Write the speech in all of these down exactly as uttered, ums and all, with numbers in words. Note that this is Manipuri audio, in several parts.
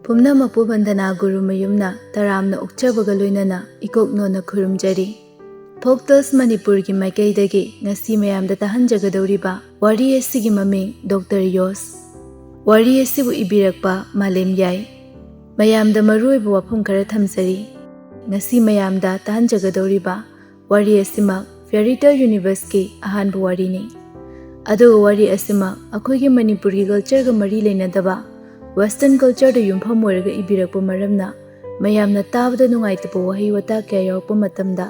ꯄꯨꯝꯅꯃꯛꯄꯨ ꯕꯟꯗꯅꯥ ꯒꯨꯔꯨ ꯃꯌꯨꯝꯅ ꯇꯔꯥꯝꯅ ꯑꯣꯛꯆꯕꯒ ꯂꯣꯏꯅꯅ ꯏꯀꯣꯛ ꯅꯣꯟꯅ ꯈꯨꯔꯨꯝꯖꯔꯤ꯫ ꯐꯣꯛ ꯇꯦꯜꯁ ꯃꯅꯤꯄꯨꯔꯒꯤ ꯃꯥꯏꯀꯩꯗꯒꯤ ꯉꯁꯤ ꯃꯌꯥꯝꯗ ꯇꯥꯍꯟꯖꯒꯗꯧꯔꯤꯕ ꯋꯥꯔꯤ ꯑꯁꯤꯒꯤ ꯃꯃꯤꯡ ꯗꯣꯛꯇꯔ ꯌꯣꯁ꯫ ꯋꯥꯔꯤ ꯑꯁꯤꯕꯨ ꯏꯕꯤꯔꯛꯄ ꯃꯥꯂꯦꯝ ꯌꯥꯏ꯫ ꯃꯌꯥꯝꯗ ꯃꯔꯨꯑꯣꯏꯕ ꯋꯥꯐꯝ ꯈꯔ ꯊꯝꯖꯔꯤ꯫ ꯉꯁꯤ ꯃꯌꯥꯝꯗ ꯇꯥꯍꯟꯖꯒꯗꯧꯔꯤꯕ ꯋꯥꯔꯤ ꯑꯁꯤꯃꯛ ꯐꯦꯔꯤ ꯇꯦꯜ ꯌꯨꯅꯤꯚꯔꯁꯀꯤ ꯑꯍꯥꯟꯕ ꯋꯥꯔꯤꯅꯤ꯫ ꯑꯗꯨꯒ ꯋꯥꯔꯤ ꯑꯁꯤꯃꯛ ꯑꯩꯈꯣꯏꯒꯤ ꯃꯅꯤꯄꯨꯔꯒꯤ ꯀꯜꯆꯔꯒ ꯃꯔꯤ ꯂꯩꯅꯗꯕ ꯋꯦꯁꯇꯔꯟ ꯀꯜꯆꯔꯗ ꯌꯨꯝꯐꯝ ꯑꯣꯏꯔꯒ ꯏꯕꯤꯔꯛꯄ ꯃꯔꯝꯅ ꯃꯌꯥꯝꯅ ꯇꯥꯕꯗ ꯅꯨꯡꯉꯥꯏꯇꯕ ꯋꯥꯍꯩ ꯋꯥꯇꯥ ꯀꯌꯥ ꯌꯥꯎꯔꯛꯄ ꯃꯇꯝꯗ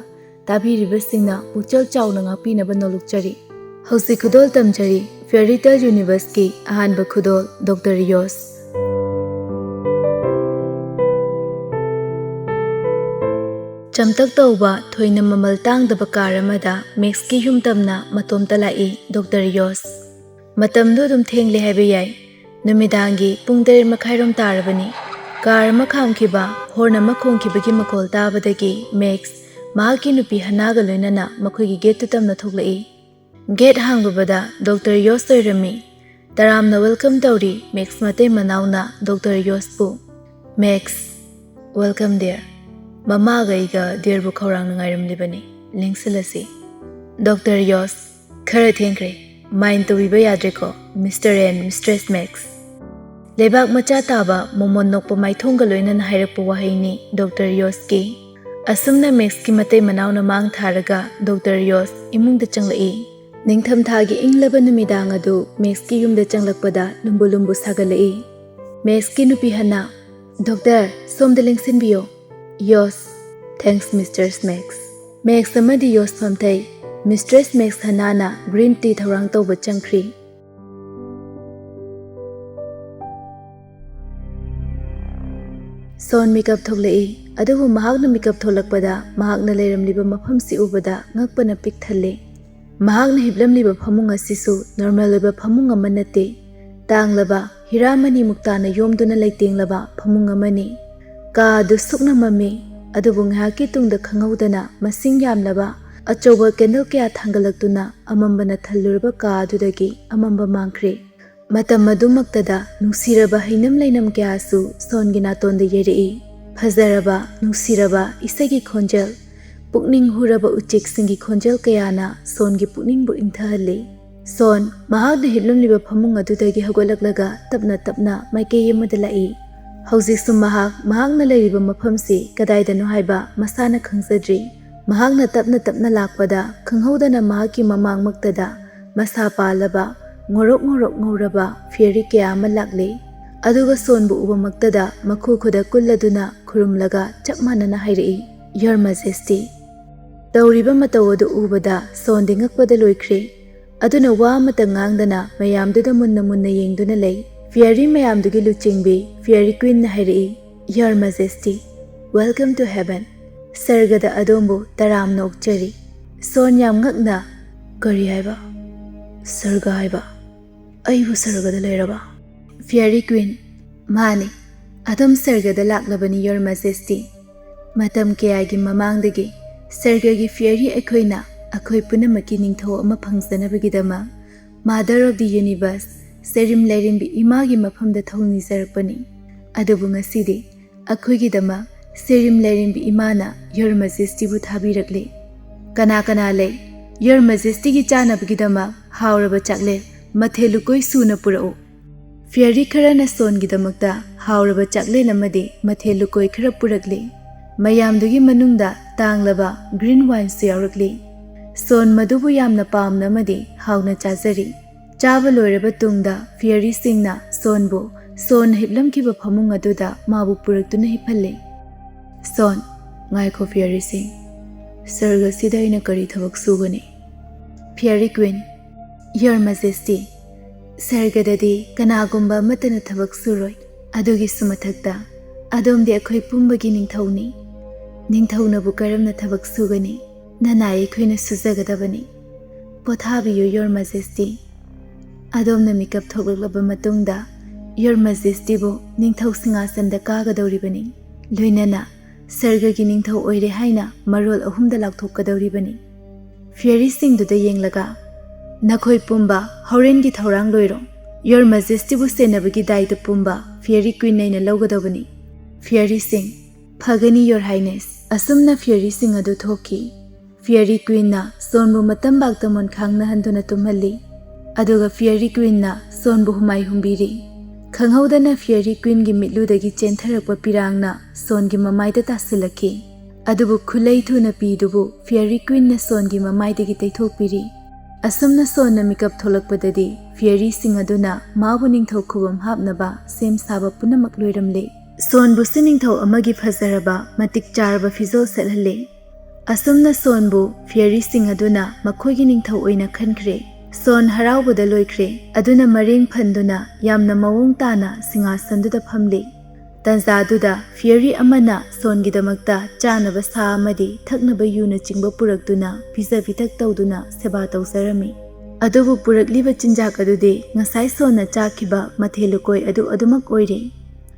ꯇꯥꯕꯤꯔꯤꯕꯁꯤꯡꯅ ꯄꯨꯛꯆꯦꯜ ꯆꯥꯎꯅ ꯉꯥꯛꯄꯤꯅꯕ ꯅꯣꯜꯂꯨꯛꯆꯔꯤ꯫ ꯍꯧꯖꯤꯛ ꯈꯨꯗꯣꯜ ꯇꯝꯖꯔꯤ ꯐꯦꯔꯤ ꯇꯦꯜ ꯌꯨꯅꯤꯚꯔꯁꯀꯤ ꯑꯍꯥꯟꯕ ꯈꯨꯗꯣꯜ ꯗꯣꯛꯇꯔ ꯌꯣꯁ꯫ ꯆꯝꯇꯛ ꯇꯧꯕ ꯊꯣꯏꯅ ꯃꯃꯜ ꯇꯥꯡꯗꯕ ꯀꯥꯔ ꯑꯃꯗ ꯃꯦꯛꯁꯀꯤ ꯌꯨꯝ ꯇꯝꯅ ꯃꯇꯣꯝꯇ ꯂꯥꯛꯏ ꯗꯣꯛꯇꯔ ꯌꯣꯁ꯫ ꯃꯇꯝꯗꯨ ꯑꯗꯨꯝ ꯊꯦꯡꯂꯦ ꯍꯥꯏꯕ ꯌꯥꯏ꯫ ꯅꯨꯃꯤꯗꯥꯡꯒꯤ ꯄꯨꯡ ꯇꯔꯦꯠ ꯃꯈꯥꯏꯔꯣꯝ ꯇꯥꯔꯕꯅꯤ꯫ ꯀꯥꯔ ꯑꯃ ꯈꯥꯝꯈꯤꯕ, ꯍꯣꯔꯟ ꯑꯃ ꯈꯣꯡꯈꯤꯕꯒꯤ ꯃꯈꯣꯜ ꯇꯥꯕꯗꯒꯤ ꯃꯦꯛꯁ ꯃꯍꯥꯛꯀꯤ ꯅꯨꯄꯤ ꯍꯅꯥꯒ ꯂꯣꯏꯅꯅ ꯃꯈꯣꯏꯒꯤ ꯒꯦꯠꯇꯨ ꯇꯝꯅ ꯊꯣꯛꯂꯛꯏ꯫ ꯒꯦꯠ ꯍꯥꯡꯂꯨꯕꯗ ꯗꯣꯛꯇꯔ ꯌꯣꯁ ꯑꯣꯏꯔꯝꯃꯤ꯫ ꯇꯔꯥꯝꯅ ꯋꯦꯜꯀꯝ ꯇꯧꯔꯤ ꯃꯦꯛꯁ ꯃꯇꯩ ꯃꯅꯥꯎꯅ ꯗꯣꯛꯇꯔ ꯌꯣꯁꯄꯨ꯫ Max, welcome dear. ꯃꯃꯥꯒ ꯑꯩꯒ ꯗꯤꯌꯔꯕꯨ ꯈꯧꯔꯥꯡꯅ ꯉꯥꯏꯔꯝꯂꯤꯕꯅꯤ꯫ ꯂꯦꯡꯁꯤꯜꯂꯁꯤ꯫ ꯗꯣꯛꯇꯔ ꯌꯣꯁ, ꯈꯔ ꯊꯦꯡꯈ꯭ꯔꯦ꯫ ꯃꯥꯏꯟ ꯇꯧꯕꯤꯕ ꯌꯥꯗ꯭ꯔꯦꯀꯣ, ꯃꯤꯁꯇꯔ ꯑꯦꯟ ꯃꯤꯁꯇ꯭ꯔꯦꯁ ꯃꯦꯛꯁ꯫ ꯂꯩꯕꯥꯛ ꯃꯆꯥ ꯇꯥꯕ ꯃꯣꯃꯣꯟ ꯅꯣꯛꯄ ꯃꯥꯏꯊꯣꯡꯒ ꯂꯣꯏꯅꯅ ꯍꯥꯏꯔꯛꯄ ꯋꯥꯍꯩꯅꯤ ꯗꯣꯛꯇꯔ ꯌꯣꯁꯀꯤ꯫ ꯑꯁꯨꯝꯅ ꯃꯦꯛꯁꯀꯤ ꯃꯇꯩ ꯃꯅꯥꯎꯅ ꯃꯥꯡ ꯊꯥꯔꯒ ꯗꯣꯛꯇꯔ ꯌꯣꯁ ꯏꯃꯨꯡꯗ ꯆꯪꯂꯛꯏ꯫ ꯅꯤꯡꯊꯝꯊꯥꯒꯤ ꯏꯪꯂꯕ ꯅꯨꯃꯤꯗꯥꯡ ꯑꯗꯨ ꯃꯦꯛꯁꯀꯤ ꯌꯨꯝꯗ ꯆꯪꯂꯛꯄꯗ ꯂꯨꯝꯕꯨ ꯂꯨꯝꯕꯨ ꯁꯥꯒꯠꯂꯛꯏ꯫ ꯃꯦꯛꯁꯀꯤ ꯅꯨꯄꯤ ꯍꯟꯅ, "ꯗꯣꯛꯇꯔ, ꯁꯣꯝꯗ ꯂꯦꯡꯁꯤꯟꯕꯤꯌꯣ"꯫ "ꯌꯣꯁ, ꯊꯦꯡꯛꯁ ꯃꯤꯁꯇꯔ ꯃꯦꯛꯁ"꯫ ꯃꯦꯛꯁ ꯑꯃꯗꯤ ꯌꯣꯁ ꯐꯝꯊꯩ꯫ ꯃꯤꯁꯇ꯭ꯔꯦꯁ ꯃꯦꯛꯁ ꯍꯅꯥꯅ ꯒ꯭ꯔꯤꯟ ꯇꯤ ꯊꯧꯔꯥꯡ ꯇꯧꯕ ꯆꯪꯈ꯭ꯔꯤ꯫ ꯁꯣꯟ ꯃꯤꯀꯞ ꯊꯣꯛꯂꯛꯏ, ꯑꯗꯨꯕꯨ ꯃꯍꯥꯛꯅ ꯃꯤꯀꯞ ꯊꯣꯛꯂꯛꯄꯗ ꯃꯍꯥꯛꯅ ꯂꯩꯔꯝꯂꯤꯕ ꯃꯐꯝꯁꯤ ꯎꯕꯗ ꯉꯛꯄꯅ ꯄꯤꯛ ꯊꯜꯂꯤ꯫ ꯃꯍꯥꯛꯅ ꯍꯤꯞꯂꯝꯂꯤꯕ ꯐꯃꯨꯡ ꯑꯁꯤꯁꯨ ꯅꯣꯔꯃꯦꯜ ꯑꯣꯏꯕ ꯐꯃꯨꯡ ꯑꯃ ꯅꯠꯇꯦ꯫ ꯇꯥꯡꯂꯕ ꯍꯤꯔꯥꯃꯅꯤ ꯃꯨꯛꯇꯥꯅ ꯌꯣꯝꯗꯨꯅ ꯂꯩꯇꯦꯡꯂꯕ ꯐꯃꯨꯡ ꯑꯃꯅꯤ꯫ ꯀꯥ ꯑꯗꯨ ꯁꯨꯛꯅ ꯃꯝꯃꯤ, ꯑꯗꯨꯕꯨ ꯉꯥꯏꯍꯥꯛꯀꯤ ꯇꯨꯡꯗ ꯈꯪꯍꯧꯗꯅ ꯃꯁꯤꯡ ꯌꯥꯝꯂꯕ ꯑꯆꯧꯕ ꯀꯦꯟꯗꯜ ꯀꯌꯥ ꯊꯥꯡꯒꯠꯂꯛꯇꯨꯅ ꯑꯃꯝꯕꯅ ꯊꯜꯂꯨꯔꯕ ꯀꯥ ꯑꯗꯨꯗꯒꯤ ꯑꯃꯝꯕ ꯃꯥꯡꯈ꯭ꯔꯦ꯫ ꯃꯇꯝ ꯑꯗꯨꯃꯛꯇꯗ ꯅꯨꯡꯁꯤꯔꯕ ꯍꯩꯅꯝ ꯂꯩꯅꯝ ꯀꯌꯥꯁꯨ ꯁꯣꯟꯒꯤ ꯅꯥꯇꯣꯟꯗ ꯌꯩꯔꯛꯏ꯫ ꯐꯖꯔꯕ, ꯅꯨꯡꯁꯤꯔꯕ ꯏꯁꯩꯒꯤ ꯈꯣꯟꯖꯦꯜ, ꯄꯨꯛꯅꯤꯡ ꯍꯨꯔꯕ ꯎꯆꯦꯛꯁꯤꯡꯒꯤ ꯈꯣꯟꯖꯦꯜ ꯀꯌꯥꯅ ꯁꯣꯟꯒꯤ ꯄꯨꯛꯅꯤꯡꯕꯨ ꯏꯪꯊꯍꯜꯂꯤ꯫ ꯁꯣꯟ ꯃꯍꯥꯛꯅ ꯍꯤꯞꯂꯝꯂꯤꯕ ꯐꯃꯨꯡ ꯑꯗꯨꯗꯒꯤ ꯍꯧꯒꯠꯂꯛꯂꯒ ꯇꯞꯅ ꯇꯞꯅ ꯃꯥꯏꯀꯩ ꯑꯃꯗ ꯂꯥꯛꯏ꯫ ꯍꯧꯖꯤꯛꯁꯨ ꯃꯍꯥꯛ ꯃꯍꯥꯛꯅ ꯂꯩꯔꯤꯕ ꯃꯐꯝꯁꯤ ꯀꯗꯥꯏꯗꯅꯣ ꯍꯥꯏꯕ ꯃꯁꯥꯅ ꯈꯪꯖꯗ꯭ꯔꯤ꯫ ꯃꯍꯥꯛꯅ ꯇꯞꯅ ꯇꯞꯅ ꯂꯥꯛꯄꯗ ꯈꯪꯍꯧꯗꯅ ꯃꯍꯥꯛꯀꯤ ꯃꯃꯥꯡꯃꯛꯇꯗ ꯃꯁꯥ ꯄꯥꯜꯂꯕ ꯉꯧꯔꯣꯛ ꯉꯧꯔꯣꯛ ꯉꯧꯔꯕ ꯐꯤꯌꯔꯤ ꯀꯌꯥ ꯑꯃ ꯂꯥꯛꯂꯦ꯫ ꯑꯗꯨꯒ ꯁꯣꯟꯕꯨ ꯎꯕꯃꯛꯇꯗ ꯃꯈꯨ ꯈꯨꯗ ꯀꯨꯜꯂꯗꯨꯅ ꯈꯨꯔꯨꯝꯂꯒ ꯆꯞ ꯃꯥꯟꯅꯅ ꯍꯥꯏꯔꯛꯏ, "Your Majesty!" ꯇꯧꯔꯤꯕ ꯃꯇꯧ ꯑꯗꯨ ꯎꯕꯗ ꯁꯣꯟꯗꯤ ꯉꯛꯄꯗ ꯂꯣꯏꯈ꯭ꯔꯦ꯫ ꯑꯗꯨꯅ ꯋꯥ ꯑꯃꯠꯇ ꯉꯥꯡꯗꯅ ꯃꯌꯥꯝꯗꯨꯗ ꯃꯨꯟꯅ ꯃꯨꯟꯅ ꯌꯦꯡꯗꯨꯅ ꯂꯩ꯫ ꯐꯤꯌꯔꯤ ꯃꯌꯥꯝꯗꯨꯒꯤ ꯂꯨꯆꯤꯡꯕꯤ ꯐꯤꯌꯔꯤ ꯀ꯭ꯋꯤꯟꯅ ꯍꯥꯏꯔꯛꯏ, "Your Majesty, welcome to heaven." ꯁꯔꯒꯗ ꯑꯗꯣꯝꯕꯨ ꯇꯔꯥꯝꯅ ꯑꯣꯛꯆꯔꯤ꯫ ꯁꯣꯟ ꯌꯥꯝ ꯉꯛꯅ, "ꯀꯔꯤ ꯍꯥꯏꯕ? ꯁꯔꯒ ꯍꯥꯏꯕ? ꯑꯩꯕꯨ ꯁꯔꯒꯗ ꯂꯩꯔꯕ?" ꯐꯤꯌꯔꯤ ꯀ꯭ꯋꯤꯟ, "ꯃꯥꯅꯤ, ꯑꯗꯨꯝ ꯁꯔꯒꯗ ꯂꯥꯛꯂꯕꯅꯤ, Your Majesty꯫ ꯃꯇꯝ ꯀꯌꯥꯒꯤ ꯃꯃꯥꯡꯗꯒꯤ ꯁꯔꯒꯒꯤ ꯐꯤꯌꯔꯤ ꯑꯩꯈꯣꯏꯅ ꯑꯩꯈꯣꯏ ꯄꯨꯝꯅꯃꯛꯀꯤ ꯅꯤꯡꯊꯧ ꯑꯃ ꯐꯪꯖꯅꯕꯒꯤꯗꯃꯛ Mother of the Universe, ꯁꯦꯔꯤꯝ ꯂꯩꯔꯦꯝꯕꯤ ꯏꯃꯥꯒꯤ ꯃꯐꯝꯗ ꯊꯧꯅꯤꯖꯔꯛꯄꯅꯤ꯫ ꯑꯗꯨꯕꯨ ꯉꯁꯤꯗꯤ ꯑꯩꯈꯣꯏꯒꯤꯗꯃꯛ ꯁꯦꯔꯤꯝ ꯂꯩꯔꯦꯝꯕꯤ ꯏꯃꯥꯅ Your Majestyꯕꯨ ꯊꯥꯕꯤꯔꯛꯂꯦ꯫ ꯀꯅꯥ ꯀꯅꯥ ꯂꯩ? Your Majestyꯒꯤ ꯆꯥꯅꯕꯒꯤꯗꯃꯛ ꯍꯥꯎꯔꯕ ꯆꯥꯛꯂꯦꯟ, ꯃꯊꯦꯜ ꯂꯨꯀꯣꯏ ꯁꯨꯅ ꯄꯨꯔꯛꯎ꯫" ꯐꯤꯌꯔꯤ ꯈꯔꯅ ꯁꯣꯟꯒꯤꯗꯃꯛꯇ ꯍꯥꯎꯔꯕ ꯆꯥꯛꯂꯦꯟ ꯑꯃꯗꯤ ꯃꯊꯦꯜ ꯂꯨꯀꯣꯏ ꯈꯔ ꯄꯨꯔꯛꯂꯤ꯫ ꯃꯌꯥꯝꯗꯨꯒꯤ ꯃꯅꯨꯡꯗ ꯇꯥꯡꯂꯕ ꯒ꯭ꯔꯤꯟ ꯋꯥꯏꯟꯁꯨ ꯌꯥꯎꯔꯛꯂꯤ꯫ ꯁꯣꯟ ꯃꯗꯨꯕꯨ ꯌꯥꯝꯅ ꯄꯥꯝꯅ ꯑꯃꯗꯤ ꯍꯥꯎꯅ ꯆꯥꯖꯔꯤ꯫ ꯆꯥꯕ ꯂꯣꯏꯔꯕ ꯇꯨꯡꯗ ꯐꯤꯌꯔꯤꯁꯤꯡꯅ ꯁꯣꯟꯕꯨ ꯁꯣꯟ ꯍꯤꯞꯂꯝꯈꯤꯕ ꯐꯃꯨꯡ ꯑꯗꯨꯗ ꯃꯥꯕꯨ ꯄꯨꯔꯛꯇꯨꯅ ꯍꯤꯞꯍꯜꯂꯤ꯫ ꯁꯣꯟ, "ꯉꯥꯏꯈꯣ ꯐꯤꯌꯔꯤꯁꯤꯡ, ꯁꯔꯒꯁꯤꯗ ꯑꯩꯅ ꯀꯔꯤ ꯊꯕꯛ ꯁꯨꯒꯅꯤ?" ꯐꯤꯌꯔꯤ ꯀ꯭ꯋꯤꯟ, "Your Majesty, ꯁꯔꯒꯗꯗꯤ ꯀꯅꯥꯒꯨꯝꯕ ꯑꯃꯠꯇꯅ ꯊꯕꯛ ꯁꯨꯔꯣꯏ꯫ ꯑꯗꯨꯒꯤꯁꯨ ꯃꯊꯛꯇ ꯑꯗꯣꯝꯗꯤ ꯑꯩꯈꯣꯏ ꯄꯨꯝꯕꯒꯤ ꯅꯤꯡꯊꯧꯅꯤ꯫ ꯅꯤꯡꯊꯧꯅꯕꯨ ꯀꯔꯝꯅ ꯊꯕꯛ ꯁꯨꯒꯅꯤ? ꯅꯅꯥꯏ ꯑꯩꯈꯣꯏꯅ ꯁꯨꯖꯒꯗꯕꯅꯤ꯫ ꯄꯣꯊꯥꯕꯤꯌꯨ, Your Majesty꯫ ꯑꯗꯣꯝꯅ ꯃꯤꯀꯞ ꯊꯣꯛꯂꯛꯂꯕ ꯃꯇꯨꯡꯗ Your Majestyꯕꯨ ꯅꯤꯡꯊꯧ ꯁꯤꯡꯍꯥꯁꯟꯗ ꯀꯥꯒꯗꯧꯔꯤꯕꯅꯤ꯫ ꯂꯣꯏꯅꯅ ꯁꯔꯒꯒꯤ ꯅꯤꯡꯊꯧ ꯑꯣꯏꯔꯦ ꯍꯥꯏꯅ ꯃꯔꯣꯜ ꯑꯍꯨꯝꯗ ꯂꯥꯎꯊꯣꯛꯀꯗꯧꯔꯤꯕꯅꯤ꯫" ꯐꯤꯌꯔꯤꯁꯤꯡꯗꯨꯗ ꯌꯦꯡꯂꯒ, "ꯅꯈꯣꯏ ꯄꯨꯝꯕ ꯍꯣꯔꯦꯟꯒꯤ ꯊꯧꯔꯥꯡ ꯂꯣꯏꯔꯣ꯫ "Your Majestyꯕꯨ ꯁꯦꯟꯅꯕꯒꯤ ꯗꯥꯏꯇ ꯄꯨꯝꯕ Fairy Queen ꯑꯩꯅ ꯂꯧꯒꯗꯕꯅꯤ꯫" Fairyꯁꯤꯡ, "ꯐꯒꯅꯤ, Your Highness꯫" ꯑꯁꯨꯝꯅ Fairyꯁꯤꯡ ꯑꯗꯨ ꯊꯣꯛꯈꯤ꯫ Fairy Queenꯅ ꯁꯣꯟꯕꯨ ꯃꯇꯝꯕꯥꯛꯇ ꯃꯣꯟꯈꯥꯡꯅ ꯍꯟꯗꯨꯅ ꯇꯨꯝꯍꯜꯂꯤ꯫ ꯑꯗꯨꯒ Fairy Queenꯅ ꯁꯣꯟꯕꯨ ꯍꯨꯃꯥꯏ ꯍꯨꯝꯕꯤꯔꯤ꯫ ꯈꯪꯍꯧꯗꯅ Fairy Queenꯒꯤ ꯃꯤꯠꯂꯨꯗꯒꯤ ꯆꯦꯟꯊꯔꯛꯄ ꯄꯤꯔꯥꯡꯅ ꯁꯣꯟꯒꯤ ꯃꯃꯥꯏꯗ ꯇꯥꯁꯤꯜꯂꯛꯈꯤ꯫ ꯑꯗꯨꯕꯨ ꯈꯨꯠꯂꯩ ꯊꯨꯅ ꯄꯤꯗꯨꯕꯨ Fairy Queenꯅ ꯁꯣꯟꯒꯤ ꯃꯃꯥꯏꯗꯒꯤ ꯇꯩꯊꯣꯛꯄꯤꯔꯤ꯫ ꯑꯁꯨꯝꯅ ꯁꯣꯟꯅ ꯃꯤꯀꯞ ꯊꯣꯛꯂꯛꯄꯗꯗꯤ Fairyꯁꯤꯡ ꯑꯗꯨꯅ ꯃꯥꯕꯨ ꯅꯤꯡꯊꯧ ꯈꯨꯕꯝ ꯍꯥꯞꯅꯕ ꯁꯦꯝ ꯁꯥꯕ ꯄꯨꯝꯅꯃꯛ ꯂꯣꯏꯔꯝꯂꯦ꯫ ꯁꯣꯟꯕꯨꯁꯨ ꯅꯤꯡꯊꯧ ꯑꯃꯒꯤ ꯐꯖꯔꯕ ꯃꯇꯤꯛ ꯆꯥꯔꯕ ꯐꯤꯖꯣꯜ ꯁꯦꯠꯍꯜꯂꯦ꯫ ꯑꯁꯨꯝꯅ ꯁꯣꯟꯕꯨ Fairyꯁꯤꯡ ꯑꯗꯨꯅ ꯃꯈꯣꯏꯒꯤ ꯅꯤꯡꯊꯧ ꯑꯣꯏꯅ ꯈꯟꯈ꯭ꯔꯦ꯫ ꯁꯣꯟ ꯍꯔꯥꯎꯕꯗ ꯂꯣꯏꯈ꯭ꯔꯦ꯫ ꯑꯗꯨꯅ ꯃꯔꯦꯡ ꯐꯟꯗꯨꯅ ꯌꯥꯝꯅ ꯃꯑꯣꯡ ꯇꯥꯅ ꯁꯤꯡꯍꯥꯁꯟꯗꯨꯗ ꯐꯝꯂꯤ꯫ ꯇꯟꯖꯥꯗꯨꯗ Fairy ꯑꯃꯅ ꯁꯣꯟꯒꯤꯗꯃꯛꯇ ꯆꯥꯅꯕ ꯁꯥ ꯑꯃꯗꯤ ꯊꯛꯅꯕ ꯌꯨꯅꯆꯤꯡꯕ ꯄꯨꯔꯛꯇꯨꯅ ꯄꯤꯖ ꯄꯤꯊꯛ ꯇꯧꯗꯨꯅ ꯁꯦꯕꯥ ꯇꯧꯖꯔꯝꯃꯤ꯫ ꯑꯗꯨꯕꯨ ꯄꯨꯔꯛꯂꯤꯕ ꯆꯤꯟꯖꯥꯛ ꯑꯗꯨꯗꯤ ꯉꯁꯥꯏ ꯁꯣꯟꯅ ꯆꯥꯈꯤꯕ ꯃꯊꯦꯜ ꯂꯨꯀꯣꯏ ꯑꯗꯨ ꯑꯗꯨꯃꯛ ꯑꯣꯏꯔꯤ꯫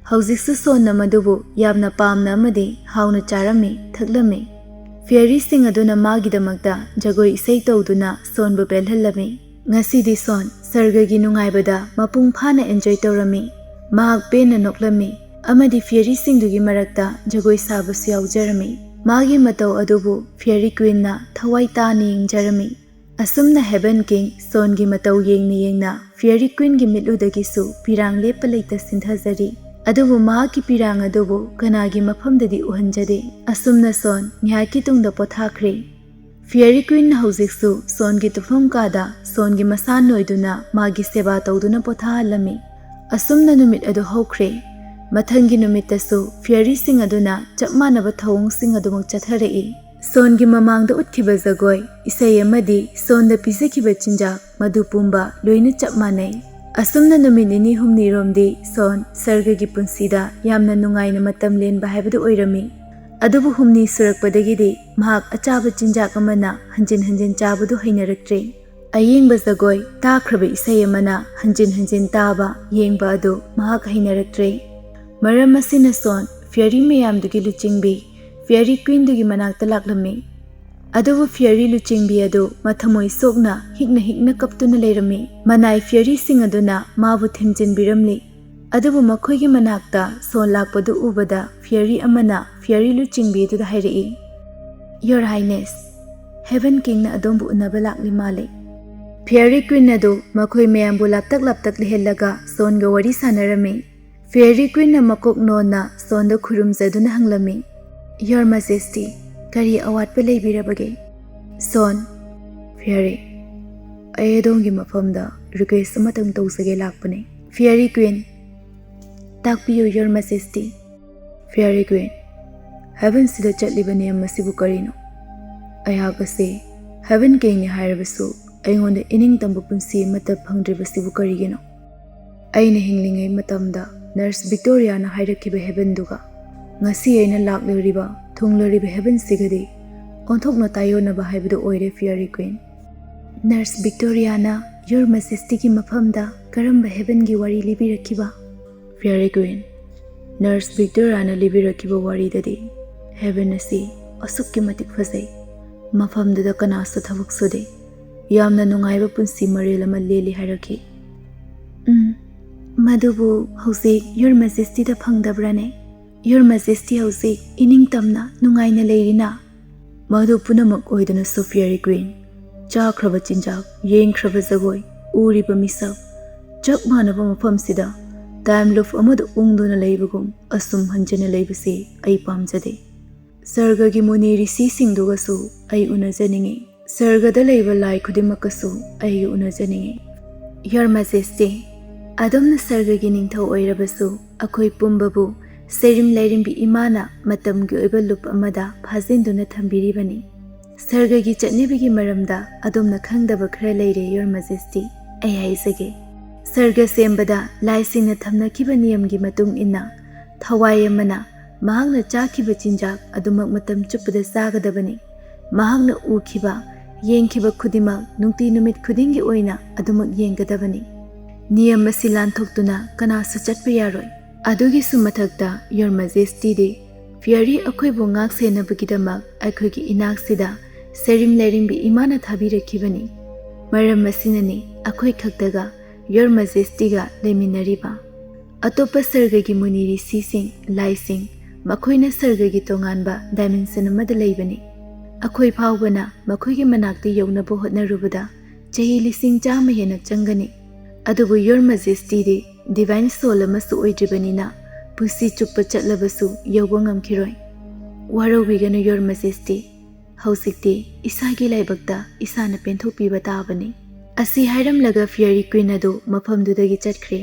ꯍꯧꯖꯤꯛꯁꯨ ꯁꯣꯟꯅ ꯃꯗꯨꯕꯨ ꯌꯥꯝꯅ ꯄꯥꯝꯅ ꯑꯃꯗꯤ ꯍꯥꯎꯅ ꯆꯥꯔꯝꯃꯤ, ꯊꯛꯂꯝꯃꯤ꯫ Fairyꯁꯤꯡ ꯑꯗꯨꯅ ꯃꯥꯒꯤꯗꯃꯛꯇ ꯖꯒꯣꯏ ꯏꯁꯩ ꯇꯧꯗꯨꯅ ꯁꯣꯟꯕꯨ ꯄꯦꯜꯍꯜꯂꯝꯃꯤ꯫ ꯉꯁꯤꯗꯤ ꯁꯣꯟ ꯁꯔꯒꯒꯤ ꯅꯨꯡꯉꯥꯏꯕꯗ ꯃꯄꯨꯡ ꯐꯥꯅ enjoy ꯇꯧꯔꯝꯃꯤ꯫ ꯃꯍꯥꯛ ꯄꯦꯟꯅ ꯅꯣꯛꯂꯝꯃꯤ ꯑꯃꯗꯤ Fairyꯁꯤꯡꯗꯨꯒꯤ ꯃꯔꯛꯇ ꯖꯒꯣꯏ ꯁꯥꯕꯁꯨ ꯌꯥꯎꯖꯔꯝꯃꯤ꯫ ꯃꯥꯒꯤ ꯃꯇꯧ ꯑꯗꯨꯕꯨ Fairy Queenꯅ ꯊꯋꯥꯏ ꯇꯥꯅ ꯌꯦꯡꯖꯔꯝꯃꯤ꯫ ꯑꯁꯨꯝꯅ Heaven King ꯁꯣꯟꯒꯤ ꯃꯇꯧ ꯌꯦꯡꯅ ꯌꯦꯡꯅ Fairy Queenꯒꯤ ꯃꯤꯠꯂꯨꯗꯒꯤꯁꯨ ꯄꯤꯔꯥꯡ ꯂꯦꯞꯄ ꯂꯩꯇ ꯁꯤꯟꯊꯖꯔꯤ꯫ ꯑꯗꯨꯕꯨ ꯃꯍꯥꯛꯀꯤ ꯄꯤꯔꯥꯡ ꯑꯗꯨꯕꯨ ꯀꯅꯥꯒꯤ ꯃꯐꯝꯗꯗꯤ ꯎꯍꯟꯖꯗꯦ꯫ ꯑꯁꯨꯝꯅ ꯁꯣꯟ ꯉꯥꯏꯍꯥꯛꯀꯤ ꯇꯨꯡꯗ ꯄꯣꯊꯥꯈ꯭ꯔꯦ꯫ Fairy Queenꯅ ꯍꯧꯖꯤꯛꯁꯨ ꯁꯣꯟꯒꯤ ꯇꯨꯝꯐꯝ ꯀꯥꯗ ꯁꯣꯟꯒꯤ ꯃꯁꯥ ꯅꯣꯏꯗꯨꯅ ꯃꯥꯒꯤ ꯁꯦꯕꯥ ꯇꯧꯗꯨꯅ ꯄꯣꯊꯥꯍꯜꯂꯝꯃꯤ꯫ ꯑꯁꯨꯝꯅ ꯅꯨꯃꯤꯠ ꯑꯗꯨ ꯍꯧꯈ꯭ꯔꯦ꯫ ꯃꯊꯪꯒꯤ ꯅꯨꯃꯤꯠꯇꯁꯨ Fairyꯁꯤꯡ ꯑꯗꯨꯅ ꯆꯞ ꯃꯥꯟꯅꯕ ꯊꯧꯑꯣꯡꯁꯤꯡ ꯑꯗꯨꯃꯛ ꯆꯠꯊꯔꯛꯏ꯫ ꯁꯣꯟꯒꯤ ꯃꯃꯥꯡꯗ ꯎꯠꯈꯤꯕ ꯖꯒꯣꯏ, ꯏꯁꯩ ꯑꯃꯗꯤ ꯁꯣꯟꯗ ꯄꯤꯖꯈꯤꯕ ꯆꯤꯟꯖꯥꯛ, ꯃꯗꯨ ꯄꯨꯝꯕ ꯂꯣꯏꯅ ꯆꯞ ꯃꯥꯟꯅꯩ꯫ ꯑꯁꯨꯝꯅ ꯅꯨꯃꯤꯠ ꯅꯤꯅꯤ ꯍꯨꯝꯅꯤꯔꯣꯝꯗꯤ ꯁꯣꯟ ꯁꯔꯒꯒꯤ ꯄꯨꯟꯁꯤꯗ ꯌꯥꯝꯅ ꯅꯨꯡꯉꯥꯏꯅ ꯃꯇꯝ ꯂꯦꯟꯕ ꯍꯥꯏꯕꯗꯨ ꯑꯣꯏꯔꯝꯃꯤ꯫ ꯑꯗꯨꯕꯨ ꯍꯨꯝꯅꯤ ꯁꯨꯔꯛꯄꯗꯒꯤꯗꯤ ꯃꯍꯥꯛ ꯑꯆꯥꯕ ꯆꯤꯟꯖꯥꯛ ꯑꯃꯅ ꯍꯟꯖꯤꯟ ꯍꯟꯖꯤꯟ ꯆꯥꯕꯗꯨ ꯍꯩꯅꯔꯛꯇ꯭ꯔꯦ꯫ ꯑꯌꯦꯡꯕ ꯖꯒꯣꯏ, ꯇꯥꯈ꯭ꯔꯕ ꯏꯁꯩ ꯑꯃꯅ ꯍꯟꯖꯤꯟ ꯍꯟꯖꯤꯟ ꯇꯥꯕ, ꯌꯦꯡꯕ ꯑꯗꯨ ꯃꯍꯥꯛ ꯍꯩꯅꯔꯛꯇ꯭ꯔꯦ꯫ ꯃꯔꯝ ꯑꯁꯤꯅ ꯁꯣꯟ Fairy ꯃꯌꯥꯝꯗꯨꯒꯤ ꯂꯨꯆꯤꯡꯕꯤ Fairy Queenꯗꯨꯒꯤ ꯃꯅꯥꯛꯇ ꯂꯥꯛꯂꯝꯃꯤ꯫ ꯑꯗꯨꯕꯨ ꯐꯤꯌꯔꯤ ꯂꯨꯆꯤꯡꯕꯤ ꯑꯗꯨ ꯃꯊꯃꯣꯏ ꯁꯣꯛꯅ ꯍꯤꯛꯅ ꯍꯤꯛꯅ ꯀꯞꯇꯨꯅ ꯂꯩꯔꯝꯃꯤ꯫ ꯃꯅꯥꯏ ꯐꯤꯌꯔꯤꯁꯤꯡ ꯑꯗꯨꯅ ꯃꯥꯕꯨ ꯊꯦꯝꯖꯤꯟꯕꯤꯔꯝꯂꯤ꯫ ꯑꯗꯨꯕꯨ ꯃꯈꯣꯏꯒꯤ ꯃꯅꯥꯛꯇ ꯁꯣꯟ ꯂꯥꯛꯄꯗꯨ ꯎꯕꯗ ꯐꯤꯌꯔꯤ ꯑꯃꯅ ꯐꯤꯌꯔꯤ ꯂꯨꯆꯤꯡꯕꯤ ꯑꯗꯨꯗ ꯍꯥꯏꯔꯛꯏ, "Your Highness, Heaven Kingꯅ ꯑꯗꯣꯝꯕꯨ ꯎꯅꯕ ꯂꯥꯛꯂꯤ ꯃꯥꯜꯂꯤ꯫" ꯐꯤꯌꯔꯤ ꯀ꯭ꯋꯤꯟ ꯑꯗꯨ ꯃꯈꯣꯏ ꯃꯌꯥꯝꯕꯨ ꯂꯥꯞꯇꯛ ꯂꯥꯞꯇꯛ ꯂꯩꯍꯜꯂꯒ ꯁꯣꯟꯒ ꯋꯥꯔꯤ ꯁꯥꯟꯅꯔꯝꯃꯤ꯫ ꯐꯤꯌꯔꯤ ꯀ꯭ꯋꯤꯟꯅ ꯃꯀꯣꯛ ꯅꯣꯟꯅ ꯁꯣꯟꯗ ꯈꯨꯔꯨꯝꯖꯗꯨꯅ ꯍꯪꯂꯝꯃꯤ, "Your Majesty, ꯀꯔꯤ ꯑꯋꯥꯠꯄ ꯂꯩꯕꯤꯔꯕꯒꯦ?" ꯁꯣꯟ, "ꯐꯤꯌꯔꯤ, ꯑꯩ ꯑꯗꯣꯝꯒꯤ ꯃꯐꯝꯗ ꯔꯤꯀ꯭ꯋꯦꯁ ꯑꯃꯇꯪ ꯇꯧꯖꯒꯦ ꯂꯥꯛꯄꯅꯤ꯫" ꯐꯤꯌꯔꯤ ꯀ꯭ꯋꯤꯟ, "ꯇꯥꯛꯄꯤꯌꯨ, Your Majesty꯫" ꯐꯤꯌꯔꯤ ꯀ꯭ꯋꯤꯟ, "ꯍꯦꯚꯦꯟꯁꯤꯗ ꯆꯠꯂꯤꯕ ꯅꯤꯌꯝ ꯑꯁꯤꯕꯨ ꯀꯔꯤꯅꯣ? ꯑꯩꯍꯥꯛ ꯑꯁꯤ ꯍꯦꯚꯦꯟ ꯀꯤꯡꯅꯤ ꯍꯥꯏꯔꯕꯁꯨ ꯑꯩꯉꯣꯟꯗ ꯏꯅꯤꯡꯇꯝꯕ ꯄꯨꯟꯁꯤ ꯑꯃꯠꯇ ꯐꯪꯗ꯭ꯔꯤꯕꯁꯤꯕꯨ ꯀꯔꯤꯒꯤꯅꯣ? ꯑꯩꯅ ꯍꯤꯡꯂꯤꯉꯩ ꯃꯇꯝꯗ ꯅꯔꯁ ꯚꯤꯛꯇꯣꯔꯤꯌꯥꯅ ꯍꯥꯏꯔꯛꯈꯤꯕ ꯍꯦꯚꯦꯟꯗꯨꯒ ꯉꯁꯤ ꯑꯩꯅ ꯂꯥꯛꯂꯤꯕ ꯊꯨꯡꯂꯔꯤꯕ ꯍꯦꯚꯦꯟꯁꯤꯒꯗꯤ ꯑꯣꯟꯊꯣꯛꯅ ꯇꯥꯏꯌꯣꯟꯅꯕ ꯍꯥꯏꯕꯗꯨ ꯑꯣꯏꯔꯦ, ꯐꯤꯌꯔꯤ ꯀ꯭ꯋꯤꯟ꯫" "ꯅꯔꯁ ꯚꯤꯛꯇꯣꯔꯤꯌꯥꯅ Your Majestyꯒꯤ ꯃꯐꯝꯗ ꯀꯔꯝꯕ ꯍꯦꯚꯦꯟꯒꯤ ꯋꯥꯔꯤ ꯂꯤꯕꯤꯔꯛꯈꯤꯕ?" ꯐꯤꯌꯔꯤ ꯀ꯭ꯋꯤꯟ, "ꯅꯔꯁ ꯚꯤꯛꯇꯣꯔꯤꯌꯥꯅ ꯂꯤꯕꯤꯔꯛꯈꯤꯕ ꯋꯥꯔꯤꯗꯗꯤ ꯍꯦꯚꯦꯟ ꯑꯁꯤ ꯑꯁꯨꯛꯀꯤ ꯃꯇꯤꯛ ꯐꯖꯩ, ꯃꯐꯝꯗꯨꯗ ꯀꯅꯥꯁꯨ ꯊꯕꯛ ꯁꯨꯗꯦ, ꯌꯥꯝꯅ ꯅꯨꯡꯉꯥꯏꯕ ꯄꯨꯟꯁꯤ ꯃꯔꯦꯜ ꯑꯃ ꯂꯦꯜꯂꯤ ꯍꯥꯏꯔꯛꯈꯤ꯫" "ꯎꯝ, ꯃꯗꯨꯕꯨ ꯍꯧꯖꯤꯛ Your Majestyꯗ ꯐꯪꯗꯕ꯭ꯔꯥꯅꯦ? Your Majesty ꯍꯧꯖꯤꯛ ꯏꯅꯤꯡꯇꯝꯅ ꯅꯨꯡꯉꯥꯏꯅ ꯂꯩꯔꯤꯅ?" "ꯃꯗꯨ ꯄꯨꯝꯅꯃꯛ ꯑꯣꯏꯗꯨꯅꯁꯨ, ꯐꯤꯌꯔꯤ ꯀ꯭ꯋꯤꯟ, ꯆꯥꯈ꯭ꯔꯕ ꯆꯤꯟꯖꯥꯛ, ꯌꯦꯡꯈ꯭ꯔꯕ ꯖꯒꯣꯏ, ꯎꯔꯤꯕ ꯃꯤꯁꯛ, ꯆꯞ ꯃꯥꯟꯅꯕ ꯃꯐꯝꯁꯤꯗ ꯇꯥꯏꯝ ꯂꯨꯞ ꯑꯃꯗ ꯎꯪꯗꯨꯅ ꯂꯩꯕꯒꯨꯝ ꯑꯁꯨꯝ ꯍꯟꯖꯅ ꯂꯩꯕꯁꯤ ꯑꯩ ꯄꯥꯝꯖꯗꯦ꯫ ꯁꯔꯒꯒꯤ ꯃꯨꯅꯤ ꯔꯤꯁꯤꯁꯤꯡꯗꯨꯒꯁꯨ ꯑꯩ ꯎꯅꯖꯅꯤꯡꯏ꯫ ꯁꯔꯒꯗ ꯂꯩꯕ ꯂꯥꯏ ꯈꯨꯗꯤꯡꯃꯛꯀꯁꯨ ꯑꯩ ꯎꯅꯖꯅꯤꯡꯏ꯫" "Your Majesty, ꯑꯗꯣꯝꯅ ꯁꯔꯒꯒꯤ ꯅꯤꯡꯊꯧ ꯑꯣꯏꯔꯕꯁꯨ ꯑꯩꯈꯣꯏ ꯄꯨꯝꯕꯕꯨ ꯁꯩꯔꯤꯝ ꯂꯩꯔꯤꯝꯕꯤ ꯏꯃꯥꯅ ꯃꯇꯝꯒꯤ ꯑꯣꯏꯕ ꯂꯨꯞ ꯑꯃꯗ ꯐꯥꯖꯤꯟꯗꯨꯅ ꯊꯝꯕꯤꯔꯤꯕꯅꯤ꯫ ꯁꯔꯒꯒꯤ ꯆꯠꯅꯕꯤꯒꯤ ꯃꯔꯝꯗ ꯑꯗꯣꯝꯅ ꯈꯪꯗꯕ ꯈꯔ ꯂꯩꯔꯦ, Your Majesty꯫ ꯑꯩ ꯍꯥꯏꯖꯒꯦ꯫ ꯁꯔꯒ ꯁꯦꯝꯕꯗ ꯂꯥꯏꯁꯤꯡꯅ ꯊꯝꯅꯈꯤꯕ ꯅꯤꯌꯝꯒꯤ ꯃꯇꯨꯡ ꯏꯟꯅ ꯊꯋꯥꯏ ꯑꯃꯅ ꯃꯍꯥꯛꯅ ꯆꯥꯈꯤꯕ ꯆꯤꯟꯖꯥꯛ ꯑꯗꯨꯃꯛ ꯃꯇꯝ ꯆꯨꯞꯄꯗ ꯆꯥꯒꯗꯕꯅꯤ꯫ ꯃꯍꯥꯛꯅ ꯎꯈꯤꯕ, ꯌꯦꯡꯈꯤꯕ ꯈꯨꯗꯤꯡꯃꯛ ꯅꯨꯡꯇꯤ ꯅꯨꯃꯤꯠ ꯈꯨꯗꯤꯡꯒꯤ ꯑꯣꯏꯅ ꯑꯗꯨꯃꯛ ꯌꯦꯡꯒꯗꯕꯅꯤ꯫ ꯅꯤꯌꯝ ꯑꯁꯤ ꯂꯥꯟꯊꯣꯛꯇꯨꯅ ꯀꯅꯥꯁꯨ ꯆꯠꯄ ꯌꯥꯔꯣꯏ꯫ ꯑꯗꯨꯒꯤꯁꯨ ꯃꯊꯛꯇ, Your Majestyꯗꯤ ꯐꯤꯌꯔꯤ ꯑꯩꯈꯣꯏꯕꯨ ꯉꯥꯛ ꯁꯦꯟꯅꯕꯒꯤꯗꯃꯛ ꯑꯩꯈꯣꯏꯒꯤ ꯏꯅꯥꯛꯁꯤꯗ ꯁꯦꯔꯤꯝ ꯂꯦꯔꯤꯝꯕꯤ ꯏꯃꯥꯅ ꯊꯥꯕꯤꯔꯛꯈꯤꯕꯅꯤ꯫ ꯃꯔꯝ ꯑꯁꯤꯅꯅꯤ ꯑꯩꯈꯣꯏ ꯈꯛꯇꯒ Your Majestyꯒ ꯂꯩꯃꯤꯟꯅꯔꯤꯕ꯫ ꯑꯇꯣꯞꯄ ꯁꯔꯒꯒꯤ ꯃꯨꯅꯤ ꯔꯤꯁꯤꯁꯤꯡ, ꯂꯥꯏꯁꯤꯡ, ꯃꯈꯣꯏꯅ ꯁꯔꯒꯒꯤ ꯇꯣꯉꯥꯟꯕ dimension ꯑꯃꯗ ꯂꯩꯕꯅꯤ꯫ ꯑꯩꯈꯣꯏ ꯐꯥꯎꯕꯅ ꯃꯈꯣꯏꯒꯤ ꯃꯅꯥꯛꯇ ꯌꯧꯅꯕ ꯍꯣꯠꯅꯔꯨꯕꯗ ꯆꯍꯤ ꯂꯤꯁꯤꯡ ꯆꯥꯝꯃ ꯍꯦꯟꯅ ꯆꯪꯒꯅꯤ꯫ ꯑꯗꯨꯕꯨ Your Majestyꯗꯤ divine soul ꯑꯃꯁꯨ ꯑꯣꯏꯗ꯭ꯔꯤꯕꯅꯤꯅ ꯄꯨꯟꯁꯤ ꯆꯨꯞꯄ ꯆꯠꯂꯕꯁꯨ ꯌꯧꯕ ꯉꯝꯈꯤꯔꯣꯏ꯫ ꯋꯥꯔꯧꯕꯤꯒꯅꯨ Your Majesty꯫ ꯍꯧꯖꯤꯛꯇꯤ ꯏꯁꯥꯒꯤ ꯂꯥꯏꯕꯛꯇ ꯏꯁꯥꯅ ꯄꯦꯟꯊꯣꯛꯄꯤꯕ ꯇꯥꯕꯅꯤ꯫ ꯑꯁꯤ ꯍꯥꯏꯔꯝꯂꯒ Fairy Queen ꯑꯗꯨ ꯃꯐꯝꯗꯨꯗꯒꯤ ꯆꯠꯈ꯭ꯔꯦ꯫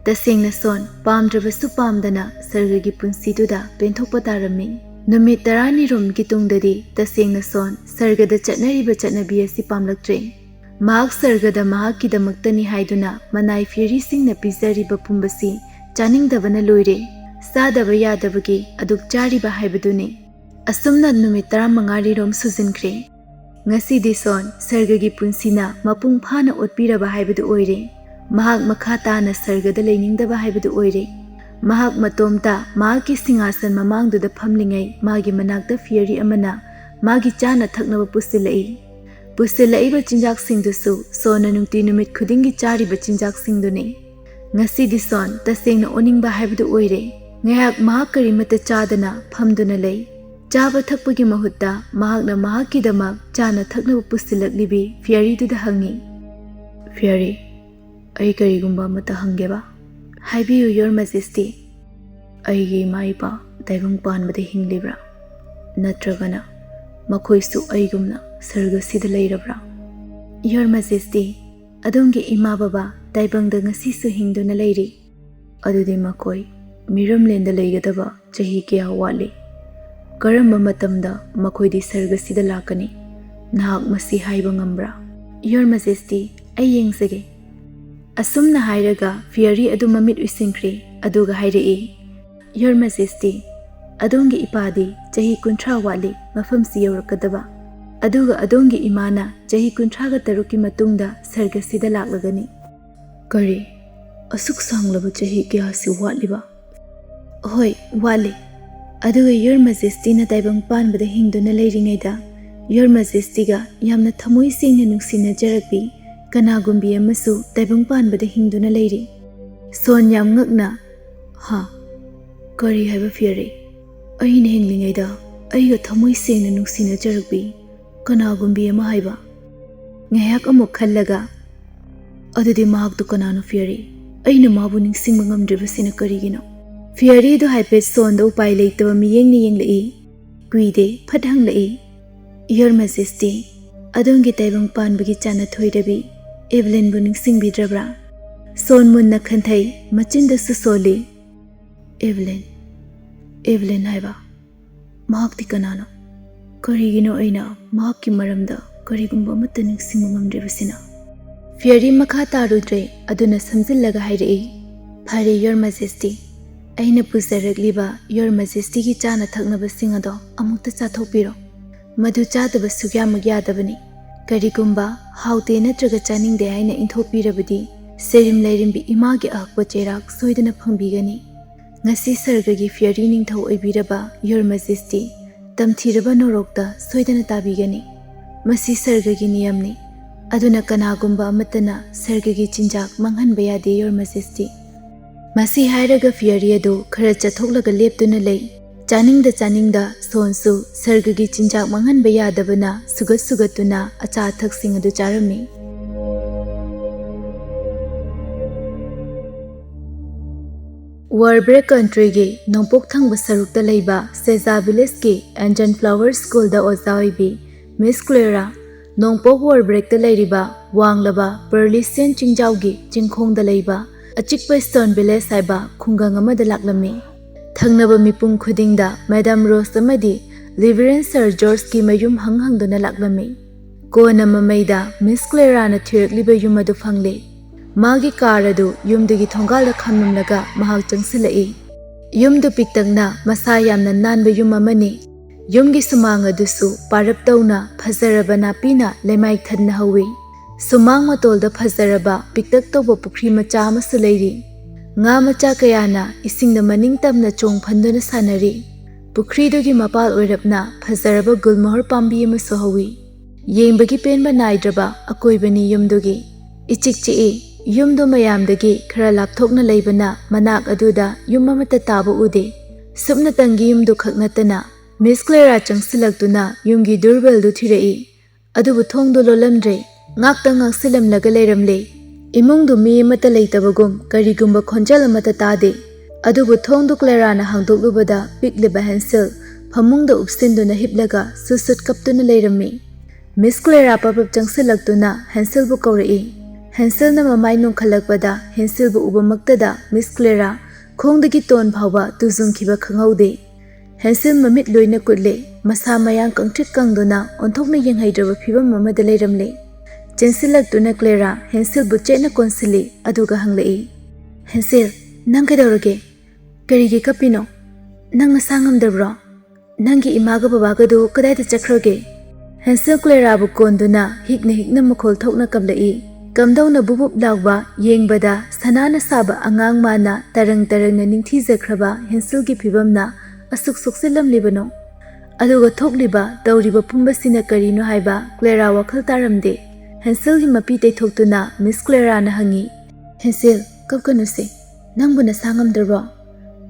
ꯇꯁꯦꯡꯅ ꯁꯣꯟ ꯄꯥꯝꯗ꯭ꯔꯕꯁꯨ ꯄꯥꯝꯗꯅ ꯁꯔꯒꯒꯤ ꯄꯨꯟꯁꯤꯗꯨꯗ ꯄꯦꯟꯊꯣꯛꯄ ꯇꯥꯔꯝꯃꯤ꯫ ꯅꯨꯃꯤꯠ ꯇꯔꯥꯅꯤꯔꯣꯝꯒꯤ ꯇꯨꯡꯗꯗꯤ ꯇꯁꯦꯡꯅ ꯁꯣꯟ ꯁꯔꯒꯗ ꯆꯠꯅꯔꯤꯕ ꯆꯠꯅꯕꯤ ꯑꯁꯤ ꯄꯥꯝꯂꯛꯇ꯭ꯔꯦ꯫ ꯃꯍꯥꯛ ꯁꯔꯒꯗ ꯃꯍꯥꯛꯀꯤꯗꯃꯛꯇꯅꯤ ꯍꯥꯏꯗꯨꯅ ꯃꯅꯥꯏ fairyꯁꯤꯡꯅ ꯄꯤꯖꯔꯤꯕ ꯄꯨꯝꯕꯁꯤ ꯆꯥꯅꯤꯡꯗꯕꯅ ꯂꯣꯏꯔꯦ꯫ ꯆꯥꯗꯕ ꯌꯥꯗꯕꯒꯤ ꯑꯗꯨꯛ ꯆꯥꯔꯤꯕ ꯍꯥꯏꯕꯗꯨꯅꯤ꯫ ꯑꯁꯨꯝꯅ ꯅꯨꯃꯤꯠ ꯇꯔꯥꯃꯉꯥꯔꯤꯔꯣꯝ ꯁꯨꯖꯤꯟꯈ꯭ꯔꯦ꯫ ꯉꯁꯤꯗꯤ ꯁꯣꯟ ꯁꯔꯒꯒꯤ ꯄꯨꯟꯁꯤꯅ ꯃꯄꯨꯡ ꯐꯥꯅ ꯑꯣꯠꯄꯤꯔꯕ ꯍꯥꯏꯕꯗꯨ ꯑꯣꯏꯔꯦ꯫ ꯃꯍꯥꯛ ꯃꯈꯥ ꯇꯥꯅ ꯁꯔꯒꯗ ꯂꯩꯅꯤꯡꯗꯕ ꯍꯥꯏꯕꯗꯨ ꯑꯣꯏꯔꯦ꯫ ꯃꯍꯥꯛ ꯃꯇꯣꯝꯇ ꯃꯍꯥꯛꯀꯤ ꯁꯤꯡꯍꯥꯁꯟ ꯃꯃꯥꯡꯗꯨꯗ ꯐꯝꯂꯤꯉꯩ ꯃꯥꯒꯤ ꯃꯅꯥꯛꯇ fairy ꯑꯃꯅ ꯃꯥꯒꯤ ꯆꯥꯅ ꯊꯛꯅꯕ ꯄꯨꯁꯤꯜꯂꯛꯏ꯫ ꯄꯨꯁꯤꯜꯂꯛꯏꯕ ꯆꯤꯟꯖꯥꯛꯁꯤꯡꯗꯨꯁꯨ ꯁꯣꯟꯅ ꯅꯨꯡꯇꯤ ꯅꯨꯃꯤꯠ ꯈꯨꯗꯤꯡꯒꯤ ꯆꯥꯔꯤꯕ ꯆꯤꯟꯖꯥꯛꯁꯤꯡꯗꯨꯅꯤ꯫ ꯉꯁꯤꯗꯤ ꯁꯣꯟ ꯇꯁꯦꯡꯅ ꯑꯣꯅꯤꯡꯕ ꯍꯥꯏꯕꯗꯨ ꯑꯣꯏꯔꯦ꯫ ꯉꯥꯏꯍꯥꯛ ꯃꯍꯥꯛ ꯀꯔꯤꯃꯠꯇ ꯆꯥꯗꯅ ꯐꯝꯗꯨꯅ ꯂꯩ꯫ ꯆꯥꯕ ꯊꯛꯄꯒꯤ ꯃꯍꯨꯠꯇ ꯃꯍꯥꯛꯅ ꯃꯍꯥꯛꯀꯤꯗꯃꯛ ꯆꯥꯅ ꯊꯛꯅꯕ ꯄꯨꯁꯤꯜꯂꯛꯂꯤꯕꯤ fairyꯗꯨꯗ ꯍꯪꯉꯤ꯫ Fairy, ꯑꯩ ꯀꯔꯤꯒꯨꯝꯕ ꯑꯃꯠꯇ ꯍꯪꯒꯦꯕ? ꯍꯥꯏꯕꯤꯌꯨ Your Majesty꯫ ꯑꯩꯒꯤ ꯏꯃꯥ ꯏꯄꯥ ꯇꯥꯏꯕꯪ ꯄꯥꯟꯕꯗ ꯍꯤꯡꯂꯤꯕ꯭ꯔꯥ? ꯅꯠꯇ꯭ꯔꯒꯅ ꯃꯈꯣꯏꯁꯨ ꯑꯩꯒꯨꯝꯅ ꯁꯔꯒꯁꯤꯗ ꯂꯩꯔꯕ꯭ꯔꯥ? Your Majesty, ꯑꯗꯣꯝꯒꯤ ꯏꯃꯥ ꯕꯕꯥ ꯇꯥꯏꯕꯪꯗ ꯉꯁꯤꯁꯨ ꯍꯤꯡꯗꯨꯅ ꯂꯩꯔꯤ꯫ ꯑꯗꯨꯗꯤ ꯃꯈꯣꯏ ꯃꯤꯔꯝꯂꯦꯟꯗ ꯂꯩꯒꯗꯕ ꯆꯍꯤ ꯀꯌꯥ ꯋꯥꯠꯂꯤ? ꯀꯔꯝꯕ ꯃꯇꯝꯗ ꯃꯈꯣꯏꯗꯤ ꯁꯔꯒꯁꯤꯗ ꯂꯥꯛꯀꯅꯤ? ꯅꯍꯥꯛ ꯃꯁꯤ ꯍꯥꯏꯕ ꯉꯝꯕ꯭ꯔꯥ? Your Majesty, ꯑꯩ ꯌꯦꯡꯖꯒꯦ꯫ ꯑꯁꯨꯝꯅ ꯍꯥꯏꯔꯒ fairy ꯑꯗꯨ ꯃꯃꯤꯠ ꯎꯏꯁꯤꯟꯈ꯭ꯔꯦ, ꯑꯗꯨꯒ ꯍꯥꯏꯔꯛꯏ, Your Majesty, ꯑꯗꯣꯝꯒꯤ ꯏꯄꯥꯗꯤ ꯆꯍꯤ ꯀꯨꯟꯊ꯭ꯔꯥ ꯋꯥꯠꯂꯤ ꯃꯐꯝꯁꯤ ꯌꯧꯔꯛꯀꯗꯕ, ꯑꯗꯨꯒ ꯑꯗꯣꯝꯒꯤ ꯏꯃꯥꯅ ꯆꯍꯤ ꯀꯨꯟꯊ꯭ꯔꯥꯒ ꯇꯔꯨꯛꯀꯤ ꯃꯇꯨꯡꯗ ꯁꯔꯒꯁꯤꯗ ꯂꯥꯛꯂꯒꯅꯤ꯫ ꯀꯔꯤ? ꯑꯁꯨꯛ ꯁꯥꯡꯂꯕ ꯆꯍꯤ ꯀꯌꯥꯁꯤ ꯋꯥꯠꯂꯤꯕ? ꯍꯣꯏ, ꯋꯥꯠꯂꯤ꯫ ꯑꯗꯨꯒ Your Majestyꯅ ꯇꯥꯏꯕꯪ ꯄꯥꯟꯕꯗ ꯍꯤꯡꯗꯨꯅ ꯂꯩꯔꯤꯉꯩꯗ Your Majestyꯒ ꯌꯥꯝꯅ ꯊꯃꯣꯏ ꯁꯦꯡꯅ ꯅꯨꯡꯁꯤꯅꯖꯔꯛꯄꯤ ꯀꯅꯥꯒꯨꯝꯕꯤ ꯑꯃꯁꯨ ꯇꯥꯏꯕꯪ ꯄꯥꯟꯕꯗ ꯍꯤꯡꯗꯨꯅ ꯂꯩꯔꯤ꯫ ꯁꯣꯟ ꯌꯥꯝ ꯉꯛꯅ, "ꯍꯥ? ꯀꯔꯤ ꯍꯥꯏꯕ ꯐꯤꯌꯔꯤ? ꯑꯩꯅ ꯍꯤꯡꯂꯤꯉꯩꯗ ꯑꯩꯒ ꯊꯃꯣꯏ ꯁꯦꯡꯅ ꯅꯨꯡꯁꯤꯅꯖꯔꯛꯄꯤ ꯀꯅꯥꯒꯨꯝꯕꯤ ꯑꯃ ꯍꯥꯏꯕ?" ꯉꯥꯏꯍꯥꯛ ꯑꯃꯨꯛ ꯈꯜꯂꯒ, "ꯑꯗꯨꯗꯤ ꯃꯍꯥꯛꯇꯨ ꯀꯅꯥꯅꯣ ꯐꯤꯌꯔꯤ? ꯑꯩꯅ ꯃꯥꯕꯨ ꯅꯤꯡꯁꯤꯡꯕ ꯉꯝꯗ꯭ꯔꯤꯕꯁꯤꯅ ꯀꯔꯤꯒꯤꯅꯣ?" ꯐꯤꯌꯔꯤꯗꯨ ꯍꯥꯏꯐꯦꯠ ꯁꯣꯟꯗ ꯎꯄꯥꯏ ꯂꯩꯇꯕ ꯃꯤꯠꯌꯦꯡꯅ ꯌꯦꯡꯂꯛꯏ꯫ ꯀꯨꯏꯗꯦ, ꯐꯠ ꯍꯪꯂꯛꯏ, "Your Majesty, ꯑꯗꯣꯝꯒꯤ ꯇꯥꯏꯕꯪ ꯄꯥꯟꯕꯒꯤ ꯆꯥꯅ ꯊꯣꯏꯔꯕꯤ ꯏꯚꯂꯤꯟꯕꯨ ꯅꯤꯡꯁꯤꯡꯕꯤꯗ꯭ꯔꯕ꯭ꯔꯥ?" ꯁꯣꯟ ꯃꯨꯟꯅ ꯈꯟꯊꯩ, ꯃꯆꯤꯟꯗꯁꯨ ꯁꯣꯜꯂꯤ꯫ "ꯏꯚꯂꯤꯟ, ꯏꯚꯂꯤꯟ ꯍꯥꯏꯕ? ꯃꯍꯥꯛꯇꯤ ꯀꯅꯥꯅꯣ? ꯀꯔꯤꯒꯤꯅꯣ ꯑꯩꯅ ꯃꯍꯥꯛꯀꯤ ꯃꯔꯝꯗ ꯀꯔꯤꯒꯨꯝꯕ ꯑꯃꯠꯇ ꯅꯤꯡꯁꯤꯡꯕ ꯉꯝꯗ꯭ꯔꯤꯕꯁꯤꯅ?" ꯐꯤꯌꯔꯤ ꯃꯈꯥ ꯇꯥꯔꯨꯗ꯭ꯔꯦ, ꯑꯗꯨꯅ ꯁꯝꯖꯤꯜꯂꯒ ꯍꯥꯏꯔꯛꯏ, "ꯐꯔꯦ, Your Majesty, ꯑꯩꯅ ꯄꯨꯖꯔꯛꯂꯤꯕ Your Majestyꯒꯤ ꯆꯥꯅ ꯊꯛꯅꯕꯁꯤꯡ ꯑꯗꯣ ꯑꯃꯨꯛꯇ ꯆꯥꯊꯣꯛꯄꯤꯔꯣ꯫ ꯃꯗꯨ ꯆꯥꯗꯕ ꯁꯨꯛꯌꯥꯃꯛ ꯌꯥꯗꯕꯅꯤ꯫ ꯀꯔꯤꯒꯨꯝꯕ ꯍꯥꯎꯇꯦ ꯅꯠꯇ꯭ꯔꯒ ꯆꯥꯅꯤꯡꯗꯦ ꯍꯥꯏꯅ ꯏꯟꯊꯣꯛꯄꯤꯔꯕꯗꯤ, ꯁꯦꯔꯤꯝ ꯂꯩꯔꯤꯝꯕꯤ ꯏꯃꯥꯒꯤ ꯑꯍꯛꯄ ꯆꯩꯔꯥꯛ ꯁꯣꯏꯗꯅ ꯐꯪꯕꯤꯒꯅꯤ꯫ ꯉꯁꯤ ꯁꯔꯒꯒꯤ ꯐꯤꯌꯔꯤ ꯅꯤꯡꯊꯧ ꯑꯣꯏꯕꯤꯔꯕ Your Majesty, ꯇꯝꯊꯤꯔꯕ ꯅꯣꯔꯣꯛꯇ ꯁꯣꯏꯗꯅ ꯇꯥꯕꯤꯒꯅꯤ꯫ ꯃꯁꯤ ꯁꯔꯒꯒꯤ ꯅꯤꯌꯝꯅꯤ, ꯑꯗꯨꯅ ꯀꯅꯥꯒꯨꯝꯕ ꯑꯃꯠꯇꯅ ꯁꯔꯒꯒꯤ ꯆꯤꯟꯖꯥꯛ ꯃꯥꯡꯍꯟꯕ ꯌꯥꯗꯦ, Your Majesty꯫" ꯃꯁꯤ ꯍꯥꯏꯔꯒ ꯐꯤꯌꯔꯤ ꯑꯗꯨ ꯈꯔ ꯆꯠꯊꯣꯛꯂꯒ ꯂꯦꯞꯇꯨꯅ ꯂꯩ꯫ ꯆꯥꯅꯤꯡꯗ ꯆꯥꯅꯤꯡꯗ ꯁꯣꯟꯁꯨ ꯁꯔꯒꯒꯤ ꯆꯤꯟꯖꯥꯛ ꯃꯥꯡꯍꯟꯕ ꯌꯥꯗꯕꯅ ꯁꯨꯒꯠ ꯁꯨꯒꯠꯇꯨꯅ ꯑꯆꯥ ꯑꯊꯛꯁꯤꯡ ꯑꯗꯨ ꯆꯥꯔꯝꯃꯤ꯫ ꯋꯥꯔꯕ꯭ꯔꯦꯛ ꯀꯟꯇ꯭ꯔꯤꯒꯤ ꯅꯣꯡꯄꯣꯛ ꯊꯪꯕ ꯁꯔꯨꯛꯇ ꯂꯩꯕ ꯁꯦꯖꯥ ꯚꯤꯂꯦꯖꯀꯤ ꯑꯦꯟꯖꯟ ꯐ꯭ꯂꯥꯋꯔ ꯁ꯭ꯀꯨꯜꯗ ꯑꯣꯖꯥ ꯑꯣꯏꯕꯤ ꯃꯤꯁ ꯀ꯭ꯂꯦꯔꯥ, ꯅꯣꯡꯄꯣꯛ ꯋꯥꯔꯕ꯭ꯔꯦꯛꯇ ꯂꯩꯔꯤꯕ ꯋꯥꯡꯂꯕ ꯄꯔꯂꯤꯁꯤꯌꯟ ꯆꯤꯡꯖꯥꯎꯒꯤ ꯆꯤꯡꯈꯣꯡꯗ ꯂꯩꯕ ꯑꯆꯤꯛꯄ ꯁ꯭ꯇꯣꯟ ꯚꯤꯂꯦꯖ ꯍꯥꯏꯕ ꯈꯨꯡꯒꯪ ꯑꯃꯗ ꯂꯥꯛꯂꯝꯃꯤ꯫ ꯊꯪꯅꯕ ꯃꯤꯄꯨꯝ ꯈꯨꯗꯤꯡꯗ ꯃꯦꯗꯥꯝ ꯔꯣꯁ ꯑꯃꯗꯤ ꯔꯤꯚꯔꯦꯟ ꯁꯔ ꯖꯣꯔꯖꯀꯤ ꯃꯌꯨꯝ ꯍꯪ ꯍꯪꯗꯨꯅ ꯂꯥꯛꯂꯝꯃꯤ꯫ ꯀꯣꯟꯅ ꯃꯃꯩꯗ ꯃꯤꯁ ꯀ꯭ꯂꯦꯔꯥꯅ ꯊꯤꯔꯛꯂꯤꯕ ꯌꯨꯝ ꯑꯗꯨ ꯐꯪꯂꯦ꯫ ꯃꯥꯒꯤ ꯀꯥꯔ ꯑꯗꯨ ꯌꯨꯝꯗꯨꯒꯤ ꯊꯣꯡꯒꯥꯜꯗ ꯈꯥꯝꯂꯝꯂꯒ ꯃꯍꯥꯛ ꯆꯪꯁꯤꯜꯂꯛꯏ꯫ ꯌꯨꯝꯗꯨ ꯄꯤꯛꯇꯛꯅ ꯃꯁꯥ ꯌꯥꯝꯅ ꯅꯥꯟꯕ ꯌꯨꯝ ꯑꯃꯅꯤ꯫ ꯌꯨꯝꯒꯤ ꯁꯨꯃꯥꯡ ꯑꯗꯨꯁꯨ ꯄꯥꯔꯞ ꯇꯧꯅ ꯐꯖꯔꯕ ꯅꯥꯄꯤꯅ ꯂꯩꯃꯥꯏ ꯊꯟꯅ ꯍꯧꯏ꯫ ꯁꯨꯃꯥꯡ ꯃꯇꯣꯜꯗ ꯐꯖꯔꯕ ꯄꯤꯛꯇꯛ ꯇꯧꯕ ꯄꯨꯈ꯭ꯔꯤ ꯃꯆꯥ ꯑꯃꯁꯨ ꯂꯩꯔꯤ꯫ ꯉꯥ ꯃꯆꯥ ꯀꯌꯥꯅ ꯏꯁꯤꯡꯗ ꯃꯅꯤꯡ ꯇꯝꯅ ꯆꯣꯡ ꯐꯟꯗꯨꯅ ꯁꯥꯟꯅꯔꯤ꯫ ꯄꯨꯈ꯭ꯔꯤꯗꯨꯒꯤ ꯃꯄꯥꯜ ꯑꯣꯏꯔꯞꯅ ꯐꯖꯔꯕ ꯒꯨꯜꯃꯣꯍꯔ ꯄꯥꯝꯕꯤ ꯑꯃꯁꯨ ꯍꯧꯏ꯫ ꯌꯦꯡꯕꯒꯤ ꯄꯦꯟꯕ ꯅꯥꯏꯗ꯭ꯔꯕ ꯑꯀꯣꯏꯕꯅꯤ ꯌꯨꯝꯗꯨꯒꯤ꯫ ꯏꯆꯤꯛ ꯆꯤꯛꯏ꯫ ꯌꯨꯝꯗꯨ ꯃꯌꯥꯝꯗꯒꯤ ꯈꯔ ꯂꯥꯞꯊꯣꯛꯅ ꯂꯩꯕꯅ ꯃꯅꯥꯛ ꯑꯗꯨꯗ ꯌꯨꯝ ꯑꯃꯠꯇ ꯇꯥꯕ ꯎꯗꯦ꯫ ꯁꯨꯞꯅꯇꯪꯒꯤ ꯌꯨꯝꯗꯨ ꯈꯛ ꯅꯠꯇꯅ ꯃꯤꯁ ꯀ꯭ꯂꯦꯔꯥ ꯆꯪꯁꯤꯜꯂꯛꯇꯨꯅ ꯌꯨꯝꯒꯤ ꯗꯨꯔꯕꯦꯜꯗꯨ ꯊꯤꯔꯛꯏ꯫ ꯑꯗꯨꯕꯨ ꯊꯣꯡꯗꯨ ꯂꯣꯜꯂꯝꯗ꯭ꯔꯦ꯫ ꯉꯥꯛꯇꯪ ꯉꯥꯛꯁꯤꯜꯂꯝꯂꯒ ꯂꯩꯔꯝꯂꯦ꯫ ꯏꯃꯨꯡꯗꯨ ꯃꯤ ꯑꯃꯠꯇ ꯂꯩꯇꯕꯒꯨꯝ ꯀꯔꯤꯒꯨꯝꯕ ꯈꯣꯟꯖꯦꯜ ꯑꯃꯠꯇ ꯇꯥꯗꯦ꯫ ꯑꯗꯨꯕꯨ ꯊꯣꯡꯗꯨ ꯀ꯭ꯂꯦꯔꯥꯅ ꯍꯥꯡꯗꯣꯛꯂꯨꯕꯗ ꯄꯤꯛꯂꯤꯕ ꯍꯦꯟꯁꯦꯜ ꯐꯃꯨꯡꯗ ꯎꯞꯁꯤꯟꯗꯨꯅ ꯍꯤꯞꯂꯒ ꯁꯨꯠ ꯁꯨꯠ ꯀꯞꯇꯨꯅ ꯂꯩꯔꯝꯃꯤ꯫ ꯃꯤꯁ ꯀ꯭ꯂꯦꯔꯥ ꯄꯞ ꯄꯞ ꯆꯪꯁꯤꯜꯂꯛꯇꯨꯅ ꯍꯦꯟꯁꯦꯜꯕꯨ ꯀꯧꯔꯛꯏ꯫ ꯍꯦꯟꯁꯦꯜꯅ ꯃꯃꯥꯏ ꯅꯣꯡꯈꯠꯂꯛꯄꯗ ꯍꯦꯟꯁꯦꯜꯕꯨ ꯎꯕꯃꯛꯇꯗ ꯃꯤꯁ ꯀ꯭ꯂꯦꯔꯥ ꯈꯣꯡꯗꯒꯤ ꯇꯣꯟ ꯐꯥꯎꯕ ꯇꯨꯖꯨꯡꯈꯤꯕ ꯈꯪꯍꯧꯗꯦ꯫ ꯍꯦꯟꯁꯦꯜ ꯃꯃꯤꯠ ꯂꯣꯏꯅ ꯀꯨꯠꯂꯦ꯫ ꯃꯁꯥ ꯃꯌꯥꯡ ꯀꯪꯇ꯭ꯔꯤꯛ ꯀꯪꯗꯨꯅ ꯑꯣꯟꯊꯣꯛꯅ ꯌꯦꯡꯍꯩꯗ꯭ꯔꯕ ꯐꯤꯕꯝ ꯑꯃꯗ ꯂꯩꯔꯝꯂꯦ꯫ ꯆꯦꯟꯁꯤꯜꯂꯛꯇꯨꯅ ꯀ꯭ꯂꯦꯔꯥ ꯍꯦꯟꯁꯦꯜꯕꯨ ꯆꯦꯠꯅ ꯀꯣꯟꯁꯤꯜꯂꯤ, ꯑꯗꯨꯒ ꯍꯪꯂꯛꯏ, "ꯍꯦꯟꯁꯦꯜ, ꯅꯪ ꯀꯩꯗꯧꯔꯒꯦ? ꯀꯔꯤꯒꯤ ꯀꯞꯄꯤꯅꯣ? ꯅꯪ ꯅꯁꯥ ꯉꯝꯗꯕ꯭ꯔꯣ? ꯅꯪꯒꯤ ꯏꯃꯥꯒ ꯕꯕꯥꯒꯗꯨ ꯀꯗꯥꯏꯗ ꯆꯠꯈ꯭ꯔꯒꯦ?" ꯍꯦꯟꯁꯦꯜ ꯀ꯭ꯂꯦꯔꯥꯕꯨ ꯀꯣꯟꯗꯨꯅ ꯍꯤꯛꯅ ꯍꯤꯛꯅ ꯃꯈꯣꯜ ꯊꯣꯛꯅ ꯀꯞꯂꯛꯏ꯫ ꯀꯝꯗꯧꯅ ꯕꯨꯞ ꯕꯨꯞ ꯂꯥꯎꯕ, ꯌꯦꯡꯕꯗ ꯁꯅꯥꯅ ꯁꯥꯕ ꯑꯉꯥꯡ ꯃꯥꯅ ꯇꯔꯪ ꯇꯔꯪꯅ ꯅꯤꯡꯊꯤꯖꯈ꯭ꯔꯕ ꯍꯦꯟꯁꯦꯜꯒꯤ ꯐꯤꯕꯝꯅ ꯑꯁꯨꯛ ꯁꯣꯛꯆꯤꯜꯂꯝꯂꯤꯕꯅꯣ? ꯑꯗꯨꯒ ꯊꯣꯛꯂꯤꯕ, ꯇꯧꯔꯤꯕ ꯄꯨꯝꯕꯁꯤꯅ ꯀꯔꯤꯅꯣ ꯍꯥꯏꯕ ꯀ꯭ꯂꯦꯔꯥ ꯋꯥꯈꯜ ꯇꯥꯔꯝꯗꯦ꯫ ꯍꯦꯟꯁꯦꯜꯒꯤ ꯃꯄꯤ ꯇꯩꯊꯣꯛꯇꯨꯅ ꯃꯤꯁ ꯀ꯭ꯂꯦꯔꯥꯅ ꯍꯪꯉꯤ, "ꯍꯦꯟꯁꯦꯜ, ꯀꯞꯀꯅꯨꯁꯦ꯫ ꯅꯪꯕꯨ ꯅꯁꯥ ꯉꯝꯗ꯭ꯔꯕꯣ?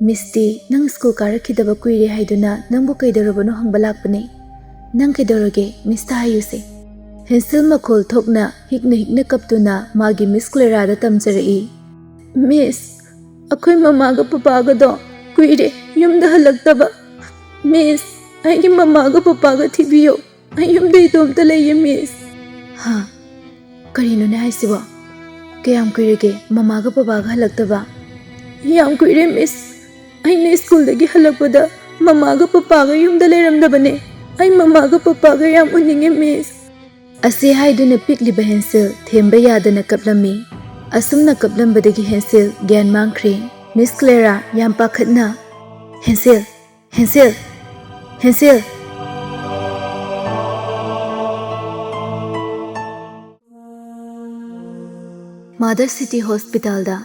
ꯃꯤꯁꯇꯤ ꯅꯪ ꯁ꯭ꯀꯨꯜ ꯀꯥꯔꯛꯈꯤꯗꯕ ꯀꯨꯏꯔꯦ ꯍꯥꯏꯗꯨꯅ ꯅꯪꯕꯨ ꯀꯩꯗꯧꯔꯕꯅꯣ ꯍꯪꯕ ꯂꯥꯛꯄꯅꯦ꯫ ꯅꯪ ꯀꯩꯗꯧꯔꯒꯦ? ꯃꯤꯁꯇ ꯍꯥꯏꯌꯨꯁꯦ꯫" ꯍꯦꯟꯁꯦꯜ ꯃꯈꯣꯜ ꯊꯣꯛꯅ ꯍꯤꯛꯅ ꯍꯤꯛꯅ ꯀꯞꯇꯨꯅ ꯃꯥꯒꯤ ꯃꯤꯁ ꯀ꯭ꯂꯦꯔꯥꯗ ꯇꯝꯖꯔꯛꯏ, "ꯃꯤꯁ, ꯑꯩꯈꯣꯏ ꯃꯃꯥꯒ ꯄꯄꯥꯒꯗꯣ ꯀꯨꯏꯔꯦ ꯌꯨꯝꯗ ꯍꯜꯂꯛꯇꯕ꯫ ꯃꯤꯁ, ꯑꯩꯒꯤ ꯃꯃꯥꯒ ꯄꯄꯥꯒ ꯊꯤꯕꯤꯌꯨ꯫ ꯑꯩ ꯌꯨꯝꯗ ꯏꯇꯣꯝꯇ ꯂꯩꯌꯦ, ꯃꯤꯁ꯫" "ꯍꯥ? ꯀꯔꯤꯅꯣꯅꯦ ꯍꯥꯏꯁꯤꯕꯣ? ꯀꯌꯥꯝ ꯀꯨꯏꯔꯒꯦ ꯃꯃꯥꯒ ꯄꯄꯥꯒ ꯍꯜꯂꯛꯇꯕ?" "ꯌꯥꯝ ꯀꯨꯏꯔꯦ, ꯃꯤꯁ꯫ ꯑꯩꯅ ꯁ꯭ꯀꯨꯜꯗꯒꯤ ꯍꯜꯂꯛꯄꯗ ꯃꯃꯥꯒ ꯄꯄꯥꯒ ꯌꯨꯝꯗ ꯂꯩꯔꯝꯗꯕꯅꯦ꯫ ꯑꯩ ꯃꯃꯥꯒ ꯄꯄꯥꯒ ꯌꯥꯝ ꯎꯅꯤꯡꯉꯦ, ꯃꯤꯁ꯫" ꯑꯁꯤ ꯍꯥꯏꯗꯨꯅ ꯄꯤꯛꯂꯤꯕ ꯍꯦꯟꯁꯦꯜ ꯊꯦꯝꯕ ꯌꯥꯗꯅ ꯀꯞꯂꯝꯃꯤ꯫ ꯑꯁꯨꯝꯅ ꯀꯞꯂꯝꯕꯗꯒꯤ ꯍꯦꯟꯁꯦꯜ ꯒ꯭ꯌꯥꯟ ꯃꯥꯡꯈ꯭ꯔꯦ꯫ ꯃꯤꯁ ꯀ꯭ꯂꯦꯔꯥ ꯌꯥꯝ ꯄꯥꯈꯠꯅ, "ꯍꯦꯟꯁꯦꯜ, ꯍꯦꯟꯁꯦꯜ, ꯍꯦꯟꯁꯦꯜ!" ꯃꯥꯗꯔ ꯁꯤꯇꯤ ꯍꯣꯁꯄꯤꯇꯥꯜꯗ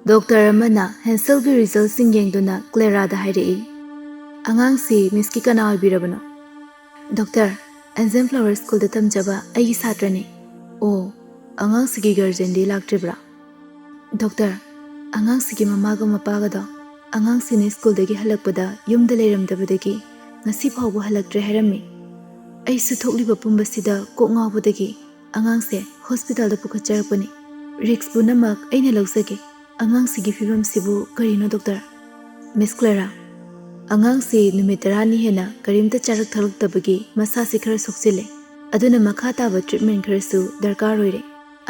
ꯗꯣꯛꯇꯔ ꯑꯃꯅ ꯍꯦꯟꯁꯦꯜꯒꯤ ꯔꯤꯖꯜꯁꯤꯡ ꯌꯦꯡꯗꯨꯅ ꯀ꯭ꯂꯦꯔꯥꯗ ꯍꯥꯏꯔꯛꯏ, ꯑꯉꯥꯡꯁꯤ ꯃꯤꯁꯀꯤ ꯀꯅꯥ ꯑꯣꯏꯕꯤꯔꯕꯅꯣ? ꯗꯣꯛꯇꯔ, ꯑꯦꯟꯖꯦꯝ ꯐ꯭ꯂꯥꯋꯔ ꯁ꯭ꯀꯨꯜꯗ ꯇꯝꯖꯕ ꯑꯩꯒꯤ ꯁꯥꯇ꯭ꯔꯅꯤ꯫ ꯑꯣ, ꯑꯉꯥꯡꯁꯤꯒꯤ ꯒꯥꯔꯖꯤꯌꯟꯗꯤ ꯂꯥꯛꯇ꯭ꯔꯤꯕ꯭ꯔꯥ? ꯗꯣꯛꯇꯔ, ꯑꯉꯥꯡꯁꯤꯒꯤ ꯃꯃꯥꯒ ꯃꯄꯥꯒꯗꯣ ꯑꯉꯥꯡꯁꯤꯅ ꯁ꯭ꯀꯨꯜꯗꯒꯤ ꯍꯜꯂꯛꯄꯗ ꯌꯨꯝꯗ ꯂꯩꯔꯝꯗꯕꯗꯒꯤ ꯉꯁꯤ ꯐꯥꯎꯕ ꯍꯜꯂꯛꯇ꯭ꯔꯦ ꯍꯥꯏꯔꯝꯃꯤ꯫ ꯑꯩꯁꯨ ꯊꯣꯛꯂꯤꯕ ꯄꯨꯝꯕꯁꯤꯗ ꯀꯣꯛ ꯉꯥꯎꯕꯗꯒꯤ ꯑꯉꯥꯡꯁꯦ ꯍꯣꯁꯄꯤꯇꯥꯜꯗ ꯄꯨꯈꯠꯆꯔꯛꯄꯅꯤ꯫ ꯔꯤꯛꯁ ꯄꯨꯝꯅꯃꯛ ꯑꯩꯅ ꯂꯧꯖꯒꯦ꯫ ꯑꯉꯥꯡꯁꯤꯒꯤ ꯐꯤꯕꯝꯁꯤꯕꯨ ꯀꯔꯤꯅꯣ ꯗꯣꯛꯇꯔ? ꯃꯤꯁ ꯀ꯭ꯂꯦꯔꯥ, ꯑꯉꯥꯡꯁꯤ ꯅꯨꯃꯤꯠ ꯇꯔꯥꯅꯤ ꯍꯦꯟꯅ ꯀꯔꯤꯝꯇ ꯆꯥꯔꯛ ꯊꯛꯂꯛꯇꯕꯒꯤ ꯃꯁꯥꯁꯤ ꯈꯔ ꯁꯣꯛꯆꯤꯜꯂꯦ꯫ ꯑꯗꯨꯅ ꯃꯈꯥ ꯇꯥꯕ ꯇ꯭ꯔꯤꯠꯃꯦꯟ ꯈꯔꯁꯨ ꯗꯔꯀꯥꯔ ꯑꯣꯏꯔꯦ꯫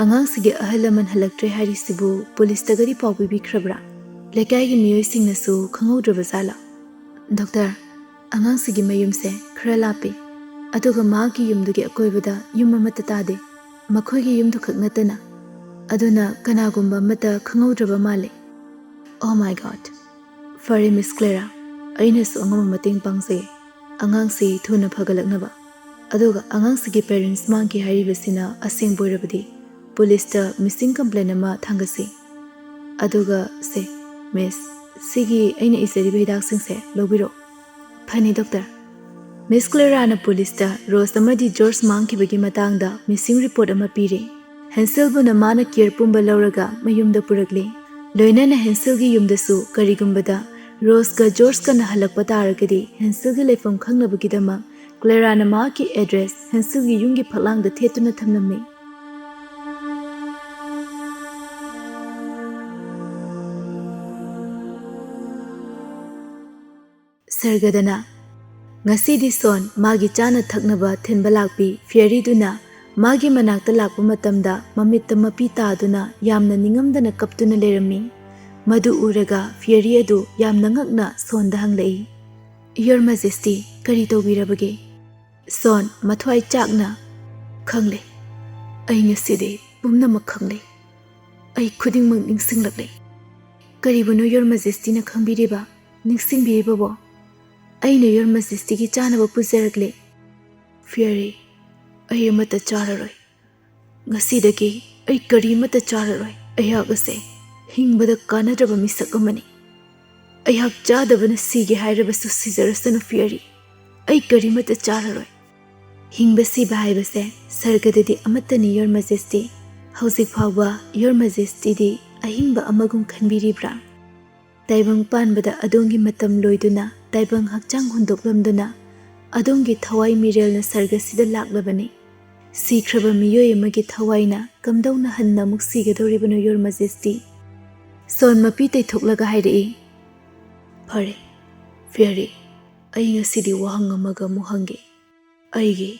ꯑꯉꯥꯡꯁꯤꯒꯤ ꯑꯍꯜ ꯂꯃꯟ ꯍꯜꯂꯛꯇ꯭ꯔꯦ ꯍꯥꯏꯔꯤꯁꯤꯕꯨ ꯄꯨꯂꯤꯁꯇꯒꯗꯤ ꯄꯥꯎ ꯄꯤꯕꯤꯈ꯭ꯔꯕ꯭ꯔꯥ? ꯂꯩꯀꯥꯏꯒꯤ ꯃꯤꯑꯣꯏꯁꯤꯡꯅꯁꯨ ꯈꯪꯍꯧꯗ꯭ꯔꯕ ꯖꯥꯠꯂꯥ? ꯗꯣꯛꯇꯔ, ꯑꯉꯥꯡꯁꯤꯒꯤ ꯃꯌꯨꯝꯁꯦ ꯈꯔ ꯂꯥꯞꯄꯤ, ꯑꯗꯨꯒ ꯃꯍꯥꯛꯀꯤ ꯌꯨꯝꯗꯨꯒꯤ ꯑꯀꯣꯏꯕꯗ ꯌꯨꯝ ꯑꯃꯠꯇ ꯇꯥꯗꯦ꯫ ꯃꯈꯣꯏꯒꯤ ꯌꯨꯝꯗꯨ ꯈꯛ ꯅꯠꯇꯅ꯫ ꯑꯗꯨꯅ ꯀꯅꯥꯒꯨꯝꯕ ꯑꯃꯠꯇ ꯈꯪꯍꯧꯗ꯭ꯔꯕ ꯃꯥꯜꯂꯦ꯫ Oh my God! ꯐꯔꯦ ꯃꯤꯁ ꯀ꯭ꯂꯦꯔꯥ, ꯑꯩꯅꯁꯨ ꯑꯉꯝꯕ ꯃꯇꯦꯡ ꯄꯥꯡꯖꯒꯦ ꯑꯉꯥꯡꯁꯤ ꯊꯨꯅ ꯐꯒꯠꯂꯛꯅꯕ꯫ ꯑꯗꯨꯒ ꯑꯉꯥꯡꯁꯤꯒꯤ ꯄꯦꯔꯦꯟꯁ ꯃꯥꯡꯈꯤ ꯍꯥꯏꯔꯤꯕꯁꯤꯅ ꯑꯁꯦꯡꯕ ꯑꯣꯏꯔꯕꯗꯤ ꯄꯨꯂꯤꯁꯇ ꯃꯤꯁꯤꯡ ꯀꯝꯄ꯭ꯂꯦꯟ ꯑꯃ ꯊꯥꯡꯒꯠꯁꯤ꯫ ꯑꯗꯨꯒ ꯁꯦ, ꯃꯤꯁ, ꯁꯤꯒꯤ ꯑꯩꯅ ꯏꯖꯔꯤꯕ ꯍꯤꯗꯥꯛꯁꯤꯡꯁꯦ ꯂꯧꯕꯤꯔꯣ꯫ ꯐꯅꯤ ꯗꯣꯛꯇꯔ꯫ ꯃꯤꯁ ꯀ꯭ꯂꯦꯔꯥꯅ ꯄꯨꯂꯤꯁꯇ ꯔꯣꯁ ꯑꯃꯗꯤ ꯖꯣꯔꯖ ꯃꯥꯡꯈꯤꯕꯒꯤ ꯃꯇꯥꯡꯗ ꯃꯤꯁꯤꯡ ꯔꯤꯄꯣꯔꯠ ꯑꯃ ꯄꯤꯔꯦ꯫ ꯍꯦꯟꯁꯦꯜꯕꯨꯅ ꯃꯥꯅ ꯀꯤꯌꯔ ꯄꯨꯝꯕ ꯂꯧꯔꯒ ꯃꯌꯨꯝꯗ ꯄꯨꯔꯛꯂꯦ꯫ ꯂꯣꯏꯅꯅ ꯍꯦꯟꯁꯦꯜꯒꯤ ꯌꯨꯝꯗꯁꯨ ꯀꯔꯤꯒꯨꯝꯕꯗ ꯔꯣꯁꯀ ꯖꯣꯔꯖꯀꯅ ꯍꯜꯂꯛꯄ ꯇꯥꯔꯒꯗꯤ ꯍꯦꯟꯁꯦꯜꯒꯤ ꯂꯩꯐꯝ ꯈꯪꯅꯕꯒꯤꯗꯃꯛ ꯀ꯭ꯂꯦꯔꯥꯅ ꯃꯍꯥꯛꯀꯤ ꯑꯦꯗ꯭ꯔꯦꯁ ꯍꯦꯟꯁꯦꯜꯒꯤ ꯌꯨꯝꯒꯤ ꯐꯛꯂꯥꯡꯗ ꯊꯦꯠꯇꯨꯅ ꯊꯝꯂꯝꯃꯤ꯫ ꯁꯔꯒꯗꯅ꯫ ꯉꯁꯤꯗꯤ ꯁꯣꯟ ꯃꯥꯒꯤ ꯆꯥꯅ ꯊꯛꯅꯕ ꯊꯤꯟꯕ ꯂꯥꯛꯄꯤ ꯐꯤꯌꯔꯤꯗꯨꯅ ꯃꯥꯒꯤ ꯃꯅꯥꯛꯇ ꯂꯥꯛꯄ ꯃꯇꯝꯗ ꯃꯃꯤꯠꯇ ꯃꯄꯤ ꯇꯥꯗꯨꯅ ꯌꯥꯝꯅ ꯅꯤꯡꯉꯝꯗꯅ ꯀꯞꯇꯨꯅ ꯂꯩꯔꯝꯃꯤ꯫ ꯃꯗꯨ ꯎꯔꯒ ꯐꯤꯌꯔꯤ ꯑꯗꯨ ꯌꯥꯝꯅ ꯉꯛꯅ ꯁꯣꯟꯗ ꯍꯪꯂꯛꯏ, "Your Majesty, ꯀꯔꯤ ꯇꯧꯕꯤꯔꯕꯒꯦ?" ꯁꯣꯟ ꯃꯊ꯭ꯋꯥꯏ ꯆꯥꯛꯅ, "ꯈꯪꯂꯦ, ꯑꯩ ꯉꯁꯤꯗꯤ ꯄꯨꯝꯅꯃꯛ ꯈꯪꯂꯦ꯫ ꯑꯩ ꯈꯨꯗꯤꯡꯃꯛ ꯅꯤꯡꯁꯤꯡꯂꯛꯂꯦ꯫" "ꯀꯔꯤꯕꯨꯅꯣ Your Majestyꯅ ꯈꯪꯕꯤꯔꯤꯕ, ꯅꯤꯡꯁꯤꯡꯕꯤꯔꯤꯕꯕꯣ? ꯑꯩꯅ Your Majestyꯒꯤ ꯆꯥꯅꯕ ꯄꯨꯖꯔꯛꯂꯦ꯫" "ꯐꯤꯌꯔꯤ, ꯑꯩ ꯑꯃꯠꯇ ꯆꯥꯔꯔꯣꯏ꯫ ꯉꯁꯤꯗꯒꯤ ꯑꯩ ꯀꯔꯤꯃꯠꯇ ꯆꯥꯔꯔꯣꯏ꯫ ꯑꯩꯍꯥꯛ ꯑꯁꯦ ꯍꯤꯡꯕꯗ ꯀꯥꯟꯅꯗ꯭ꯔꯕ ꯃꯤꯁꯛ ꯑꯃꯅꯤ꯫ ꯑꯩꯍꯥꯛ ꯆꯥꯗꯕꯅ ꯁꯤꯒꯦ ꯍꯥꯏꯔꯕꯁꯨ ꯁꯤꯖꯔꯁꯅꯨ ꯐꯤꯌꯔꯤ, ꯑꯩ ꯀꯔꯤꯃꯠꯇ ꯆꯥꯔꯔꯣꯏ꯫ ꯍꯤꯡꯕ ꯁꯤꯕ ꯍꯥꯏꯕꯁꯦ ꯁꯔꯒꯗꯗꯤ ꯑꯃꯠꯇꯅꯤ, Your Majesty꯫ ꯍꯧꯖꯤꯛ ꯐꯥꯎꯕ Your Majestyꯗꯤ ꯑꯍꯤꯡꯕ ꯑꯃꯒꯨꯝ ꯈꯟꯕꯤꯔꯤꯕ꯭ꯔꯥ? ꯇꯥꯏꯕꯪ ꯄꯥꯟꯕꯗ ꯑꯗꯣꯝꯒꯤ ꯃꯇꯝ ꯂꯣꯏꯗꯨꯅ, ꯇꯥꯏꯕꯪ ꯍꯛꯆꯥꯡ ꯍꯨꯟꯗꯣꯛꯂꯝꯗꯨꯅ, ꯑꯗꯣꯝꯒꯤ ꯊꯋꯥꯏ ꯃꯤꯔꯦꯜꯅ ꯁꯔꯒꯁꯤꯗ ꯂꯥꯛꯂꯕꯅꯤ꯫ ꯁꯤꯈ꯭ꯔꯕ ꯃꯤꯑꯣꯏ ꯑꯃꯒꯤ ꯊꯋꯥꯏꯅ ꯀꯝꯗꯧꯅ ꯍꯟꯅ ꯑꯃꯨꯛ ꯁꯤꯒꯗꯧꯔꯤꯕꯅꯣ, Your Majesty? ꯁꯣꯟ ꯃꯄꯤ ꯇꯩꯊꯣꯛꯂꯒ ꯍꯥꯏꯔꯛꯏ, "ꯐꯔꯦ, ꯐꯤꯌꯔꯤ, ꯑꯩ ꯉꯁꯤꯗꯤ ꯋꯥꯍꯪ ꯑꯃꯒ ꯑꯃꯨꯛ ꯍꯪꯒꯦ꯫ ꯑꯩꯒꯤ,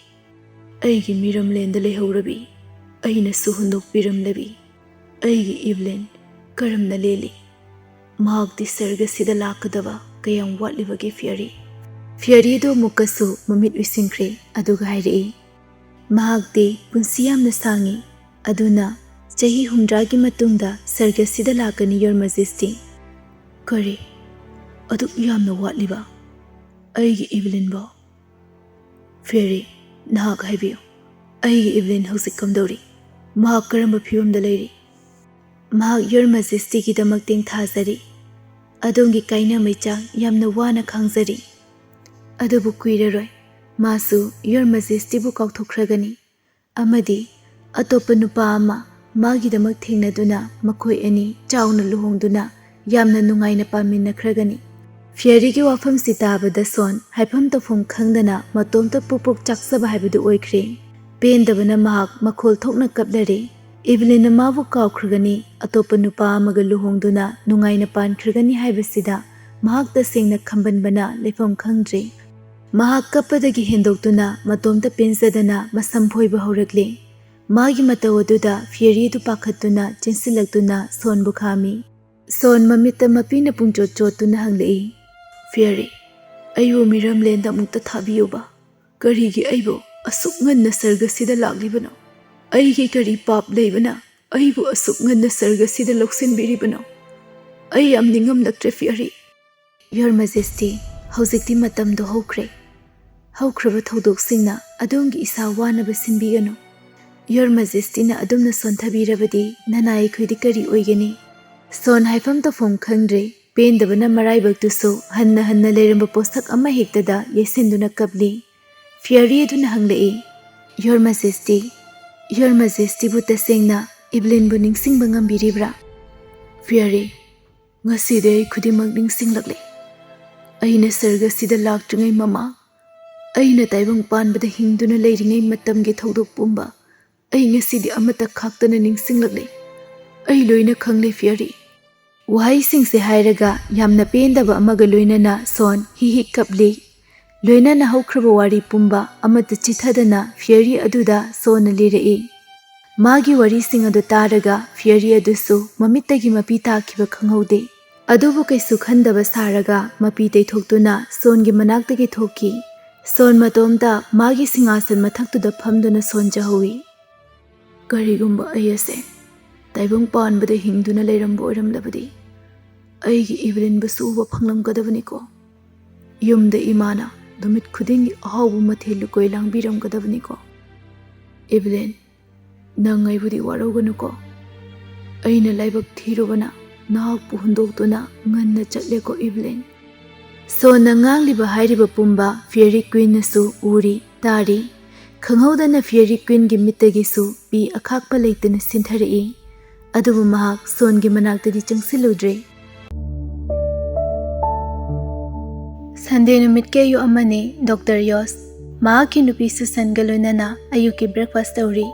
ꯑꯩꯒꯤ ꯃꯤꯔꯝꯂꯦꯟꯗ ꯂꯩꯍꯧꯔꯕꯤ, ꯑꯩꯅꯁꯨ ꯍꯨꯟꯗꯣꯛꯄꯤꯔꯝꯂꯕꯤ ꯑꯩꯒꯤ ꯏꯕꯂꯤꯟ ꯀꯔꯝꯅ ꯂꯦꯜꯂꯤ? ꯃꯍꯥꯛꯇꯤ ꯁꯔꯒꯁꯤꯗ ꯂꯥꯛꯀꯗꯕ ꯀꯌꯥꯝ ꯋꯥꯠꯂꯤꯕꯒꯦ, ꯐꯤꯌꯔꯤ?" ꯐꯤꯌꯔꯤꯗꯣ ꯑꯃꯨꯛꯀꯁꯨ ꯃꯃꯤꯠ ꯎꯏꯁꯤꯟꯈ꯭ꯔꯦ, ꯑꯗꯨꯒ ꯍꯥꯏꯔꯛꯏ, "ꯃꯍꯥꯛꯇꯤ ꯄꯨꯟꯁꯤ ꯌꯥꯝꯅ ꯁꯥꯡꯉꯤ, ꯑꯗꯨꯅ ꯆꯍꯤ ꯍꯨꯝꯗ꯭ꯔꯥꯒꯤ ꯃꯇꯨꯡꯗ ꯁꯔꯒꯁꯤꯗ ꯂꯥꯛꯀꯅꯤ, Your Majesty꯫ ꯀꯔꯤ? ꯑꯗꯨꯛ ꯌꯥꯝꯅ ꯋꯥꯠꯂꯤꯕ? ꯑꯩꯒꯤ ꯏꯕꯂꯤꯟꯕꯣ?" "ꯐꯤꯌꯔꯤ, ꯅꯍꯥꯛ ꯍꯥꯏꯕꯤꯌꯨ, ꯑꯩꯒꯤ ꯏꯕꯂꯤꯟ ꯍꯧꯖꯤꯛ ꯀꯝꯗꯧꯔꯤ? ꯃꯍꯥꯛ ꯀꯔꯝꯕ ꯐꯤꯕꯝꯗ ꯂꯩꯔꯤ?" "ꯃꯍꯥꯛ Your Majestyꯒꯤꯗꯃꯛ ꯇꯦꯡꯊꯥꯖꯔꯤ꯫ ꯑꯗꯣꯝꯒꯤ ꯀꯥꯏꯅ ꯃꯩꯆꯥꯛ ꯌꯥꯝꯅ ꯋꯥꯅ ꯈꯥꯡꯖꯔꯤ꯫ ꯑꯗꯨꯕꯨ ꯀꯨꯏꯔꯔꯣꯏ, ꯃꯥꯁꯨ Your Majestyꯕꯨ ꯀꯥꯎꯊꯣꯛꯈ꯭ꯔꯒꯅꯤ꯫ ꯑꯃꯗꯤ ꯑꯇꯣꯞꯄ ꯅꯨꯄꯥ ꯑꯃ ꯃꯥꯒꯤꯗꯃꯛ ꯊꯦꯡꯅꯗꯨꯅ ꯃꯈꯣꯏ ꯑꯅꯤ ꯆꯥꯎꯅ ꯂꯨꯍꯣꯡꯗꯨꯅ ꯌꯥꯝꯅ ꯅꯨꯡꯉꯥꯏꯅ ꯄꯥꯟꯃꯤꯟꯅꯈ꯭ꯔꯒꯅꯤ꯫" ꯐꯤꯌꯔꯤꯒꯤ ꯋꯥꯐꯝꯁꯤ ꯇꯥꯕꯗ ꯁꯣꯟ ꯍꯥꯏꯐꯝ ꯇꯧꯐꯝ ꯈꯪꯗꯅ ꯃꯇꯣꯝꯇ ꯄꯨꯛ ꯄꯨꯛ ꯆꯥꯛꯆꯕ ꯍꯥꯏꯕꯗꯨ ꯑꯣꯏꯈ꯭ꯔꯦ꯫ ꯄꯦꯟꯗꯕꯅ ꯃꯍꯥꯛ ꯃꯈꯣꯜ ꯊꯣꯛꯅ ꯀꯞꯂꯔꯦ꯫ ꯏꯕꯂꯤꯟꯅ ꯃꯥꯕꯨ ꯀꯥꯎꯈ꯭ꯔꯒꯅꯤ, ꯑꯇꯣꯞꯄ ꯅꯨꯄꯥ ꯑꯃꯒ ꯂꯨꯍꯣꯡꯗꯨꯅ ꯅꯨꯡꯉꯥꯏꯅ ꯄꯥꯟꯈ꯭ꯔꯒꯅꯤ ꯍꯥꯏꯕꯁꯤꯗ ꯃꯍꯥꯛ ꯇꯁꯦꯡꯅ ꯈꯝꯕꯟꯕꯅ ꯂꯩꯐꯝ ꯈꯪꯗ꯭ꯔꯦ꯫ ꯃꯍꯥꯛ ꯀꯞꯄꯗꯒꯤ ꯍꯦꯟꯗꯣꯛꯇꯨꯅ ꯃꯇꯣꯝꯇ ꯄꯦꯟꯖꯗꯅ ꯃꯁꯝ ꯐꯣꯏꯕ ꯍꯧꯔꯛꯂꯦ꯫ ꯃꯥꯒꯤ ꯃꯇꯧ ꯑꯗꯨꯗ ꯐꯤꯌꯔꯤꯗꯨ ꯄꯥꯈꯠꯇꯨꯅ ꯆꯦꯟꯁꯤꯜꯂꯛꯇꯨꯅ ꯁꯣꯟꯕꯨ ꯈꯥꯝꯃꯤ꯫ ꯁꯣꯟ ꯃꯃꯤꯠꯇ ꯃꯄꯤꯅ ꯄꯨꯡꯆꯣꯠ ꯆꯣꯠꯇꯨꯅ ꯍꯪꯂꯛꯏ, "ꯐꯤꯌꯔꯤ, ꯑꯩꯕꯨ ꯃꯤꯔꯝꯂꯦꯟꯗ ꯑꯃꯨꯛꯇ ꯊꯥꯕꯤꯌꯨꯕ꯫ ꯀꯔꯤꯒꯤ ꯑꯩꯕꯨ ꯑꯁꯨꯛ ꯉꯟꯅ ꯁꯔꯒꯁꯤꯗ ꯂꯥꯛꯂꯤꯕꯅꯣ? ꯑꯩꯒꯤ ꯀꯔꯤ ꯄꯥꯞ ꯂꯩꯕꯅ ꯑꯩꯕꯨ ꯑꯁꯨꯛ ꯉꯟꯅ ꯁꯔꯒꯁꯤꯗ ꯂꯧꯁꯤꯟꯕꯤꯔꯤꯕꯅꯣ? ꯑꯩ ꯌꯥꯝ ꯅꯤꯡꯉꯝꯂꯛꯇ꯭ꯔꯦ, ꯐꯤꯌꯔꯤ꯫" "Your Majesty, ꯍꯧꯖꯤꯛꯇꯤ ꯃꯇꯝꯗꯣ ꯍꯧꯈ꯭ꯔꯦ꯫ ꯍꯧꯈ꯭ꯔꯕ ꯊꯧꯗꯣꯛꯁꯤꯡꯅ ꯑꯗꯣꯝꯒꯤ ꯏꯁꯥ ꯋꯥꯅꯕ ꯁꯤꯟꯕꯤꯒꯅꯨ꯫ Your Majestyꯅ ꯑꯗꯨꯝꯅ ꯁꯣꯟꯊꯕꯤꯔꯕꯗꯤ ꯅꯅꯥꯏ ꯑꯩꯈꯣꯏꯗꯤ ꯀꯔꯤ ꯑꯣꯏꯒꯅꯤ?" ꯁꯣꯟ ꯍꯥꯏꯐꯝ ꯇꯧꯐꯝ ꯈꯪꯗ꯭ꯔꯦ꯫ ꯄꯦꯟꯗꯕꯅ ꯃꯔꯥꯏꯕꯛꯇꯨꯁꯨ ꯍꯟꯅ ꯍꯟꯅ ꯂꯩꯔꯝꯕ ꯄꯣꯠꯁꯛ ꯑꯃ ꯍꯦꯛꯇꯗ ꯌꯩꯁꯤꯟꯗꯨꯅ ꯀꯞꯂꯤ꯫ ꯐꯤꯌꯔꯤ ꯑꯗꯨꯅ ꯍꯪꯂꯛꯏ, "Your Majesty, Your Majestyꯕꯨ ꯇꯁꯦꯡꯅ ꯏꯕ꯭ꯂꯤꯟꯕꯨ ꯅꯤꯡꯁꯤꯡꯕ ꯉꯝꯕꯤꯔꯤꯕ꯭ꯔꯥ?" "ꯐꯤꯌꯔꯤ, ꯉꯁꯤꯗꯤ ꯑꯩ ꯈꯨꯗꯤꯡꯃꯛ ꯅꯤꯡꯁꯤꯡꯂꯛꯂꯦ꯫ ꯑꯩꯅ ꯁꯔꯒꯁꯤꯗ ꯂꯥꯛꯇ꯭ꯔꯤꯉꯩ ꯃꯃꯥꯡ, ꯑꯩꯅ ꯇꯥꯏꯕꯪ ꯄꯥꯟꯕꯗ ꯍꯤꯡꯗꯨꯅ ꯂꯩꯔꯤꯉꯩ ꯃꯇꯝꯒꯤ ꯊꯧꯗꯣꯛ ꯄꯨꯝꯕ ꯑꯩ ꯉꯁꯤꯗꯤ ꯑꯃꯠꯇ ꯈꯥꯛꯇꯅ ꯅꯤꯡꯁꯤꯡꯂꯛꯂꯦ꯫ ꯑꯩ ꯂꯣꯏꯅ ꯈꯪꯂꯦ, ꯐꯤꯌꯔꯤ꯫" ꯋꯥꯍꯩꯁꯤꯡꯁꯦ ꯍꯥꯏꯔꯒ ꯌꯥꯝꯅ ꯄꯦꯟꯗꯕ ꯑꯃꯒ ꯂꯣꯏꯅꯅ ꯁꯣꯟ ꯍꯤ ꯍꯤ ꯀꯞꯂꯤ꯫ ꯂꯣꯏꯅꯅ ꯍꯧꯈ꯭ꯔꯕ ꯋꯥꯔꯤ ꯄꯨꯝꯕ ꯑꯃꯠꯇ ꯆꯤꯊꯗꯅ ꯐꯤꯌꯔꯤ ꯑꯗꯨꯗ ꯁꯣꯟꯅ ꯂꯤꯔꯛꯏ꯫ ꯃꯥꯒꯤ ꯋꯥꯔꯤꯁꯤꯡ ꯑꯗꯨ ꯇꯥꯔꯒ ꯐꯤꯌꯔꯤ ꯑꯗꯨꯁꯨ ꯃꯃꯤꯠꯇꯒꯤ ꯃꯄꯤ ꯇꯥꯈꯤꯕ ꯈꯪꯍꯧꯗꯦ꯫ ꯑꯗꯨꯕꯨ ꯀꯩꯁꯨ ꯈꯟꯗꯕ ꯁꯥꯔꯒ ꯃꯄꯤ ꯇꯩꯊꯣꯛꯇꯨꯅ ꯁꯣꯟꯒꯤ ꯃꯅꯥꯛꯇꯒꯤ ꯊꯣꯛꯈꯤ꯫ ꯁꯣꯟ ꯃꯇꯣꯝꯇ ꯃꯥꯒꯤ ꯁꯤꯡꯍꯥꯁꯟ ꯃꯊꯛꯇꯨꯗ ꯐꯝꯗꯨꯅ ꯁꯣꯟꯖꯍꯧꯏ꯫ "ꯀꯔꯤꯒꯨꯝꯕ ꯑꯩ ꯑꯁꯦ ꯇꯥꯏꯕꯪ ꯄꯥꯟꯕꯗ ꯍꯤꯡꯗꯨꯅ ꯂꯩꯔꯝꯕ ꯑꯣꯏꯔꯝꯂꯕꯗꯤ, ꯑꯩꯒꯤ ꯏꯕ꯭ꯂꯤꯟꯕꯨꯁꯨ ꯎꯕ ꯐꯪꯂꯝꯒꯗꯕꯅꯤꯀꯣ꯫ ꯌꯨꯝꯗ ꯏꯃꯥꯅ ꯅꯨꯃꯤꯠ ꯈꯨꯗꯤꯡꯒꯤ ꯑꯍꯥꯎꯕ ꯃꯊꯦꯜ ꯂꯨꯀꯣꯏ ꯂꯥꯡꯕꯤꯔꯝꯒꯗꯕꯅꯤꯀꯣ꯫ ꯏꯕ꯭ꯂꯤꯟ, ꯅꯪ ꯑꯩꯕꯨꯗꯤ ꯋꯥꯔꯧꯒꯅꯨꯀꯣ꯫ ꯑꯩꯅ ꯂꯥꯏꯕꯛ ꯊꯤꯔꯨꯕꯅ ꯅꯍꯥꯛꯄꯨ ꯍꯨꯟꯗꯣꯛꯇꯨꯅ ꯉꯟꯅ ꯆꯠꯂꯦꯀꯣ, ꯏꯕ꯭ꯂꯤꯟ꯫" ꯁꯣꯟꯅ ꯉꯥꯡꯂꯤꯕ ꯍꯥꯏꯔꯤꯕ ꯄꯨꯝꯕ ꯐꯤꯌꯔꯤ ꯀ꯭ꯋꯤꯟꯅꯁꯨ ꯎꯔꯤ, ꯇꯥꯔꯤ꯫ ꯈꯪꯍꯧꯗꯅ ꯐꯤꯌꯔꯤ ꯀ꯭ꯋꯤꯟꯒꯤ ꯃꯤꯠꯇꯒꯤꯁꯨ ꯄꯤ ꯑꯈꯥꯛꯄ ꯂꯩꯇꯅ ꯁꯤꯟꯊꯔꯛꯏ꯫ ꯑꯗꯨꯕꯨ ꯃꯍꯥꯛ ꯁꯣꯟꯒꯤ ꯃꯅꯥꯛꯇꯗꯤ ꯆꯪꯁꯤꯜꯂꯨꯗ꯭ꯔꯦ꯫ ꯁꯟꯗꯦ ꯅꯨꯃꯤꯠꯀꯤ ꯑꯌꯨꯛ ꯑꯃꯅꯤ꯫ ꯗꯣꯛꯇꯔ ꯌꯣꯁ ꯃꯍꯥꯛꯀꯤ ꯅꯨꯄꯤ ꯁꯨꯁꯟꯒ ꯂꯣꯏꯅꯅ ꯑꯌꯨꯛꯀꯤ ꯕ꯭ꯔꯦꯛꯐꯥꯁ ꯇꯧꯔꯤ꯫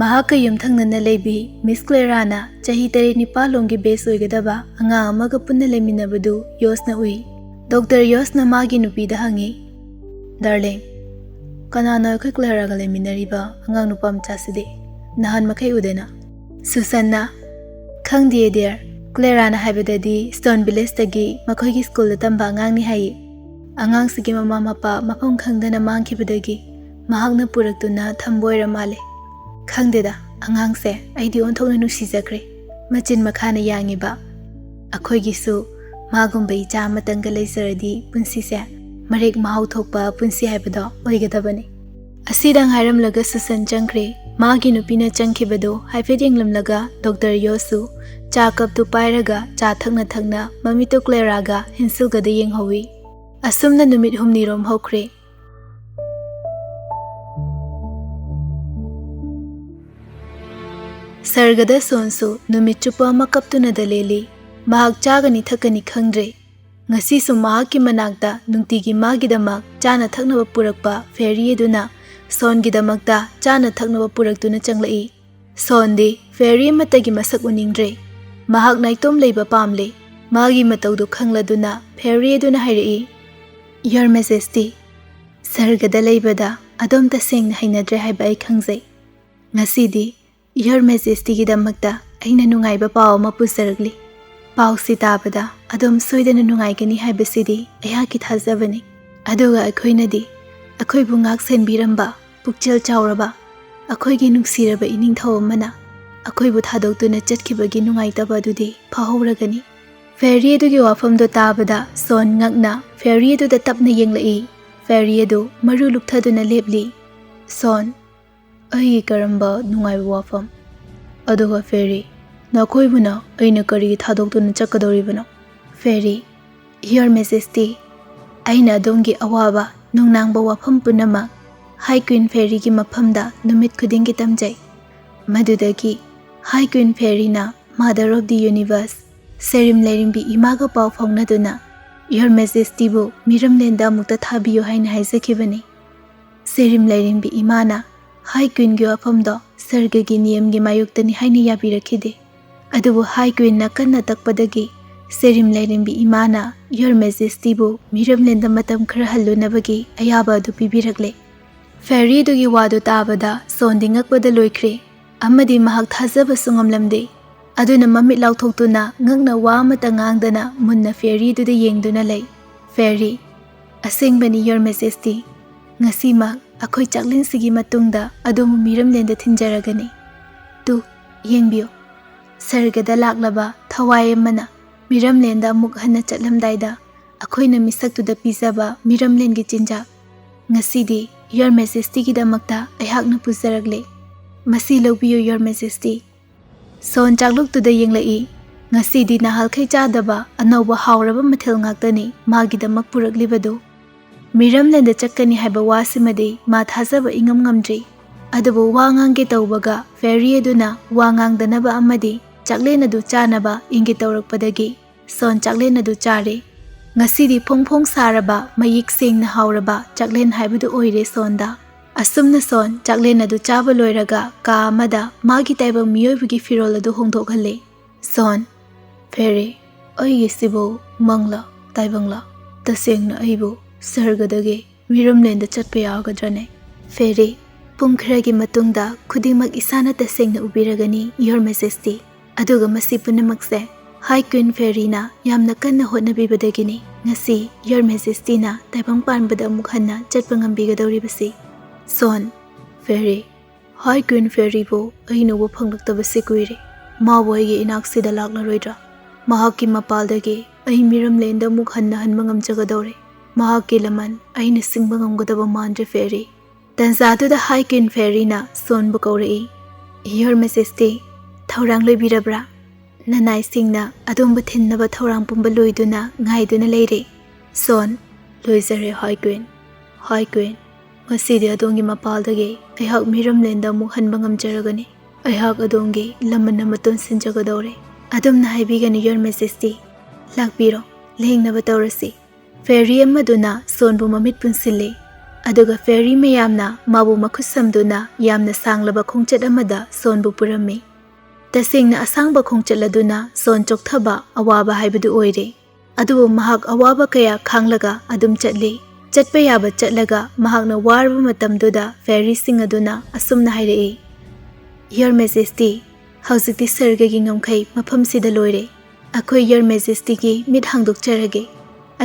ꯃꯍꯥꯛꯀ ꯌꯨꯝꯊꯪꯅꯅ ꯂꯩꯕꯤ ꯃꯤꯁ ꯀ꯭ꯂꯦꯔꯥꯅ ꯆꯍꯤ ꯇꯔꯦꯠ ꯅꯤꯄꯥꯜꯂꯣꯝꯒꯤ ꯕꯦꯁ ꯑꯣꯏꯒꯗꯕ ꯑꯉꯥꯡ ꯑꯃꯒ ꯄꯨꯟꯅ ꯂꯩꯃꯤꯟꯅꯕꯗꯨ ꯌꯣꯁꯅ ꯎꯏ꯫ ꯗꯣꯛꯇꯔ ꯌꯣꯁꯅ ꯃꯥꯒꯤ ꯅꯨꯄꯤꯗ ꯍꯪꯉꯤ, "ꯗꯥꯔꯂꯤꯡ, ꯀꯅꯥꯅꯣ ꯑꯩꯈꯣꯏ ꯀ꯭ꯂꯦꯔꯥꯒ ꯂꯩꯃꯤꯟꯅꯔꯤꯕ ꯑꯉꯥꯡ ꯅꯨꯄꯥ ꯃꯆꯥꯁꯤꯗꯤ? ꯅꯍꯥꯟ ꯃꯈꯩ ꯎꯗꯦꯅ?" ꯁꯨꯁꯟꯅ, "ꯈꯪꯗꯤꯌꯦ ꯗꯤꯌꯔ, ꯀ꯭ꯂꯦꯔꯥꯅ ꯍꯥꯏꯕꯗꯗꯤ ꯁ꯭ꯇꯣꯟ ꯚꯤꯂꯦꯖꯇꯒꯤ ꯃꯈꯣꯏꯒꯤ ꯁ꯭ꯀꯨꯜꯗ ꯇꯝꯕ ꯑꯉꯥꯡꯅꯤ ꯍꯥꯏꯌꯦ꯫ ꯑꯉꯥꯡꯁꯤꯒꯤ ꯃꯃꯥ ꯃꯄꯥ ꯃꯐꯝ ꯈꯪꯗꯅ ꯃꯥꯡꯈꯤꯕꯗꯒꯤ ꯃꯍꯥꯛꯅ ꯄꯨꯔꯛꯇꯨꯅ ꯊꯝꯕ ꯑꯣꯏꯔ ꯃꯥꯜꯂꯦ꯫ ꯈꯪꯗꯦꯗ, ꯑꯉꯥꯡꯁꯦ ꯑꯩꯗꯤ ꯑꯣꯟꯊꯣꯛꯅ ꯅꯨꯡꯁꯤꯖꯈ꯭ꯔꯦ꯫ ꯃꯆꯤꯟ ꯃꯈꯥꯅ ꯌꯥꯡꯉꯤꯕ꯫ ꯑꯩꯈꯣꯏꯒꯤꯁꯨ ꯃꯥꯒꯨꯝꯕ ꯏꯆꯥ ꯑꯃꯇꯪꯒ ꯂꯩꯖꯔꯗꯤ ꯄꯨꯟꯁꯤꯁꯦ ꯃꯔꯦꯛ ꯃꯍꯥꯎ ꯊꯣꯛꯄ ꯄꯨꯟꯁꯤ ꯍꯥꯏꯕꯗꯣ ꯑꯣꯏꯒꯗꯕꯅꯤ꯫" ꯑꯁꯤꯗꯪ ꯍꯥꯏꯔꯝꯂꯒ ꯁꯨꯁꯟ ꯆꯪꯈ꯭ꯔꯦ꯫ ꯃꯥꯒꯤ ꯅꯨꯄꯤꯅ ꯆꯪꯈꯤꯕꯗꯨ ꯍꯥꯏꯐꯦꯠ ꯌꯦꯡꯂꯝꯂꯒ ꯗꯣꯛꯇꯔ ꯌꯣꯁꯨ ꯆꯥ ꯀꯞꯇꯨ ꯄꯥꯏꯔꯒ ꯆꯥ ꯊꯛꯅ ꯊꯛꯅ ꯃꯃꯤꯠꯇꯨ ꯀ꯭ꯂꯦꯔꯥꯒ ꯍꯦꯟꯁꯤꯜꯒꯗ ꯌꯦꯡꯍꯧꯏ꯫ ꯑꯁꯨꯝꯅ ꯅꯨꯃꯤꯠ ꯍꯨꯝꯅꯤꯔꯣꯝ ꯍꯧꯈ꯭ꯔꯦ꯫ ꯁꯔꯒꯗ ꯁꯣꯟꯁꯨ ꯅꯨꯃꯤꯠ ꯆꯨꯞꯄ ꯑꯃ ꯀꯞꯇꯨꯅꯗ ꯂꯦꯜꯂꯤ꯫ ꯃꯍꯥꯛ ꯆꯥꯒꯅꯤ ꯊꯛꯀꯅꯤ ꯈꯪꯗ꯭ꯔꯦ꯫ ꯉꯁꯤꯁꯨ ꯃꯍꯥꯛꯀꯤ ꯃꯅꯥꯛꯇ ꯅꯨꯡꯇꯤꯒꯤ ꯃꯥꯒꯤꯗꯃꯛ ꯆꯥꯅ ꯊꯛꯅꯕ ꯄꯨꯔꯛꯄ ꯐꯦꯔꯤ ꯑꯗꯨꯅ ꯁꯣꯟꯒꯤꯗꯃꯛꯇ ꯆꯥꯅ ꯊꯛꯅꯕ ꯄꯨꯔꯛꯇꯨꯅ ꯆꯪꯂꯛꯏ꯫ ꯁꯣꯟꯗꯤ ꯐꯦꯔꯤ ꯑꯃꯠꯇꯒꯤ ꯃꯁꯛ ꯎꯅꯤꯡꯗ꯭ꯔꯦ꯫ ꯃꯍꯥꯛ ꯅꯥꯏꯇꯣꯝ ꯂꯩꯕ ꯄꯥꯝꯂꯦ꯫ ꯃꯥꯒꯤ ꯃꯇꯧꯗꯨ ꯈꯪꯂꯗꯨꯅ ꯐꯦꯔꯤ ꯑꯗꯨꯅ ꯍꯥꯏꯔꯛꯏ, "Your Majesty, ꯁꯔꯒꯗ ꯂꯩꯕꯗ ꯑꯗꯣꯝ ꯇꯁꯦꯡꯅ ꯍꯩꯅꯗ꯭ꯔꯦ ꯍꯥꯏꯕ ꯑꯩ ꯈꯪꯖꯩ꯫ ꯉꯁꯤꯗꯤ Your Majestyꯒꯤꯗꯃꯛꯇ ꯑꯩꯅ ꯅꯨꯡꯉꯥꯏꯕ ꯄꯥꯎ ꯑꯃ ꯄꯨꯖꯔꯛꯂꯤ꯫ ꯄꯥꯎꯁꯤ ꯇꯥꯕꯗ ꯑꯗꯣꯝ ꯁꯣꯏꯗꯅ ꯅꯨꯡꯉꯥꯏꯒꯅꯤ ꯍꯥꯏꯕꯁꯤꯗꯤ ꯑꯩꯍꯥꯛꯀꯤ ꯊꯥꯖꯕꯅꯤ꯫ ꯑꯗꯨꯒ ꯑꯩꯈꯣꯏꯅꯗꯤ ꯑꯩꯈꯣꯏꯕꯨ ꯉꯥꯛ ꯁꯦꯟꯕꯤꯔꯝꯕ ꯄꯨꯛꯆꯦꯜ ꯆꯥꯎꯔꯕ ꯑꯩꯈꯣꯏꯒꯤ ꯅꯨꯡꯁꯤꯔꯕ ꯏꯅꯤꯡꯊꯧ ꯑꯃꯅ ꯑꯩꯈꯣꯏꯕꯨ ꯊꯥꯗꯣꯛꯇꯨꯅ ꯆꯠꯈꯤꯕꯒꯤ ꯅꯨꯡꯉꯥꯏꯇꯕ ꯑꯗꯨꯗꯤ ꯐꯥꯍꯧꯔꯒꯅꯤ꯫" ꯐꯦꯔꯤ ꯑꯗꯨꯒꯤ ꯋꯥꯐꯝꯗꯨ ꯇꯥꯕꯗ ꯁꯣꯟ ꯉꯛꯅ ꯐꯦꯔꯤ ꯑꯗꯨꯗ ꯇꯞꯅ ꯌꯦꯡꯂꯛꯏ꯫ ꯐꯦꯔꯤ ꯑꯗꯨ ꯃꯔꯨ ꯂꯨꯞꯊꯗꯨꯅ ꯂꯦꯞꯂꯤ꯫ ꯁꯣꯟ, ꯑꯩꯒꯤ ꯀꯔꯝꯕ ꯅꯨꯡꯉꯥꯏꯕ ꯋꯥꯐꯝ? ꯑꯗꯨꯒ ꯐꯦꯔꯤ, ꯅꯈꯣꯏꯕꯨꯅ ꯑꯩꯅ ꯀꯔꯤꯒꯤ ꯊꯥꯗꯣꯛꯇꯨꯅ ꯆꯠꯀꯗꯧꯔꯤꯕꯅꯣ? ꯐꯦꯔꯤ, Your Majesty, ꯑꯩꯅ ꯑꯗꯣꯝꯒꯤ ꯑꯋꯥꯕ ꯅꯨꯡꯅꯥꯡꯕ ꯋꯥꯐꯝ ꯄꯨꯝꯅꯃꯛ ꯍꯥꯏ ꯀ꯭ꯋꯤꯟ ꯐꯦꯔꯤꯒꯤ ꯃꯐꯝꯗ ꯅꯨꯃꯤꯠ ꯈꯨꯗꯤꯡꯒꯤ ꯇꯝꯖꯩ꯫ ꯃꯗꯨꯗꯒꯤ ꯍꯥꯏ ꯀ꯭ꯋꯤꯟ ꯐꯦꯔꯤꯅ Mother of the Universe, ꯁꯦꯔꯤꯝ ꯂꯥꯏꯔꯦꯝꯕꯤ ꯏꯃꯥꯒ ꯄꯥꯎ ꯐꯥꯎꯅꯗꯨꯅ Your Majestyꯕꯨ ꯃꯤꯔꯝꯂꯦꯟꯗ ꯑꯃꯨꯛꯇ ꯊꯥꯕꯤꯌꯨ ꯍꯥꯏꯅ ꯍꯥꯏꯖꯈꯤꯕꯅꯤ꯫ ꯁꯦꯔꯤꯝ ꯂꯥꯏꯔꯦꯝꯕꯤ ꯏꯃꯥꯅ ꯍꯥꯏ ꯀ꯭ꯋꯤꯟꯒꯤ ꯋꯥꯐꯝꯗꯣ ꯁꯔꯒꯒꯤ ꯅꯤꯌꯝꯒꯤ ꯃꯥꯌꯣꯛꯇꯅꯤ ꯍꯥꯏꯅ ꯌꯥꯕꯤꯔꯛꯈꯤꯗꯦ꯫ ꯑꯗꯨꯕꯨ ꯍꯥꯏ ꯀ꯭ꯋꯤꯟꯅ ꯀꯟꯅ ꯇꯛꯄꯗꯒꯤ ꯁꯦꯔꯤꯝ ꯂꯥꯏꯔꯦꯝꯕꯤ ꯏꯃꯥꯅ Your Majestyꯕꯨ ꯃꯤꯔꯝꯂꯦꯟꯗ ꯃꯇꯝ ꯈꯔ ꯍꯜꯂꯨꯅꯕꯒꯤ ꯑꯌꯥꯕ ꯑꯗꯨ ꯄꯤꯕꯤꯔꯛꯂꯦ꯫ ꯐꯦꯔꯤꯗꯨꯒꯤ ꯋꯥꯗꯨ ꯇꯥꯕꯗ ꯁꯣꯟꯗꯤ ꯉꯛꯄꯗ ꯂꯣꯏꯈ꯭ꯔꯦ ꯑꯃꯗꯤ ꯃꯍꯥꯛ ꯊꯥꯖꯕꯁꯨ ꯉꯝꯂꯝꯗꯦ꯫ ꯑꯗꯨꯅ ꯃꯃꯤꯠ ꯂꯥꯎꯊꯣꯛꯇꯨꯅ ꯉꯛꯅ ꯋꯥ ꯑꯃꯠꯇ ꯉꯥꯡꯗꯅ ꯃꯨꯟꯅ ꯐꯦꯔꯤꯗꯨꯗ ꯌꯦꯡꯗꯨꯅ ꯂꯩ꯫ ꯐꯦꯔꯤ, ꯑꯁꯦꯡꯕꯅꯤ Your Majesty, ꯉꯁꯤꯃꯛ ꯑꯩꯈꯣꯏ ꯆꯥꯛꯂꯦꯟꯁꯤꯒꯤ ꯃꯇꯨꯡꯗ ꯑꯗꯣꯝꯕꯨ ꯃꯤꯔꯝꯂꯦꯟꯗ ꯊꯤꯟꯖꯔꯒꯅꯤ꯫ ꯇꯨ, ꯌꯦꯡꯕꯤꯌꯨ, ꯁꯔꯒꯗ ꯂꯥꯛꯂꯕ ꯊꯋꯥꯏ ꯑꯃꯅ ꯃꯤꯔꯝꯂꯦꯟꯗ ꯑꯃꯨꯛ ꯍꯟꯅ ꯆꯠꯂꯝꯗꯥꯏꯗ ꯑꯩꯈꯣꯏꯅ ꯃꯤꯁꯛꯇꯨꯗ ꯄꯤꯖꯕ ꯃꯤꯔꯝꯂꯦꯟꯒꯤ ꯆꯤꯟꯖꯥꯛ ꯉꯁꯤꯗꯤ Your Majestyꯒꯤꯗꯃꯛꯇ ꯑꯩꯍꯥꯛꯅ ꯄꯨꯖꯔꯛꯂꯦ꯫ "ꯃꯁꯤ ꯂꯧꯕꯤꯌꯨ, Your Majesty꯫" ꯁꯣꯟ ꯆꯥꯛꯂꯨꯛꯇꯨꯗ ꯌꯦꯡꯂꯛꯏ꯫ ꯉꯁꯤꯗꯤ ꯅꯍꯥꯜꯈꯩ ꯆꯥꯗꯕ ꯑꯅꯧꯕ ꯍꯥꯎꯔꯕ ꯃꯊꯦꯜ ꯉꯥꯛꯇꯅꯤ ꯃꯥꯒꯤꯗꯃꯛ ꯄꯨꯔꯛꯂꯤꯕꯗꯨ꯫ ꯃꯤꯔꯝꯂꯦꯟꯗ ꯆꯠꯀꯅꯤ ꯍꯥꯏꯕ ꯋꯥꯁꯤꯃꯗꯤ ꯃꯥ ꯊꯥꯖꯕ ꯏꯉꯝ ꯉꯝꯗ꯭ꯔꯤ꯫ ꯑꯗꯨꯕꯨ ꯋꯥ ꯉꯥꯡꯒꯦ ꯇꯧꯕꯒ fairy ꯑꯗꯨꯅ ꯋꯥ ꯉꯥꯡꯗꯅꯕ ꯑꯃꯗꯤ ꯆꯥꯛꯂꯦꯟ ꯑꯗꯨ ꯆꯥꯅꯕ ꯏꯪꯒꯤꯠ ꯇꯧꯔꯛꯄꯗꯒꯤ ꯁꯣꯟ ꯆꯥꯛꯂꯦꯟ ꯑꯗꯨ ꯆꯥꯔꯦ꯫ ꯉꯁꯤꯗꯤ ꯐꯣꯡ ꯐꯣꯡ ꯁꯥꯔꯕ, ꯃꯌꯦꯛ ꯁꯦꯡꯅ ꯍꯥꯎꯔꯕ ꯆꯥꯛꯂꯦꯟ ꯍꯥꯏꯕꯗꯨ ꯑꯣꯏꯔꯦ ꯁꯣꯟꯗ꯫ ꯑꯁꯨꯝꯅ ꯁꯣꯟ ꯆꯥꯛꯂꯦꯟ ꯑꯗꯨ ꯆꯥꯕ ꯂꯣꯏꯔꯒ ꯀꯥ ꯑꯃꯗ ꯃꯥꯒꯤ ꯇꯥꯏꯕꯪ ꯃꯤꯑꯣꯏꯕꯒꯤ ꯐꯤꯔꯣꯜ ꯑꯗꯨ ꯍꯣꯡꯗꯣꯛꯍꯜꯂꯦ꯫ ꯁꯣꯟ, "Fairy, ꯑꯩꯒꯤꯁꯤꯕꯨ ꯃꯪꯂꯥ ꯇꯥꯏꯕꯪꯂꯥ? ꯇꯁꯦꯡꯅ ꯑꯩꯕꯨ ꯁꯔꯒꯗꯒꯤ ꯃꯤꯔꯝꯂꯦꯟꯗ ꯆꯠꯄ ꯌꯥꯒꯗ꯭ꯔꯅꯦ?" "Fairy, ꯄꯨꯡ ꯈꯔꯒꯤ ꯃꯇꯨꯡꯗ ꯈꯨꯗꯤꯡꯃꯛ ꯏꯁꯥꯅ ꯇꯁꯦꯡꯅ ꯎꯕꯤꯔꯒꯅꯤ, Your Majesty꯫ ꯑꯗꯨꯒ ꯃꯁꯤ ꯄꯨꯝꯅꯃꯛꯁꯦ High Queen Fairyꯅ ꯌꯥꯝꯅ ꯀꯟꯅ ꯍꯣꯠꯅꯕꯤꯕꯗꯒꯤꯅꯤ ꯉꯁꯤ Your Majestyꯅ ꯇꯥꯏꯕꯪ ꯄꯥꯟꯕꯗ ꯑꯃꯨꯛ ꯍꯟꯅ ꯆꯠꯄ ꯉꯝꯕꯤꯒꯗꯧꯔꯤꯕꯁꯤ꯫" ꯁꯣꯟ, "Fairy, High Queen Fairyꯕꯨ ꯑꯩꯅ ꯎꯕ ꯐꯪꯂꯛꯇꯕꯁꯤ ꯀꯨꯏꯔꯦ꯫ ꯃꯥꯕꯨ ꯑꯩꯒꯤ ꯏꯅꯥꯛꯁꯤꯗ ꯂꯥꯛꯂꯔꯣꯏꯗ꯭ꯔꯥ? ꯃꯍꯥꯛꯀꯤ ꯃꯄꯥꯜꯗꯒꯤ ꯑꯩ ꯃꯤꯔꯝꯂꯦꯟꯗ ꯑꯃꯨꯛ ꯍꯟꯅ ꯍꯟꯕ ꯉꯝꯖꯒꯗꯧꯔꯦ꯫ ꯃꯍꯥꯛꯀꯤ ꯂꯃꯟ ꯑꯩꯅ ꯁꯤꯡꯕ ꯉꯝꯒꯗꯕ ꯃꯥꯟꯗ꯭ꯔꯦ, Fairy꯫" ꯇꯟꯖꯥꯗꯨꯗ High Queen Fairyꯅ ꯁꯣꯟꯕꯨ ꯀꯧꯔꯛꯏ꯫ "Your Majesty, ꯊꯧꯔꯥꯡ ꯂꯣꯏꯕꯤꯔꯕ꯭ꯔꯥ? ꯅꯅꯥꯏꯁꯤꯡꯅ ꯑꯗꯣꯝꯕꯨ ꯊꯤꯟꯅꯕ ꯊꯧꯔꯥꯡ ꯄꯨꯝꯕ ꯂꯣꯏꯗꯨꯅ ꯉꯥꯏꯗꯨꯅ ꯂꯩꯔꯦ꯫" ꯁꯣꯟ, "ꯂꯣꯏꯖꯔꯦ, High Queen꯫ High Queen, ꯉꯁꯤꯗꯤ ꯑꯗꯣꯝꯒꯤ ꯃꯄꯥꯜꯗꯒꯤ ꯑꯩꯍꯥꯛ ꯃꯤꯔꯝꯂꯦꯟꯗ ꯑꯃꯨꯛ ꯍꯟꯕ ꯉꯝꯖꯔꯒꯅꯤ꯫ ꯑꯩꯍꯥꯛ ꯑꯗꯣꯝꯒꯤ ꯂꯃꯟ ꯑꯃ ꯇꯣꯟꯁꯤꯟꯖꯒꯗꯧꯔꯦ꯫" "ꯑꯗꯨꯝꯅ ꯍꯥꯏꯕꯤꯒꯅꯨ, Your Majesty꯫ ꯂꯥꯛꯄꯤꯔꯣ, ꯂꯦꯡꯅꯕ ꯇꯧꯔꯁꯤ꯫" Fairy ꯑꯃꯗꯨꯅ ꯁꯣꯟꯕꯨ ꯃꯃꯤꯠ ꯄꯨꯟꯁꯤꯜꯂꯤ꯫ ꯑꯗꯨꯒ fairy ꯃꯌꯥꯝꯅ ꯃꯥꯕꯨ ꯃꯈꯨꯠ ꯁꯝꯗꯨꯅ ꯌꯥꯝꯅ ꯁꯥꯡꯂꯕ ꯈꯣꯡꯆꯠ ꯑꯃꯗ ꯁꯣꯟꯕꯨ ꯄꯨꯔꯝꯃꯤ꯫ ꯇꯁꯦꯡꯅ ꯑꯁꯥꯡꯕ ꯈꯣꯡꯆꯠ ꯑꯗꯨꯅ ꯁꯣꯟ ꯆꯣꯛꯊꯕ, ꯑꯋꯥꯕ ꯍꯥꯏꯕꯗꯨ ꯑꯣꯏꯔꯦ꯫ ꯑꯗꯨꯕꯨ ꯃꯍꯥꯛ ꯑꯋꯥꯕ ꯀꯌꯥ ꯈꯥꯡꯂꯒ ꯑꯗꯨꯝ ꯆꯠꯂꯤ꯫ ꯆꯠꯄ ꯌꯥꯕ ꯆꯠꯂꯒ ꯃꯍꯥꯛꯅ ꯋꯥꯔꯕ ꯃꯇꯝꯗꯨꯗ fairyꯁꯤꯡ ꯑꯗꯨꯅ ꯑꯁꯨꯝꯅ ꯍꯥꯏꯔꯛꯏ, "Your Majesty, ꯍꯧꯖꯤꯛꯇꯤ ꯁꯔꯒꯒꯤ ꯉꯝꯈꯩ ꯃꯐꯝꯁꯤꯗ ꯂꯣꯏꯔꯦ꯫ ꯑꯩꯈꯣꯏ Your Majestyꯒꯤ ꯃꯤꯠ ꯍꯥꯡꯗꯣꯛꯆꯔꯒꯦ꯫"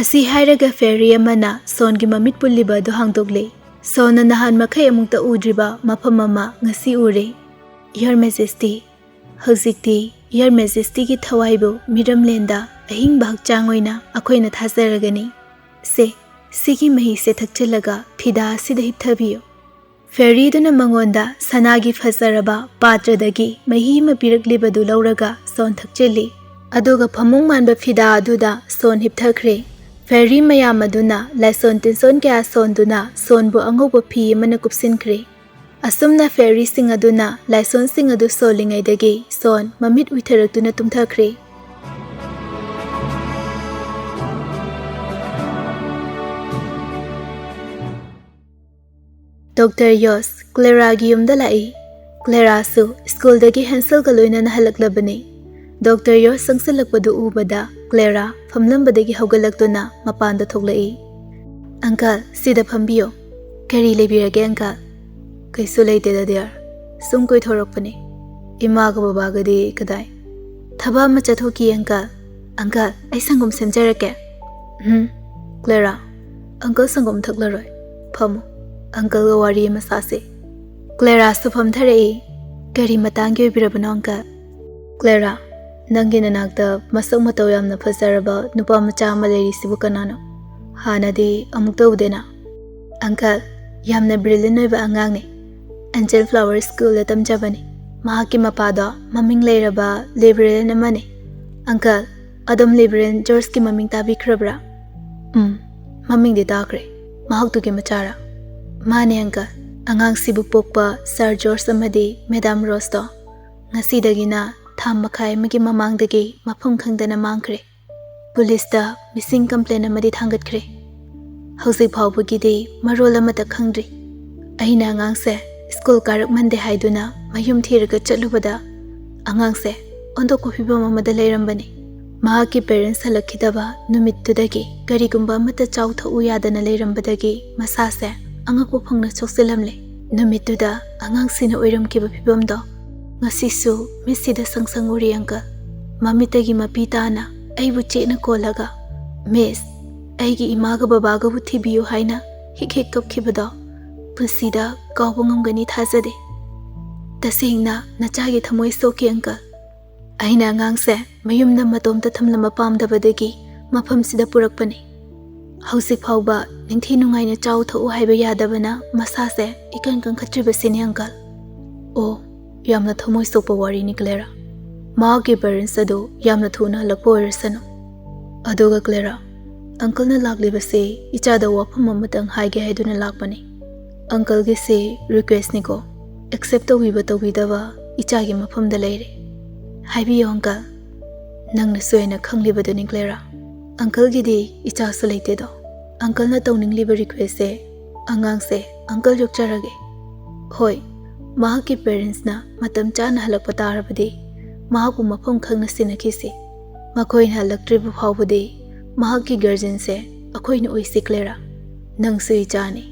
ꯑꯁꯤ ꯍꯥꯏꯔꯒ fairy ꯑꯃꯅ ꯁꯣꯟꯒꯤ ꯃꯃꯤꯠ ꯄꯨꯜꯂꯤꯕ ꯑꯗꯨ ꯍꯥꯡꯗꯣꯛꯂꯦ꯫ ꯁꯣꯟꯅ ꯅꯍꯥꯟ ꯃꯈꯩ ꯑꯃꯨꯛꯇ ꯎꯗ꯭ꯔꯤꯕ ꯃꯐꯝ ꯑꯃ ꯉꯁꯤ ꯎꯔꯦ꯫ "Your Majesty, ꯍꯧꯖꯤꯛꯇꯤ Your Majestyꯒꯤ ꯊꯋꯥꯏꯕꯨ ꯃꯤꯔꯝꯂꯦꯟꯗ ꯑꯍꯤꯡꯕ ꯍꯛꯆꯥꯡ ꯑꯣꯏꯅ ꯑꯩꯈꯣꯏꯅ ꯊꯥꯖꯔꯒꯅꯤ꯫ ꯁꯦ, ꯁꯤꯒꯤ ꯃꯍꯤꯁꯦ ꯊꯛꯆꯤꯜꯂꯒ ꯐꯤꯗꯥ ꯑꯁꯤꯗ ꯍꯤꯞꯊꯕꯤꯌꯨ꯫" ꯐꯦꯔꯤꯗꯨꯅ ꯃꯉꯣꯟꯗ ꯁꯅꯥꯒꯤ ꯐꯖꯔꯕ ꯄꯥꯇ꯭ꯔꯗꯒꯤ ꯃꯍꯤ ꯑꯃ ꯄꯤꯔꯛꯂꯤꯕꯗꯨ ꯂꯧꯔꯒ ꯁꯣꯟ ꯊꯛꯆꯤꯜꯂꯤ꯫ ꯑꯗꯨꯒ ꯐꯃꯨꯡ ꯃꯥꯟꯕ ꯐꯤꯗꯥ ꯑꯗꯨꯗ ꯁꯣꯟ ꯍꯤꯞꯊꯈ꯭ꯔꯦ꯫ ꯐꯦꯔꯤ ꯃꯌꯥꯝ ꯑꯗꯨꯅ ꯂꯥꯏꯁꯣꯟ ꯇꯤꯟꯁꯣꯟ ꯀꯌꯥ ꯁꯣꯟꯗꯨꯅ ꯁꯣꯟꯕꯨ ꯑꯉꯧꯕ ꯐꯤ ꯑꯃꯅ ꯀꯨꯞꯁꯤꯟꯈ꯭ꯔꯦ꯫ ꯑꯁꯨꯝꯅ ꯐꯦꯔꯤꯁꯤꯡ ꯑꯗꯨꯅ ꯂꯥꯏꯁꯣꯟꯁꯤꯡ ꯑꯗꯨ ꯁꯣꯜꯂꯤꯉꯩꯗꯒꯤ ꯁꯣꯟ ꯃꯃꯤꯠ ꯎꯏꯊꯔꯛꯇꯨꯅ ꯇꯨꯝꯊꯈ꯭ꯔꯦ꯫ ꯗꯣꯛꯇꯔ ꯌꯣꯁ ꯀ꯭ꯂꯦꯔꯥꯒꯤ ꯌꯨꯝꯗ ꯂꯥꯛꯏ꯫ ꯀ꯭ꯂꯦꯔꯥꯁꯨ ꯁ꯭ꯀꯨꯜꯗꯒꯤ ꯍꯦꯟꯁꯦꯜꯒ ꯂꯣꯏꯅꯅ ꯍꯜꯂꯛꯂꯕꯅꯤ꯫ ꯗꯣꯛꯇꯔ ꯌꯣꯁ ꯆꯪꯁꯤꯜꯂꯛꯄꯗꯨ ꯎꯕꯗ ꯀ꯭ꯂꯦꯔꯥ ꯐꯝꯂꯝꯕꯗꯒꯤ ꯍꯧꯒꯠꯂꯛꯇꯨꯅ ꯃꯄꯥꯟꯗ ꯊꯣꯛꯂꯛꯏ꯫ "ꯑꯪꯀꯜ, ꯁꯤꯗ ꯐꯝꯕꯤꯌꯨ꯫ ꯀꯔꯤ ꯂꯩꯕꯤꯔꯒꯦ, ꯑꯪꯀꯜ?" "ꯀꯩꯁꯨ ꯂꯩꯇꯦꯗ, ꯗꯤꯌꯔ꯫ ꯁꯨꯝ ꯀꯣꯏꯊꯣꯔꯛꯄꯅꯤ꯫ ꯏꯃꯥꯒ ꯕꯕꯥꯒꯗꯤ ꯀꯗꯥꯏ?" "ꯊꯕꯛ ꯑꯃ ꯆꯠꯊꯣꯛꯈꯤ, ꯑꯪꯀꯜ꯫ ꯑꯪꯀꯜ, ꯑꯩ ꯁꯪꯒꯣꯝ ꯁꯦꯝꯖꯔꯛꯀꯦ꯫" "ꯎꯝ, ꯀ꯭ꯂꯦꯔꯥ, ꯑꯪꯀꯜ ꯁꯪꯒꯣꯝ ꯊꯛꯂꯔꯣꯏ꯫ ꯐꯝꯃꯨ, ꯑꯪꯀꯜꯒ ꯋꯥꯔꯤ ꯑꯃ ꯁꯥꯁꯤ꯫" ꯀ꯭ꯂꯦꯔꯥꯁꯨ ꯐꯝꯊꯔꯛꯏ꯫ "ꯀꯔꯤ ꯃꯇꯥꯡꯒꯤ ꯑꯣꯏꯕꯤꯔꯕꯅꯣ, ꯑꯪꯀꯜ?" "ꯀ꯭ꯂꯦꯔꯥ, ꯅꯪꯒꯤ ꯅꯅꯥꯛꯇ ꯃꯁꯛ ꯃꯇꯧ ꯌꯥꯝꯅ ꯐꯖꯔꯕ ꯅꯨꯄꯥ ꯃꯆꯥ ꯑꯃ ꯂꯩꯔꯤꯁꯤꯕꯨ ꯀꯅꯥꯅꯣ? ꯍꯥꯟꯅꯗꯤ ꯑꯃꯨꯛꯇ ꯎꯗꯦꯅ꯫" "ꯑꯪꯀꯜ, ꯌꯥꯝꯅ ꯕ꯭ꯔꯤꯂꯤꯌꯟ ꯑꯣꯏꯕ ꯑꯉꯥꯡꯅꯤ꯫ ꯑꯦꯟꯖꯦꯜ ꯐ꯭ꯂꯥꯋꯔ ꯁ꯭ꯀꯨꯜꯗ ꯇꯝꯖꯕꯅꯤ꯫ ꯃꯍꯥꯛꯀꯤ ꯃꯄꯥꯗꯣ ꯃꯃꯤꯡ ꯂꯩꯔꯕ ꯂꯤꯕꯔꯦꯜ ꯑꯃꯅꯤ꯫" "ꯑꯪꯀꯜ, ꯑꯗꯣꯝ ꯂꯤꯕꯔꯦꯜ ꯖꯣꯔꯖꯀꯤ ꯃꯃꯤꯡ ꯇꯥꯕꯤꯈ꯭ꯔꯕ꯭ꯔꯥ?" "ꯎꯝ, ꯃꯃꯤꯡꯗꯤ ꯇꯥꯈ꯭ꯔꯦ꯫ ꯃꯍꯥꯛꯇꯨꯒꯤ ꯃꯆꯥꯔꯥ?" "ꯃꯥꯅꯦ, ꯑꯪꯀꯜ꯫ ꯑꯉꯥꯡꯁꯤꯕꯨ ꯄꯣꯛꯄ ꯁꯥꯔ ꯖꯣꯔꯖ ꯑꯃꯗꯤ ꯃꯦꯗꯥꯝ ꯔꯣꯁꯇꯣ ꯉꯁꯤꯗꯒꯤꯅ ꯊꯥ ꯃꯈꯥꯏ ꯑꯃꯒꯤ ꯃꯃꯥꯡꯗꯒꯤ ꯃꯐꯝ ꯈꯪꯗꯅ ꯃꯥꯡꯈ꯭ꯔꯦ꯫ ꯄꯨꯂꯤꯁꯇ ꯃꯤꯁꯤꯡ ꯀꯝꯄ꯭ꯂꯦꯟ ꯑꯃꯗꯤ ꯊꯥꯡꯒꯠꯈ꯭ꯔꯦ꯫ ꯍꯧꯖꯤꯛ ꯐꯥꯎꯕꯒꯤꯗꯤ ꯃꯔꯣꯜ ꯑꯃꯠꯇ ꯈꯪꯗ꯭ꯔꯤ꯫ ꯑꯩꯅ ꯑꯉꯥꯡꯁꯦ ꯁ꯭ꯀꯨꯜ ꯀꯥꯔꯛꯃꯟꯗꯦ ꯍꯥꯏꯗꯨꯅ ꯃꯌꯨꯝ ꯊꯤꯔꯒ ꯆꯠꯂꯨꯕꯗ ꯑꯉꯥꯡꯁꯦ ꯑꯣꯟꯊꯣꯛꯄ ꯐꯤꯕꯝ ꯑꯃꯗ ꯂꯩꯔꯝꯕꯅꯤ꯫ ꯃꯍꯥꯛꯀꯤ ꯄꯦꯔꯦꯟꯁ ꯍꯜꯂꯛꯈꯤꯗꯕ ꯅꯨꯃꯤꯠꯇꯨꯗꯒꯤ ꯀꯔꯤꯒꯨꯝꯕ ꯑꯃꯠꯇ ꯆꯥꯎ ꯊꯛꯎ ꯌꯥꯗꯅ ꯂꯩꯔꯝꯕꯗꯒꯤ ꯃꯁꯥꯁꯦ ꯑꯉꯛꯄ ꯐꯪꯅ ꯁꯣꯛꯆꯤꯜꯂꯝꯂꯦ꯫ ꯅꯨꯃꯤꯠꯇꯨꯗ ꯑꯉꯥꯡꯁꯤꯅ ꯑꯣꯏꯔꯝꯈꯤꯕ ꯐꯤꯕꯝꯗꯣ ꯉꯁꯤꯁꯨ ꯃꯤꯠꯁꯤꯗ ꯁꯪ ꯁꯪ ꯎꯔꯤ, ꯑꯪꯀꯜ꯫ ꯃꯃꯤꯠꯇꯒꯤ ꯃꯄꯤ ꯇꯥꯅ ꯑꯩꯕꯨ ꯆꯦꯠꯅ ꯀꯣꯜꯂꯒ, 'ꯃꯤꯁ, ꯑꯩꯒꯤ ꯏꯃꯥꯒ ꯕꯕꯥꯒꯕꯨ ꯊꯤꯕꯤꯌꯨ' ꯍꯥꯏꯅ ꯍꯤꯛ ꯍꯤꯛ ꯀꯞꯈꯤꯕꯗꯣ ꯄꯨꯟꯁꯤꯗ ꯀꯥꯎꯕ ꯉꯝꯒꯅꯤ ꯊꯥꯖꯗꯦ꯫ ꯇꯁꯦꯡꯅ ꯅꯆꯥꯒꯤ ꯊꯃꯣꯏ ꯁꯣꯛꯈꯤ, ꯑꯪꯀꯜ꯫ ꯑꯩꯅ ꯑꯉꯥꯡꯁꯦ ꯃꯌꯨꯝꯗ ꯃꯇꯣꯝꯇ ꯊꯝꯂꯝꯕ ꯄꯥꯝꯗꯕꯗꯒꯤ ꯃꯐꯝꯁꯤꯗ ꯄꯨꯔꯛꯄꯅꯤ꯫ ꯍꯧꯖꯤꯛ ꯐꯥꯎꯕ ꯅꯤꯡꯊꯤ ꯅꯨꯡꯉꯥꯏꯅ ꯆꯥꯎ ꯊꯛꯎ ꯍꯥꯏꯕ ꯌꯥꯗꯕꯅ ꯃꯁꯥꯁꯦ ꯏꯀꯟ ꯀꯟꯈꯠꯇ꯭ꯔꯤꯕꯁꯤꯅꯤ, ꯑꯪꯀꯜ꯫ ꯑꯣ, ꯌꯥꯝꯅ ꯊꯃꯣꯏ ꯁꯣꯛꯄ ꯋꯥꯔꯤꯅꯤ, ꯀ꯭ꯂꯦꯔꯥ꯫ ꯃꯍꯥꯛꯀꯤ ꯄꯦꯔꯦꯟꯁ ꯑꯗꯨ ꯌꯥꯝꯅ ꯊꯨꯅ ꯍꯜꯂꯛꯄ ꯑꯣꯏꯔꯁꯅꯨ꯫ ꯑꯗꯨꯒ ꯀ꯭ꯂꯦꯔꯥ, ꯑꯪꯀꯜꯅ ꯂꯥꯛꯂꯤꯕꯁꯤ ꯏꯆꯥꯗ ꯋꯥꯐꯝ ꯑꯃꯇꯪ ꯍꯥꯏꯒꯦ ꯍꯥꯏꯗꯨꯅ ꯂꯥꯛꯄꯅꯤ꯫ ꯑꯪꯀꯜꯒꯤꯁꯤ ꯔꯤꯀ꯭ꯋꯦꯁꯅꯤꯀꯣ, ꯑꯦꯛꯁꯦꯞ ꯇꯧꯕꯤꯕ ꯇꯧꯕꯤꯗꯕ ꯏꯆꯥꯒꯤ ꯃꯐꯝꯗ ꯂꯩꯔꯦ꯫ ꯍꯥꯏꯕꯤꯌꯨ, ꯑꯪꯀꯜ꯫ ꯅꯪꯅꯁꯨ ꯍꯦꯟꯅ ꯈꯪꯂꯤꯕꯗꯨꯅꯤ, ꯀ꯭ꯂꯦꯔꯥ꯫ ꯑꯪꯀꯜꯒꯤꯗꯤ ꯏꯆꯥꯁꯨ ꯂꯩꯇꯦꯗꯣ꯫ ꯑꯪꯀꯜꯅ ꯇꯧꯅꯤꯡꯂꯤꯕ ꯔꯤꯀ꯭ꯋꯦꯁꯁꯦ, ꯑꯉꯥꯡꯁꯦ ꯑꯪꯀꯜ ꯌꯣꯛꯆꯔꯒꯦ꯫ ꯍꯣꯏ, ꯃꯍꯥꯛꯀꯤ ꯄꯦꯔꯦꯟꯁꯅ ꯃꯇꯝ ꯆꯥꯅ ꯍꯜꯂꯛꯄ ꯇꯥꯔꯕꯗꯤ, ꯃꯍꯥꯛꯄꯨ ꯃꯐꯝ ꯈꯪꯅ ꯁꯤꯟꯅꯈꯤꯁꯤ꯫ ꯃꯈꯣꯏꯅ ꯍꯜꯂꯛꯇ꯭ꯔꯤꯕ ꯐꯥꯎꯕꯗꯤ ꯃꯍꯥꯛꯀꯤ ꯒꯥꯔꯖꯤꯌꯟꯁꯦ ꯑꯩꯈꯣꯏꯅ ꯑꯣꯏꯁꯤ, ꯀ꯭ꯂꯦꯔꯥ꯫ ꯅꯪꯁꯨ ꯏꯆꯥꯅꯤ꯫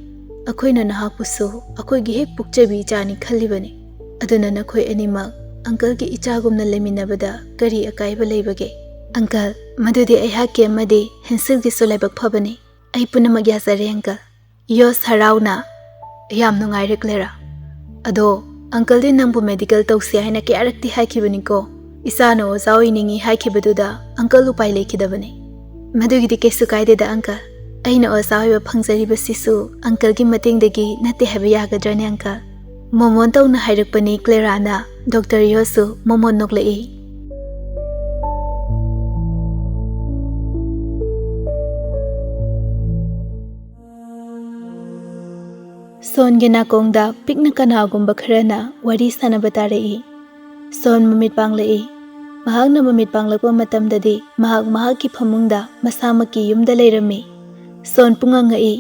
ꯑꯩꯈꯣꯏꯅ ꯅꯍꯥꯛꯄꯨꯁꯨ ꯑꯩꯈꯣꯏꯒꯤ ꯍꯦꯛ ꯄꯣꯛꯆꯕꯤ ꯏꯆꯥꯅꯤ ꯈꯜꯂꯤꯕꯅꯤ꯫ ꯑꯗꯨꯅ ꯅꯈꯣꯏ ꯑꯅꯤꯃꯛ ꯑꯪꯀꯜꯒꯤ ꯏꯆꯥꯒꯨꯝꯅ ꯂꯩꯃꯤꯟꯅꯕꯗ ꯀꯔꯤ ꯑꯀꯥꯏꯕ ꯂꯩꯕꯒꯦ? ꯑꯪꯀꯜ, ꯃꯗꯨꯗꯤ ꯑꯩꯍꯥꯛꯀꯤ ꯑꯃꯗꯤ ꯍꯦꯟꯁꯤꯜꯒꯤꯁꯨ ꯂꯥꯏꯕꯛ ꯐꯕꯅꯤ꯫ ꯑꯩ ꯄꯨꯝꯅꯃꯛ ꯌꯥꯖꯔꯦ, ꯑꯪꯀꯜ꯫ ꯌꯣꯁ ꯍꯔꯥꯎꯅ, "ꯌꯥꯝ ꯅꯨꯡꯉꯥꯏꯔꯦ, ꯀ꯭ꯂꯦꯔꯥ꯫ ꯑꯗꯣ, ꯑꯪꯀꯜꯗꯤ ꯅꯪꯕꯨ ꯃꯦꯗꯤꯀꯦꯜ ꯇꯧꯁꯤ ꯍꯥꯏꯅ ꯀꯌꯥꯔꯛꯇꯤ ꯍꯥꯏꯈꯤꯕꯅꯤꯀꯣ꯫ ꯏꯆꯥꯅ ꯑꯣꯖꯥ ꯑꯣꯏꯅꯤꯡꯏ ꯍꯥꯏꯈꯤꯕꯗꯨꯗ ꯑꯪꯀꯜ ꯎꯄꯥꯏ ꯂꯩꯈꯤꯗꯕꯅꯤ꯫" "ꯃꯗꯨꯒꯤꯗꯤ ꯀꯩꯁꯨ ꯀꯥꯏꯗꯦꯗ, ꯑꯪꯀꯜ꯫ ꯑꯩꯅ ꯑꯣꯖꯥ ꯑꯣꯏꯕ ꯐꯪꯖꯔꯤꯕꯁꯤꯁꯨ ꯑꯪꯀꯜꯒꯤ ꯃꯇꯦꯡꯗꯒꯤ ꯅꯠꯇꯦ ꯍꯥꯏꯕ ꯌꯥꯒꯗ꯭ꯔꯅꯦ, ꯑꯪꯀꯜ?" ꯃꯣꯃꯣꯟ ꯇꯧꯅ ꯍꯥꯏꯔꯛꯄꯅꯤ ꯀ꯭ꯂꯦꯔꯥꯅ꯫ ꯗꯣꯛꯇꯔ ꯌꯣꯁꯁꯨ ꯃꯣꯃꯣꯟ ꯅꯣꯛꯂꯛꯏ꯫ ꯁꯣꯟꯒꯤ ꯅꯥꯀꯣꯡꯗ ꯄꯤꯛꯅ ꯀꯅꯥꯒꯨꯝꯕ ꯈꯔꯅ ꯋꯥꯔꯤ ꯁꯥꯟꯅꯕ ꯇꯥꯔꯛꯏ꯫ ꯁꯣꯟ ꯃꯃꯤꯠ ꯄꯥꯡꯂꯛꯏ꯫ ꯃꯍꯥꯛꯅ ꯃꯃꯤꯠ ꯄꯥꯡꯂꯛꯄ ꯃꯇꯝꯗꯗꯤ ꯃꯍꯥꯛ ꯃꯍꯥꯛꯀꯤ ꯐꯃꯨꯡꯗ ꯃꯁꯥꯃꯛꯀꯤ ꯌꯨꯝꯗ ꯂꯩꯔꯝꯃꯤ꯫ ꯁꯣꯟ ꯄꯨꯡꯉꯛ ꯉꯛꯏ꯫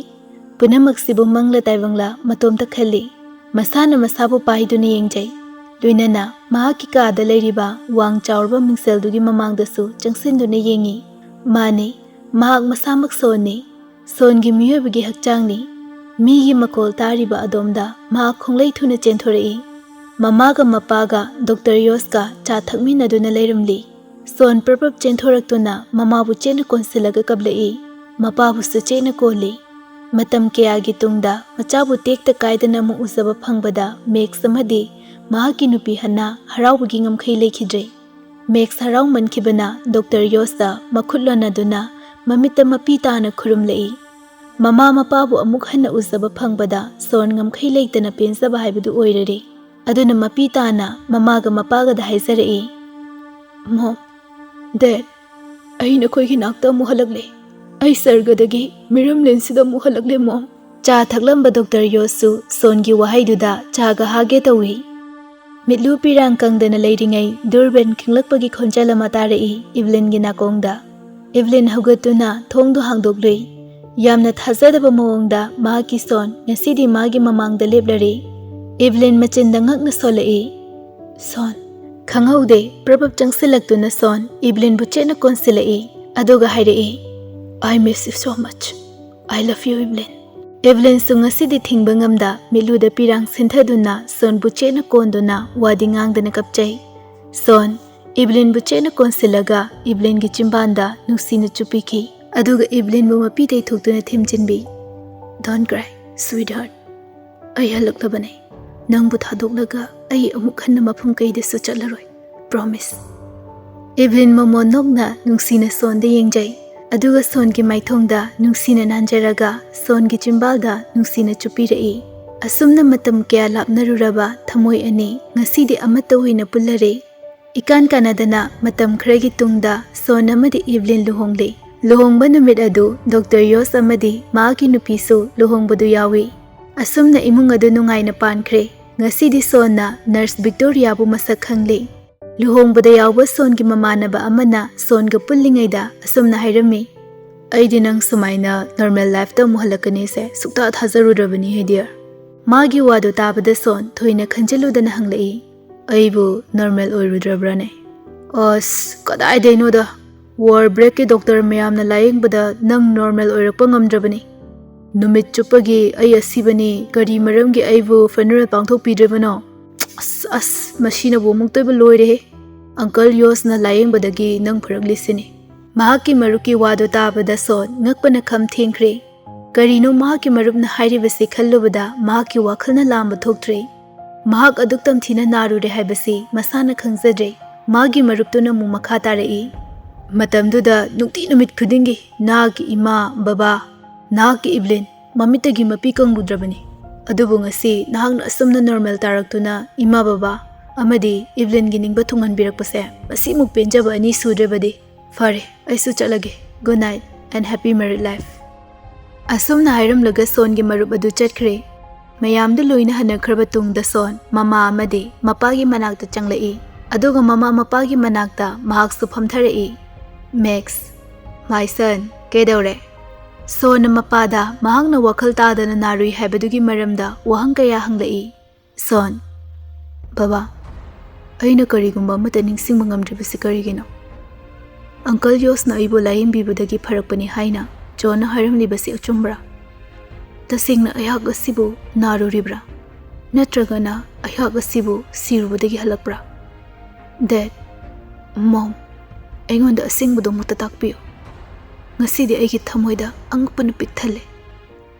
ꯄꯨꯝꯅꯃꯛꯁꯤꯕꯨ ꯃꯪꯂ ꯇꯥꯏꯕꯪꯂ ꯃꯇꯣꯝꯇ ꯈꯜꯂꯤ꯫ ꯃꯁꯥꯅ ꯃꯁꯥꯕꯨ ꯄꯥꯏꯗꯨꯅ ꯌꯦꯡꯖꯩ꯫ ꯂꯣꯏꯅꯅ ꯃꯍꯥꯛꯀꯤ ꯀꯥꯗ ꯂꯩꯔꯤꯕ ꯋꯥꯡ ꯆꯥꯎꯔꯕ ꯃꯤꯡꯁꯦꯜꯗꯨꯒꯤ ꯃꯃꯥꯡꯗꯁꯨ ꯆꯪꯁꯤꯟꯗꯨꯅ ꯌꯦꯡꯉꯤ꯫ ꯃꯥꯅꯤ, ꯃꯍꯥꯛ ꯃꯁꯥꯃꯛ ꯁꯣꯟꯅꯤ꯫ ꯁꯣꯟꯒꯤ ꯃꯤꯑꯣꯏꯕꯒꯤ ꯍꯛꯆꯥꯡꯅꯤ꯫ ꯃꯤꯒꯤ ꯃꯈꯣꯜ ꯇꯥꯔꯤꯕ ꯑꯗꯣꯝꯗ ꯃꯍꯥꯛ ꯈꯣꯡꯂꯩ ꯊꯨꯅ ꯆꯦꯟꯊꯣꯔꯛꯏ꯫ ꯃꯃꯥꯒ ꯃꯄꯥꯒ ꯗꯣꯛꯇꯔ ꯌꯣꯁꯀ ꯆꯥ ꯊꯛꯃꯤꯟꯅꯗꯨꯅ ꯂꯩꯔꯝꯂꯤ꯫ ꯁꯣꯟ ꯄ꯭ꯔꯞ ꯄ꯭ꯔꯞ ꯆꯦꯟꯊꯣꯔꯛꯇꯨꯅ ꯃꯃꯥꯕꯨ ꯆꯦꯠꯅ ꯀꯣꯟꯁꯤꯜꯂꯒ ꯀꯞꯂꯛꯏ꯫ ꯃꯄꯥꯕꯨꯁꯨ ꯆꯦꯠꯅ ꯀꯣꯜꯂꯤ꯫ ꯃꯇꯝ ꯀꯌꯥꯒꯤ ꯇꯨꯡꯗ ꯃꯆꯥꯕꯨ ꯇꯦꯛꯇ ꯀꯥꯏꯗꯅ ꯑꯃꯨꯛ ꯎꯖꯕ ꯐꯪꯕꯗ ꯃꯦꯛꯁ ꯑꯃꯗꯤ ꯃꯍꯥꯛꯀꯤ ꯅꯨꯄꯤ ꯍꯟꯅꯥ ꯍꯔꯥꯎꯕꯒꯤ ꯉꯝꯈꯩ ꯂꯩꯈꯤꯗ꯭ꯔꯦ꯫ ꯃꯦꯛꯁ ꯍꯔꯥꯎꯃꯟꯈꯤꯕꯅ ꯗꯣꯛꯇꯔ ꯌꯣꯁꯇ ꯃꯈꯨꯠ ꯂꯣꯟꯅꯗꯨꯅ ꯃꯃꯤꯠꯇ ꯃꯄꯤ ꯇꯥꯅ ꯈꯨꯔꯨꯝꯂꯛꯏ꯫ ꯃꯃꯥ ꯃꯄꯥꯕꯨ ꯑꯃꯨꯛ ꯍꯟꯅ ꯎꯖꯕ ꯐꯪꯕꯗ ꯁꯣꯟ ꯉꯝꯈꯩ ꯂꯩꯇꯅ ꯄꯦꯟꯖꯕ ꯍꯥꯏꯕꯗꯨ ꯑꯣꯏꯔꯔꯦ꯫ ꯑꯗꯨꯅ ꯃꯄꯤ ꯇꯥꯅ ꯃꯃꯥꯒ ꯃꯄꯥꯒꯗ ꯍꯥꯏꯖꯔꯛꯏ, "ꯃꯣꯝ, ꯗꯦꯗ, ꯑꯩ ꯅꯈꯣꯏꯒꯤ ꯅꯥꯛꯇ ꯑꯃꯨꯛ ꯍꯜꯂꯛꯂꯦ꯫ ꯑꯩ ꯁꯔꯒꯗꯒꯤ ꯃꯤꯔꯝꯂꯦꯟꯁꯤꯗ ꯑꯃꯨꯛ ꯍꯜꯂꯛꯂꯦ, ꯃꯣꯝ꯫" ꯆꯥ ꯊꯛꯂꯝꯕ ꯗꯣꯛꯇꯔ ꯌꯣꯁꯁꯨ ꯁꯣꯟꯒꯤ ꯋꯥꯍꯩꯗꯨꯗ ꯆꯥꯒ ꯍꯥꯒꯦ ꯇꯧꯏ꯫ ꯃꯤꯠꯂꯨ ꯄꯤꯔꯥꯡ ꯀꯪꯗꯅ ꯂꯩꯔꯤꯉꯩ ꯗꯨꯔꯕꯦꯟ ꯈꯤꯡꯂꯛꯄꯒꯤ ꯈꯣꯟꯖꯦꯜ ꯑꯃ ꯇꯥꯔꯛꯏ ꯏꯕꯂꯤꯟꯒꯤ ꯅꯥꯀꯣꯡꯗ꯫ ꯏꯕꯂꯤꯟ ꯍꯧꯒꯠꯇꯨꯅ ꯊꯣꯡꯗꯨ ꯍꯥꯡꯗꯣꯛꯂꯨꯏ꯫ ꯌꯥꯝꯅ ꯊꯥꯖꯗꯕ ꯃꯑꯣꯡꯗ ꯃꯍꯥꯛꯀꯤ ꯁꯣꯟ ꯉꯁꯤꯗꯤ ꯃꯥꯒꯤ ꯃꯃꯥꯡꯗ ꯂꯦꯞꯂꯔꯦ꯫ ꯏꯕꯂꯤꯟ ꯃꯆꯤꯟꯗ ꯉꯛꯅ ꯁꯣꯜꯂꯛꯏ, "ꯁꯣꯟ꯫" ꯈꯪꯍꯧꯗꯦ, ꯄ꯭ꯔꯞ ꯄ꯭ꯔꯞ ꯆꯪꯁꯤꯜꯂꯛꯇꯨꯅ ꯁꯣꯟ ꯏꯕꯂꯤꯟꯕꯨ ꯆꯦꯠꯅ ꯀꯣꯟꯁꯤꯜꯂꯛꯏ, ꯑꯗꯨꯒ ꯍꯥꯏꯔꯛꯏ, "I miss you so much. I love you, ꯏꯕꯂꯤꯟ꯫" ꯏꯕꯂꯤꯟꯁꯨ ꯉꯁꯤꯗꯤ ꯊꯤꯡꯕ ꯉꯝꯗ ꯃꯤꯠꯂꯨꯗ ꯄꯤꯔꯥꯡ ꯁꯤꯟꯊꯗꯨꯅ ꯁꯣꯟꯕꯨ ꯆꯦꯠꯅ ꯀꯣꯟꯗꯨꯅ ꯋꯥꯗꯤ ꯉꯥꯡꯗꯅ ꯀꯞꯆꯩ꯫ ꯁꯣꯟ ꯏꯕꯂꯤꯟꯕꯨ ꯆꯦꯠꯅ ꯀꯣꯟꯁꯤꯜꯂꯒ ꯏꯕꯂꯤꯟꯒꯤ ꯆꯤꯝꯕꯥꯟꯗ ꯅꯨꯡꯁꯤꯅ ꯆꯨꯞꯄꯤꯈꯤ, ꯑꯗꯨꯒ ꯏꯕꯂꯤꯟꯕꯨ ꯃꯄꯤ ꯇꯩꯊꯣꯛꯇꯨꯅ ꯊꯦꯝꯖꯤꯟꯕꯤ꯫ "Don't cry, sweetheart. ꯑꯩ ꯍꯜꯂꯛꯂꯕꯅꯦ꯫ ꯅꯪꯕꯨ ꯊꯥꯗꯣꯛꯂꯒ ꯑꯩ ꯑꯃꯨꯛ ꯍꯟꯅ ꯃꯐꯝ ꯀꯩꯗꯁꯨ ꯆꯠꯂꯔꯣꯏ꯫ Promise꯫" ꯏꯕꯂꯤꯟ ꯃꯃꯣꯟ ꯅꯣꯛꯅ ꯅꯨꯡꯁꯤꯅ ꯁꯣꯟꯗ ꯌꯦꯡꯖꯩ, ꯑꯗꯨꯒ ꯁꯣꯟꯒꯤ ꯃꯥꯏꯊꯣꯡꯗ ꯅꯨꯡꯁꯤꯅ ꯅꯥꯟꯖꯔꯒ ꯁꯣꯟꯒꯤ ꯆꯤꯝꯕꯥꯜꯗ ꯅꯨꯡꯁꯤꯅ ꯆꯨꯞꯄꯤꯔꯛꯏ꯫ ꯑꯁꯨꯝꯅ ꯃꯇꯝ ꯀꯌꯥ ꯂꯥꯞꯅꯔꯨꯔꯕ ꯊꯃꯣꯏ ꯑꯅꯤ ꯉꯁꯤꯗꯤ ꯑꯃꯠꯇ ꯑꯣꯏꯅ ꯄꯨꯜꯂꯔꯦ꯫ ꯏꯀꯥꯟ ꯀꯥꯟꯅꯗꯅ ꯃꯇꯝ ꯈꯔꯒꯤ ꯇꯨꯡꯗ ꯁꯣꯟ ꯑꯃꯗꯤ ꯏꯕꯂꯤꯟ ꯂꯨꯍꯣꯡꯂꯦ꯫ ꯂꯨꯍꯣꯡꯕ ꯅꯨꯃꯤꯠ ꯑꯗꯨ ꯗꯣꯛꯇꯔ ꯌꯣꯁ ꯑꯃꯗꯤ ꯃꯍꯥꯛꯀꯤ ꯅꯨꯄꯤꯁꯨ ꯂꯨꯍꯣꯡꯕꯗꯨ ꯌꯥꯎꯏ꯫ ꯑꯁꯨꯝꯅ ꯏꯃꯨꯡ ꯑꯗꯨ ꯅꯨꯡꯉꯥꯏꯅ ꯄꯥꯟꯈ꯭ꯔꯦ꯫ ꯉꯁꯤꯗꯤ ꯁꯣꯟꯅ ꯅꯔꯁ ꯚꯤꯛꯇꯣꯔꯤꯌꯥꯕꯨ ꯃꯁꯛ ꯈꯪꯂꯦ꯫ ꯂꯨꯍꯣꯡꯕꯗ ꯌꯥꯎꯕ ꯁꯣꯟꯒꯤ ꯃꯃꯥꯟꯅꯕ ꯑꯃꯅ ꯁꯣꯟꯒ ꯄꯨꯜꯂꯤꯉꯩꯗ ꯑꯁꯨꯝꯅ ꯍꯥꯏꯔꯝꯃꯤ, "ꯑꯩꯗꯤ ꯅꯪ ꯁꯨꯃꯥꯏꯅ ꯅꯣꯔꯃꯦꯜ ꯂꯥꯏꯐꯇ ꯑꯃꯨꯛ ꯍꯜꯂꯛꯀꯅꯤꯁꯦ ꯁꯨꯛꯊꯥ ꯊꯥꯖꯔꯨꯗ꯭ꯔꯕꯅꯤ, ꯍꯦ ꯗꯤꯌꯔ꯫" ꯃꯥꯒꯤ ꯋꯥꯗꯨ ꯇꯥꯕꯗ ꯁꯣꯟ ꯊꯣꯏꯅ ꯈꯟꯖꯤꯜꯂꯨꯗꯅ ꯍꯪꯂꯛꯏ, "ꯑꯩꯕꯨ ꯅꯣꯔꯃꯦꯜ ꯑꯣꯏꯔꯨꯗ꯭ꯔꯕ꯭ꯔꯥꯅꯦ?" "ꯑꯁ, ꯀꯗꯥꯏꯗꯩꯅꯣꯗ! ꯋꯥꯔ ꯕ꯭ꯔꯦꯛꯀꯤ ꯗꯣꯛꯇꯔ ꯃꯌꯥꯝꯅ ꯂꯥꯌꯦꯡꯕꯗ ꯅꯪ ꯅꯣꯔꯃꯦꯜ ꯑꯣꯏꯔꯛꯄ ꯉꯝꯗ꯭ꯔꯕꯅꯤ꯫ ꯅꯨꯃꯤꯠ ꯆꯨꯞꯄꯒꯤ ꯑꯩ ꯑꯁꯤꯕꯅꯤ, ꯀꯔꯤ ꯃꯔꯝꯒꯤ ꯑꯩꯕꯨ ꯐ꯭ꯌꯨꯅꯔꯦꯜ ꯄꯥꯡꯊꯣꯛꯄꯤꯗ꯭ꯔꯤꯕꯅꯣ? ꯑꯁ, ꯑꯁ, ꯃꯁꯤꯅꯕꯨ ꯑꯃꯨꯛꯇꯣꯏꯕ ꯂꯣꯏꯔꯦꯍꯦ꯫ ꯑꯪꯀꯜ ꯌꯣꯁꯅ ꯂꯥꯌꯦꯡꯕꯗꯒꯤ ꯅꯪ ꯐꯔꯛꯂꯤꯁꯤꯅꯤ꯫" ꯃꯍꯥꯛꯀꯤ ꯃꯔꯨꯞꯀꯤ ꯋꯥꯗꯨ ꯇꯥꯕꯗ ꯁꯣꯟ ꯉꯛꯄꯅ ꯈꯝ ꯊꯦꯡꯈ꯭ꯔꯦ꯫ ꯀꯔꯤꯅꯣ ꯃꯍꯥꯛꯀꯤ ꯃꯔꯨꯞꯅ ꯍꯥꯏꯔꯤꯕꯁꯤ ꯈꯜꯂꯨꯕꯗ ꯃꯍꯥꯛꯀꯤ ꯋꯥꯈꯜꯅ ꯂꯥꯝꯕ ꯊꯣꯛꯇ꯭ꯔꯦ꯫ ꯃꯍꯥꯛ ꯑꯗꯨꯛ ꯇꯝꯊꯤꯅ ꯅꯥꯔꯨꯔꯦ ꯍꯥꯏꯕꯁꯤ ꯃꯁꯥꯅ ꯈꯪꯖꯗ꯭ꯔꯦ꯫ ꯃꯥꯒꯤ ꯃꯔꯨꯞꯇꯨꯅ ꯑꯃꯨꯛ ꯃꯈꯥ ꯇꯥꯔꯛꯏ, ꯃꯇꯝꯗꯨꯗ ꯅꯨꯡꯇꯤ ꯅꯨꯃꯤꯠ ꯈꯨꯗꯤꯡꯒꯤ ꯅꯍꯥꯛꯀꯤ ꯏꯃꯥ, ꯕꯕꯥ, ꯅꯍꯥꯛꯀꯤ ꯏꯕ꯭ꯂꯤꯟ ꯃꯃꯤꯠꯇꯒꯤ ꯃꯄꯤ ꯀꯪꯂꯨꯗ꯭ꯔꯕꯅꯤ꯫ ꯑꯗꯨꯕꯨ ꯉꯁꯤ ꯅꯍꯥꯛꯅ ꯑꯁꯨꯝꯅ ꯅꯣꯔꯃꯦꯜ ꯇꯥꯔꯛꯇꯨꯅ ꯏꯃꯥ, ꯕꯕꯥ ꯑꯃꯗꯤ ꯏꯕ꯭ꯂꯤꯟꯒꯤ ꯅꯤꯡꯕ ꯊꯨꯡꯍꯟꯕꯤꯔꯛꯄꯁꯦ ꯃꯁꯤꯃꯨꯛ ꯄꯦꯟꯖꯕ ꯑꯅꯤ ꯁꯨꯗ꯭ꯔꯕꯗꯤ꯫ ꯐꯔꯦ, ꯑꯩꯁꯨ ꯆꯠꯂꯒꯦ꯫ Good night and happy married life꯫ ꯑꯁꯨꯝꯅ ꯍꯥꯏꯔꯝꯂꯒ ꯁꯣꯟꯒꯤ ꯃꯔꯨꯞ ꯑꯗꯨ ꯆꯠꯈ꯭ꯔꯦ꯫ ꯃꯌꯥꯝꯗꯨ ꯂꯣꯏꯅ ꯍꯟꯅꯈ꯭ꯔꯕ ꯇꯨꯡꯗ ꯁꯣꯟ ꯃꯃꯥ ꯑꯃꯗꯤ ꯃꯄꯥꯒꯤ ꯃꯅꯥꯛꯇ ꯆꯪꯂꯛꯏ꯫ ꯑꯗꯨꯒ ꯃꯃꯥ ꯃꯄꯥꯒꯤ ꯃꯅꯥꯛꯇ ꯃꯍꯥꯛꯁꯨ ꯐꯝꯊꯔꯛꯏ꯫ "ꯃꯦꯛꯁ, my son, ꯀꯩꯗꯧꯔꯦ?" ꯁꯣꯟꯅ ꯃꯄꯥꯗ ꯃꯍꯥꯛꯅ ꯋꯥꯈꯜ ꯇꯥꯗꯅ ꯅꯥꯔꯨꯏ ꯍꯥꯏꯕꯗꯨꯒꯤ ꯃꯔꯝꯗ ꯋꯥꯍꯪ ꯀꯌꯥ ꯍꯪꯂꯛꯏ꯫ ꯁꯣꯟ, "ꯕꯕꯥ, ꯑꯩꯅ ꯀꯔꯤꯒꯨꯝꯕ ꯑꯃꯠꯇ ꯅꯤꯡꯁꯤꯡꯕ ꯉꯝꯗ꯭ꯔꯤꯕꯁꯤ ꯀꯔꯤꯒꯤꯅꯣ? ꯑꯪꯀꯜ ꯌꯣꯁꯅ ꯑꯩꯕꯨ ꯂꯥꯌꯦꯡꯕꯤꯕꯗꯒꯤ ꯐꯔꯛꯄꯅꯤ ꯍꯥꯏꯅ ꯖꯣꯟꯅ ꯍꯥꯏꯔꯝꯂꯤꯕꯁꯤ ꯑꯆꯨꯝꯕ꯭ꯔꯥ? ꯇꯁꯦꯡꯅ ꯑꯩꯍꯥꯛ ꯑꯁꯤꯕꯨ ꯅꯥꯔꯨꯔꯤꯕ꯭ꯔꯥ? ꯅꯠꯇ꯭ꯔꯒꯅ ꯑꯩꯍꯥꯛ ꯑꯁꯤꯕꯨ ꯁꯤꯔꯨꯕꯗꯒꯤ ꯍꯜꯂꯛꯄ꯭ꯔꯥ? ꯗꯦꯗ, ꯃꯣꯝ, ꯑꯩꯉꯣꯟꯗ ꯑꯁꯦꯡꯕꯗꯨꯃꯛꯇ ꯇꯥꯛꯄꯤꯌꯨ꯫ ꯉꯁꯤꯗꯤ ꯑꯩꯒꯤ ꯊꯃꯣꯏꯗ ꯑꯉꯛꯄꯅ ꯄꯤꯛ ꯊꯜꯂꯦ꯫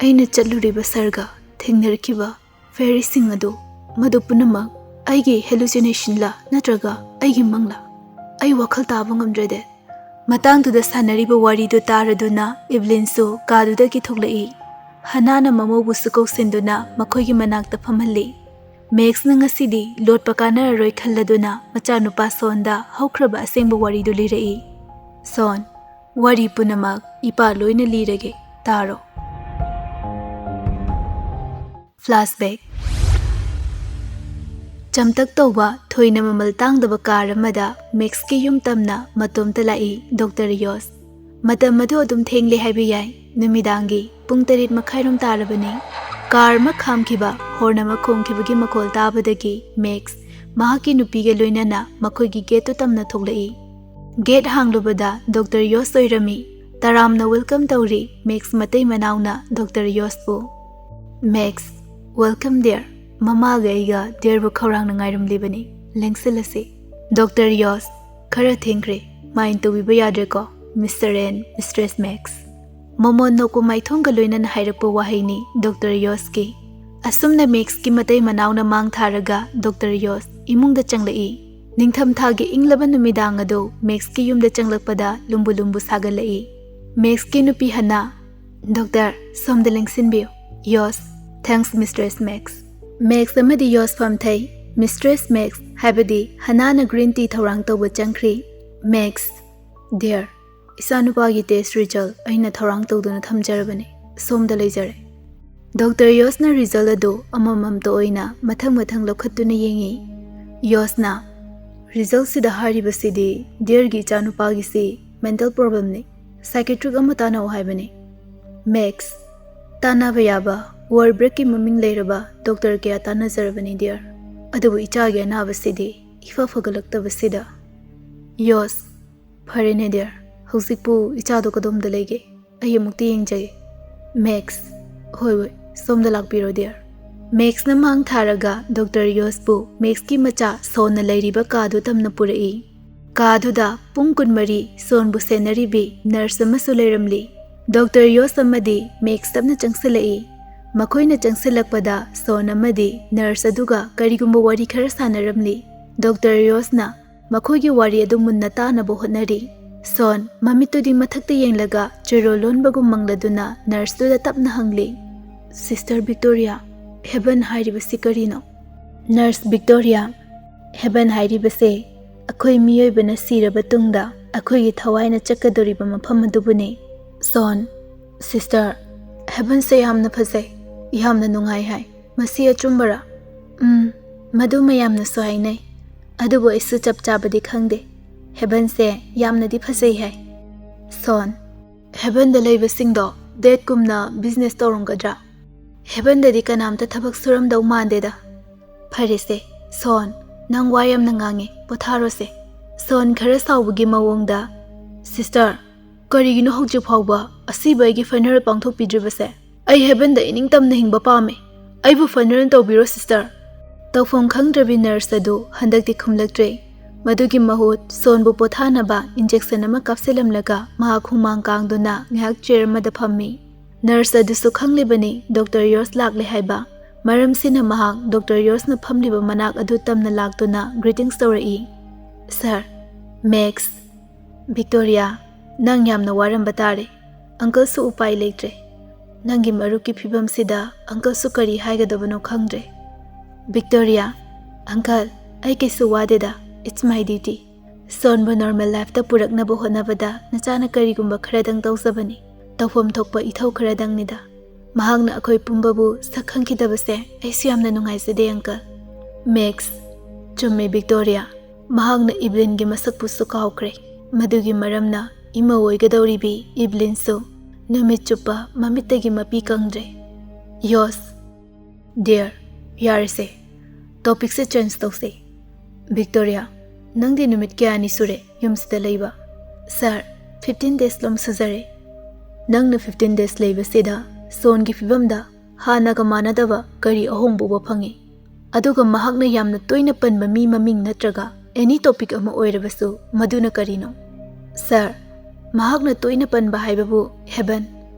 ꯑꯩꯅ ꯆꯠꯂꯨꯔꯤꯕ ꯁꯍꯔꯒ ꯊꯦꯡꯅꯔꯛꯈꯤꯕ ꯐꯦꯔꯤꯁꯤꯡ ꯑꯗꯨ, ꯃꯗꯨ ꯄꯨꯝꯅꯃꯛ ꯑꯩꯒꯤ ꯍꯦꯂꯨꯁꯤꯅꯦꯁꯟꯂ ꯅꯠꯇ꯭ꯔꯒ ꯑꯩꯒꯤ ꯃꯪꯂ? ꯑꯩ ꯋꯥꯈꯜ ꯇꯥꯕ ꯉꯝꯗ꯭ꯔꯦ, ꯗꯦꯗ꯫" ꯃꯇꯥꯡꯗꯨꯗ ꯁꯥꯟꯅꯔꯤꯕ ꯋꯥꯔꯤꯗꯨ ꯇꯥꯔꯗꯨꯅ ꯏꯕ꯭ꯂꯤꯟꯁꯨ ꯀꯥꯗꯨꯗꯒꯤ ꯊꯣꯛꯂꯛꯏ꯫ ꯍꯅꯥꯅ ꯃꯃꯧꯕꯨꯁꯨ ꯀꯧꯁꯤꯟꯗꯨꯅ ꯃꯈꯣꯏꯒꯤ ꯃꯅꯥꯛꯇ ꯐꯝꯍꯜꯂꯤ꯫ ꯃꯦꯛꯁꯅ ꯉꯁꯤꯗꯤ ꯂꯣꯠꯄ ꯀꯥꯟꯅꯔꯔꯣꯏ ꯈꯜꯂꯗꯨꯅ ꯃꯆꯥꯅꯨꯄꯥ ꯁꯣꯟꯗ ꯍꯧꯈ꯭ꯔꯕ ꯑꯁꯦꯡꯕ ꯋꯥꯔꯤꯗꯨ ꯂꯤꯔꯛꯏ꯫ "ꯁꯣꯟ, ꯋꯥꯔꯤ ꯄꯨꯝꯅꯃꯛ ꯏꯄꯥ ꯂꯣꯏꯅ ꯂꯤꯔꯒꯦ, ꯇꯥꯔꯣ꯫" ꯐ꯭ꯂꯥꯁꯕꯦꯛ꯫ ꯆꯝꯇꯛ ꯇꯧꯕ, ꯊꯣꯏꯅ ꯃꯃꯜ ꯇꯥꯡꯗꯕ ꯀꯥꯔ ꯑꯃꯗ ꯃꯦꯛꯁꯀꯤ ꯌꯨꯝ ꯇꯝꯅ ꯃꯇꯣꯝꯇ ꯂꯥꯛꯏ ꯗꯣꯛꯇꯔ ꯌꯣꯁ꯫ ꯃꯇꯝ ꯑꯗꯨ ꯑꯗꯨꯝ ꯊꯦꯡꯂꯦ ꯍꯥꯏꯕ ꯌꯥꯏ꯫ ꯅꯨꯃꯤꯗꯥꯡꯒꯤ ꯄꯨꯡ ꯇꯔꯦꯠ ꯃꯈꯥꯏꯔꯣꯝ ꯇꯥꯔꯕꯅꯤ꯫ ꯀꯥꯔ ꯑꯃ ꯈꯥꯝꯈꯤꯕ, ꯍꯣꯔꯟ ꯑꯃ ꯈꯣꯡꯈꯤꯕꯒꯤ ꯃꯈꯣꯜ ꯇꯥꯕꯗꯒꯤ ꯃꯦꯛꯁ ꯃꯍꯥꯛꯀꯤ ꯅꯨꯄꯤꯒ ꯂꯣꯏꯅꯅ ꯃꯈꯣꯏꯒꯤ ꯒꯦꯠꯇꯨ ꯇꯝꯅ ꯊꯣꯛꯂꯛꯏ꯫ ꯒꯦꯠ ꯍꯥꯡꯂꯨꯕꯗ ꯗꯣꯛꯇꯔ ꯌꯣꯁ ꯑꯣꯏꯔꯝꯃꯤ꯫ ꯇꯔꯥꯝꯅ ꯋꯦꯜꯀꯝ ꯇꯧꯔꯤ ꯃꯦꯛꯁ ꯃꯇꯩ ꯃꯅꯥꯎꯅ ꯗꯣꯛꯇꯔ ꯌꯣꯁꯄꯨ꯫ "Max, welcome dear. ꯃꯃꯥꯒ ꯑꯩꯒ ꯗꯤꯌꯔꯕꯨ ꯈꯧꯔꯥꯡꯅ ꯉꯥꯏꯔꯝꯂꯤꯕꯅꯤ꯫ ꯂꯦꯡꯁꯤꯜꯂꯁꯤ꯫" "ꯗꯣꯛꯇꯔ ꯌꯣꯁ, ꯈꯔ ꯊꯦꯡꯈ꯭ꯔꯦ꯫ ꯃꯥꯏꯟ ꯇꯧꯕꯤꯕ ꯌꯥꯗ꯭ꯔꯦꯀꯣ, ꯃꯤꯁꯇꯔ ꯑꯦꯟ ꯃꯤꯁꯇ꯭ꯔꯦꯁ ꯃꯦꯛꯁ꯫" ꯃꯣꯃꯣꯟ ꯅꯣꯛꯄ ꯃꯥꯏꯊꯣꯡꯒ ꯂꯣꯏꯅꯅ ꯍꯥꯏꯔꯛꯄ ꯋꯥꯍꯩꯅꯤ ꯗꯣꯛꯇꯔ ꯌꯣꯁꯀꯤ꯫ ꯑꯁꯨꯝꯅ ꯃꯦꯛꯁꯀꯤ ꯃꯇꯩ ꯃꯅꯥꯎꯅ ꯃꯥꯡ ꯊꯥꯔꯒ ꯗꯣꯛꯇꯔ ꯌꯣꯁ ꯏꯃꯨꯡꯗ ꯆꯪꯂꯛꯏ꯫ ꯅꯤꯡꯊꯝꯊꯥꯒꯤ ꯏꯪꯂꯕ ꯅꯨꯃꯤꯗꯥꯡ ꯑꯗꯨ ꯃꯦꯛꯁꯀꯤ ꯌꯨꯝꯗ ꯆꯪꯂꯛꯄꯗ ꯂꯨꯝꯕꯨ ꯂꯨꯝꯕꯨ ꯁꯥꯒꯠꯂꯛꯏ꯫ ꯃꯦꯛꯁꯀꯤ ꯅꯨꯄꯤ ꯍꯟꯅ, "ꯗꯣꯛꯇꯔ, ꯁꯣꯝꯗ ꯂꯦꯡꯁꯤꯟꯕꯤꯌꯨ꯫" "ꯌꯣꯁ, thanks, Mistress Max꯫" ꯃꯦꯛꯁ ꯑꯃꯗꯤ ꯌꯣꯁ ꯐꯝꯊꯩ꯫ "Mistress Max, ꯍꯥꯏꯕꯗꯤ ꯍꯅꯥꯅ green tea ꯊꯧꯔꯥꯡ ꯇꯧꯕ ꯆꯪꯈ꯭ꯔꯤ꯫" "ꯃꯦꯛꯁ, dear, ꯏꯆꯥꯅꯨꯄꯥꯒꯤ test result ꯑꯩꯅ ꯊꯧꯔꯥꯡ ꯇꯧꯗꯨꯅ ꯊꯝꯖꯔꯕꯅꯤ꯫ ꯁꯣꯝꯗ ꯂꯩꯖꯔꯦ꯫" ꯗꯣꯛꯇꯔ ꯌꯣꯁꯅ result ꯑꯗꯨ ꯑꯃꯃꯝꯇ ꯑꯣꯏꯅ ꯃꯊꯪ ꯃꯊꯪ ꯂꯧꯈꯠꯇꯨꯅ ꯌꯦꯡꯉꯤ꯫ ꯌꯣꯁꯅ, "Resultꯁꯤꯗ ꯍꯥꯏꯔꯤꯕꯁꯤꯗꯤ dearꯒꯤ ꯏꯆꯥꯅꯨꯄꯥꯒꯤꯁꯤ mental problemꯅꯤ꯫ Psychiatric ꯑꯃ ꯇꯥꯟꯅꯧ ꯍꯥꯏꯕꯅꯤ꯫" ꯃꯦꯛꯁ, "ꯇꯥꯟꯅꯕ ꯌꯥꯕ world breakꯀꯤ ꯃꯃꯤꯡ ꯂꯩꯔꯕ ꯗꯣꯛꯇꯔ ꯀꯌꯥ ꯇꯥꯟꯅꯖꯔꯕꯅꯤ dear꯫ ꯑꯗꯨꯕꯨ ꯏꯆꯥꯒꯤ ꯑꯅꯥꯕꯁꯤꯗꯤ ꯏꯐ ꯐꯒꯠꯂꯛꯇꯕꯁꯤꯗ꯫" ꯌꯣꯁ, "ꯐꯔꯦꯅꯦ dear, ꯍꯧꯖꯤꯛꯄꯨ ꯏꯆꯥꯗꯣ ꯀꯗꯣꯝꯗ ꯂꯩꯒꯦ? ꯑꯩ ꯑꯃꯨꯛꯇ ꯌꯦꯡꯖꯒꯦ꯫" ꯃꯦꯛꯁ, "ꯍꯣꯏ ꯍꯣꯏ, ꯁꯣꯝꯗ ꯂꯥꯛꯄꯤꯔꯣ dear꯫" ꯃꯦꯛꯁꯅ ꯃꯥꯡ ꯊꯥꯔꯒ ꯗꯣꯛꯇꯔ ꯌꯣꯁꯄꯨ ꯃꯦꯛꯁꯀꯤ ꯃꯆꯥ ꯁꯣꯟꯅ ꯂꯩꯔꯤꯕ ꯀꯥꯗꯨ ꯇꯝꯅ ꯄꯨꯔꯛꯏ꯫ ꯀꯥꯗꯨꯗ ꯄꯨꯡ ꯀꯨꯟꯃꯔꯤ ꯁꯣꯟꯕꯨ ꯁꯦꯟꯅꯔꯤꯕꯤ ꯅꯔꯁ ꯑꯃꯁꯨ ꯂꯩꯔꯝꯂꯤ꯫ ꯗꯣꯛꯇꯔ ꯌꯣꯁ ꯑꯃꯗꯤ ꯃꯦꯛꯁ ꯇꯞꯅ ꯆꯪꯁꯤꯜꯂꯛꯏ꯫ ꯃꯈꯣꯏꯅ ꯆꯪꯁꯤꯜꯂꯛꯄꯗ ꯁꯣꯟ ꯑꯃꯗꯤ ꯅꯔꯁ ꯑꯗꯨꯒ ꯀꯔꯤꯒꯨꯝꯕ ꯋꯥꯔꯤ ꯈꯔ ꯁꯥꯟꯅꯔꯝꯂꯤ꯫ ꯗꯣꯛꯇꯔ ꯌꯣꯁꯅ ꯃꯈꯣꯏꯒꯤ ꯋꯥꯔꯤ ꯑꯗꯨ ꯃꯨꯟꯅ ꯇꯥꯅꯕ ꯍꯣꯠꯅꯔꯤ꯫ ꯁꯣꯟ, ꯃꯃꯤꯠꯇꯨꯗꯤ ꯃꯊꯛꯇ ꯌꯦꯡꯂꯒ ꯆꯦꯔꯣꯜ ꯂꯣꯟꯕꯒꯨꯝ ꯃꯪꯂꯗꯨꯅ ꯅꯔꯁꯇꯨꯗ ꯇꯞꯅ ꯍꯪꯂꯤ, "Sister Victoria, heaven ꯍꯥꯏꯔꯤꯕꯁꯤ ꯀꯔꯤꯅꯣ?" ꯅꯔꯁ ꯚꯤꯛꯇꯣꯔꯤꯌꯥ, "Heaven ꯍꯥꯏꯔꯤꯕꯁꯦ ꯑꯩꯈꯣꯏ ꯃꯤꯑꯣꯏꯕꯅ ꯁꯤꯔꯕ ꯇꯨꯡꯗ ꯑꯩꯈꯣꯏꯒꯤ ꯊꯋꯥꯏꯅ ꯆꯠꯀꯗꯧꯔꯤꯕ ꯃꯐꯝ ꯑꯗꯨꯕꯨꯅꯤ꯫" ꯁꯣꯟ, "Sister, heavenꯁꯦ ꯌꯥꯝꯅ ꯐꯖꯩ, ꯌꯥꯝꯅ ꯅꯨꯡꯉꯥꯏ ꯍꯥꯏ꯫ ꯃꯁꯤ ꯑꯆꯨꯝꯕꯔꯥ?" "ꯎꯝ, ꯃꯗꯨ ꯃꯌꯥꯝꯅꯁꯨ ꯍꯥꯏꯅꯩ, ꯑꯗꯨꯕꯨ ꯑꯩꯁꯨ ꯆꯞ ꯆꯥꯕꯗꯤ ꯈꯪꯗꯦ꯫ Heavenꯁꯦ ꯌꯥꯝꯅꯗꯤ ꯐꯖꯩ ꯍꯥꯏ꯫" ꯁꯣꯟ, "Heavenꯗ ꯂꯩꯕꯁꯤꯡꯗꯣ deathꯀꯨꯝꯅ business ꯇꯧꯔꯝꯒꯗ꯭ꯔꯥ? Heavenꯗꯗꯤ ꯀꯅꯥꯝꯇ ꯊꯕꯛ ꯁꯨꯔꯝꯗꯧ ꯃꯥꯟꯗꯦꯗ꯫" "ꯐꯔꯦꯁꯦ, ꯁꯣꯟ, ꯅꯪ ꯋꯥ ꯌꯥꯝꯅ ꯉꯥꯡꯉꯦ, ꯄꯣꯊꯥꯔꯣꯁꯦ꯫" ꯁꯣꯟ ꯈꯔ ꯁꯥꯎꯕꯒꯤ ꯃꯑꯣꯡꯗ, "Sister, ꯀꯔꯤꯒꯤꯅꯣ ꯍꯧꯖꯤꯛ ꯐꯥꯎꯕ ꯑꯁꯤꯕ ꯑꯩꯒꯤ funeral ꯄꯥꯡꯊꯣꯛꯄꯤꯗ꯭ꯔꯤꯕꯁꯦ? ꯑꯩ heavenꯗ ꯏꯅꯤꯡꯇꯝꯅ ꯍꯤꯡꯕ ꯄꯥꯝꯃꯦ꯫ ꯑꯩꯕꯨ funeral ꯇꯧꯕꯤꯔꯣ, sister꯫" ꯇꯧꯐꯝ ꯈꯪꯗ꯭ꯔꯕꯤ ꯅꯔꯁ ꯑꯗꯨ ꯍꯟꯗꯛꯇꯤ ꯈꯨꯝꯂꯛꯇ꯭ꯔꯦ꯫ ꯃꯗꯨꯒꯤ ꯃꯍꯨꯠ ꯁꯣꯟꯕꯨ ꯄꯣꯊꯥꯅꯕ injection ꯑꯃ ꯀꯥꯞꯁꯤꯜꯂꯝꯂꯒ ꯃꯍꯥꯛ ꯍꯨꯃꯥꯡ ꯀꯥꯡꯗꯨꯅ ꯉꯥꯏꯍꯥꯛ chair ꯑꯃꯗ ꯐꯝꯃꯤ꯫ ꯅꯔꯁ ꯑꯗꯨꯁꯨ ꯈꯪꯂꯤꯕꯅꯤ ꯗꯣꯛꯇꯔ ꯌꯣꯔꯁ ꯂꯥꯛꯂꯦ ꯍꯥꯏꯕ꯫ ꯃꯔꯝꯁꯤꯅ ꯃꯍꯥꯛ ꯗꯣꯛꯇꯔ ꯌꯣꯁꯅ ꯐꯝꯂꯤꯕ ꯃꯅꯥꯛ ꯑꯗꯨ ꯇꯝꯅ ꯂꯥꯛꯇꯨꯅ ꯒ꯭ꯔꯤꯇꯤꯡꯁ ꯇꯧꯔꯛꯏ꯫ "ꯁꯥꯔ, ꯃꯦꯛꯁ, ꯚꯤꯛꯇꯣꯔꯤꯌꯥ, ꯅꯪ ꯌꯥꯝꯅ ꯋꯥꯔꯝꯕ ꯇꯥꯔꯦ꯫ ꯑꯪꯀꯜꯁꯨ ꯎꯄꯥꯏ ꯂꯩꯇ꯭ꯔꯦ꯫ ꯅꯪꯒꯤ ꯃꯔꯨꯞꯀꯤ ꯐꯤꯕꯝꯁꯤꯗ ꯑꯪꯀꯜꯁꯨ ꯀꯔꯤ ꯍꯥꯏꯒꯗꯕꯅꯣ ꯈꯪꯗ꯭ꯔꯦ꯫" "ꯚꯤꯛꯇꯣꯔꯤꯌꯥ, ꯑꯪꯀꯜ, ꯑꯩ ꯀꯩꯁꯨ ꯋꯥꯗꯦꯗ꯫ It's my duty꯫ ꯁꯣꯟꯕꯨ ꯅꯣꯔꯃꯦꯜ ꯂꯥꯏꯐꯇ ꯄꯨꯔꯛꯅꯕ ꯍꯣꯠꯅꯕꯗ ꯅꯆꯥꯅ ꯀꯔꯤꯒꯨꯝꯕ ꯈꯔꯗꯪ ꯇꯧꯖꯕꯅꯤ꯫ ꯇꯧꯐꯝ ꯊꯣꯛꯄ ꯏꯊꯧ ꯈꯔꯗꯪꯅꯤꯗ꯫ ꯃꯍꯥꯛꯅ ꯑꯩꯈꯣꯏ ꯄꯨꯝꯕꯕꯨ ꯁꯛ ꯈꯪꯈꯤꯗꯕꯁꯦ ꯑꯩꯁꯨ ꯌꯥꯝꯅ ꯅꯨꯡꯉꯥꯏꯖꯗꯦ, ꯑꯪꯀꯜ꯫" "ꯃꯦꯛꯁ, ꯆꯨꯝꯃꯦ ꯚꯤꯛꯇꯣꯔꯤꯌꯥ꯫ ꯃꯍꯥꯛꯅ ꯏꯕ꯭ꯂꯤꯟꯒꯤ ꯃꯁꯛꯄꯨꯁꯨ ꯀꯥꯎꯈ꯭ꯔꯦ꯫ ꯃꯗꯨꯒꯤ ꯃꯔꯝꯅ ꯏꯃꯧ ꯑꯣꯏꯒꯗꯧꯔꯤꯕꯤ ꯏꯕ꯭ꯂꯤꯟꯁꯨ ꯅꯨꯃꯤꯠ ꯆꯨꯞꯄ ꯃꯃꯤꯠꯇꯒꯤ ꯃꯄꯤ ꯀꯪꯗ꯭ꯔꯦ꯫" "ꯌꯣꯁ꯫" "ꯗꯤꯌꯔ, ꯌꯥꯔꯦꯁꯦ, ꯇꯣꯄꯤꯛꯁꯦ ꯆꯦꯟꯖ ꯇꯧꯁꯦ꯫ ꯚꯤꯛꯇꯣꯔꯤꯌꯥ, ꯅꯪꯗꯤ ꯅꯨꯃꯤꯠ ꯀꯌꯥꯅꯤ ꯁꯨꯔꯦ ꯌꯨꯝꯁꯤꯗ ꯂꯩꯕ?" "ꯁꯥꯔ, ꯐꯤꯐꯇꯤꯟ ꯗꯦꯖ ꯂꯣꯝ ꯁꯨꯖꯔꯦ꯫" "ꯅꯪꯅ ꯐꯤꯐꯇꯤꯟ ꯗꯦꯖ ꯂꯩꯕꯁꯤꯗ ꯁꯣꯟꯒꯤ ꯐꯤꯕꯝꯗ ꯍꯥꯟꯅꯒ ꯃꯥꯟꯅꯗꯕ ꯀꯔꯤ ꯑꯍꯣꯡꯕ ꯎꯕ ꯐꯪꯉꯤ? ꯑꯗꯨꯒ ꯃꯍꯥꯛꯅ ꯌꯥꯝꯅ ꯇꯣꯏꯅ ꯄꯟꯕ ꯃꯤ ꯃꯃꯤꯡ ꯅꯠꯇ꯭ꯔꯒ ꯑꯦꯅꯤ ꯇꯣꯄꯤꯛ ꯑꯃ ꯑꯣꯏꯔꯕꯁꯨ, ꯃꯗꯨꯅ ꯀꯔꯤꯅꯣ?" "ꯁꯥꯔ, ꯃꯍꯥꯛꯅ ꯇꯣꯏꯅ ꯄꯟꯕ ꯍꯥꯏꯕꯕꯨ ꯍꯦꯕꯟ,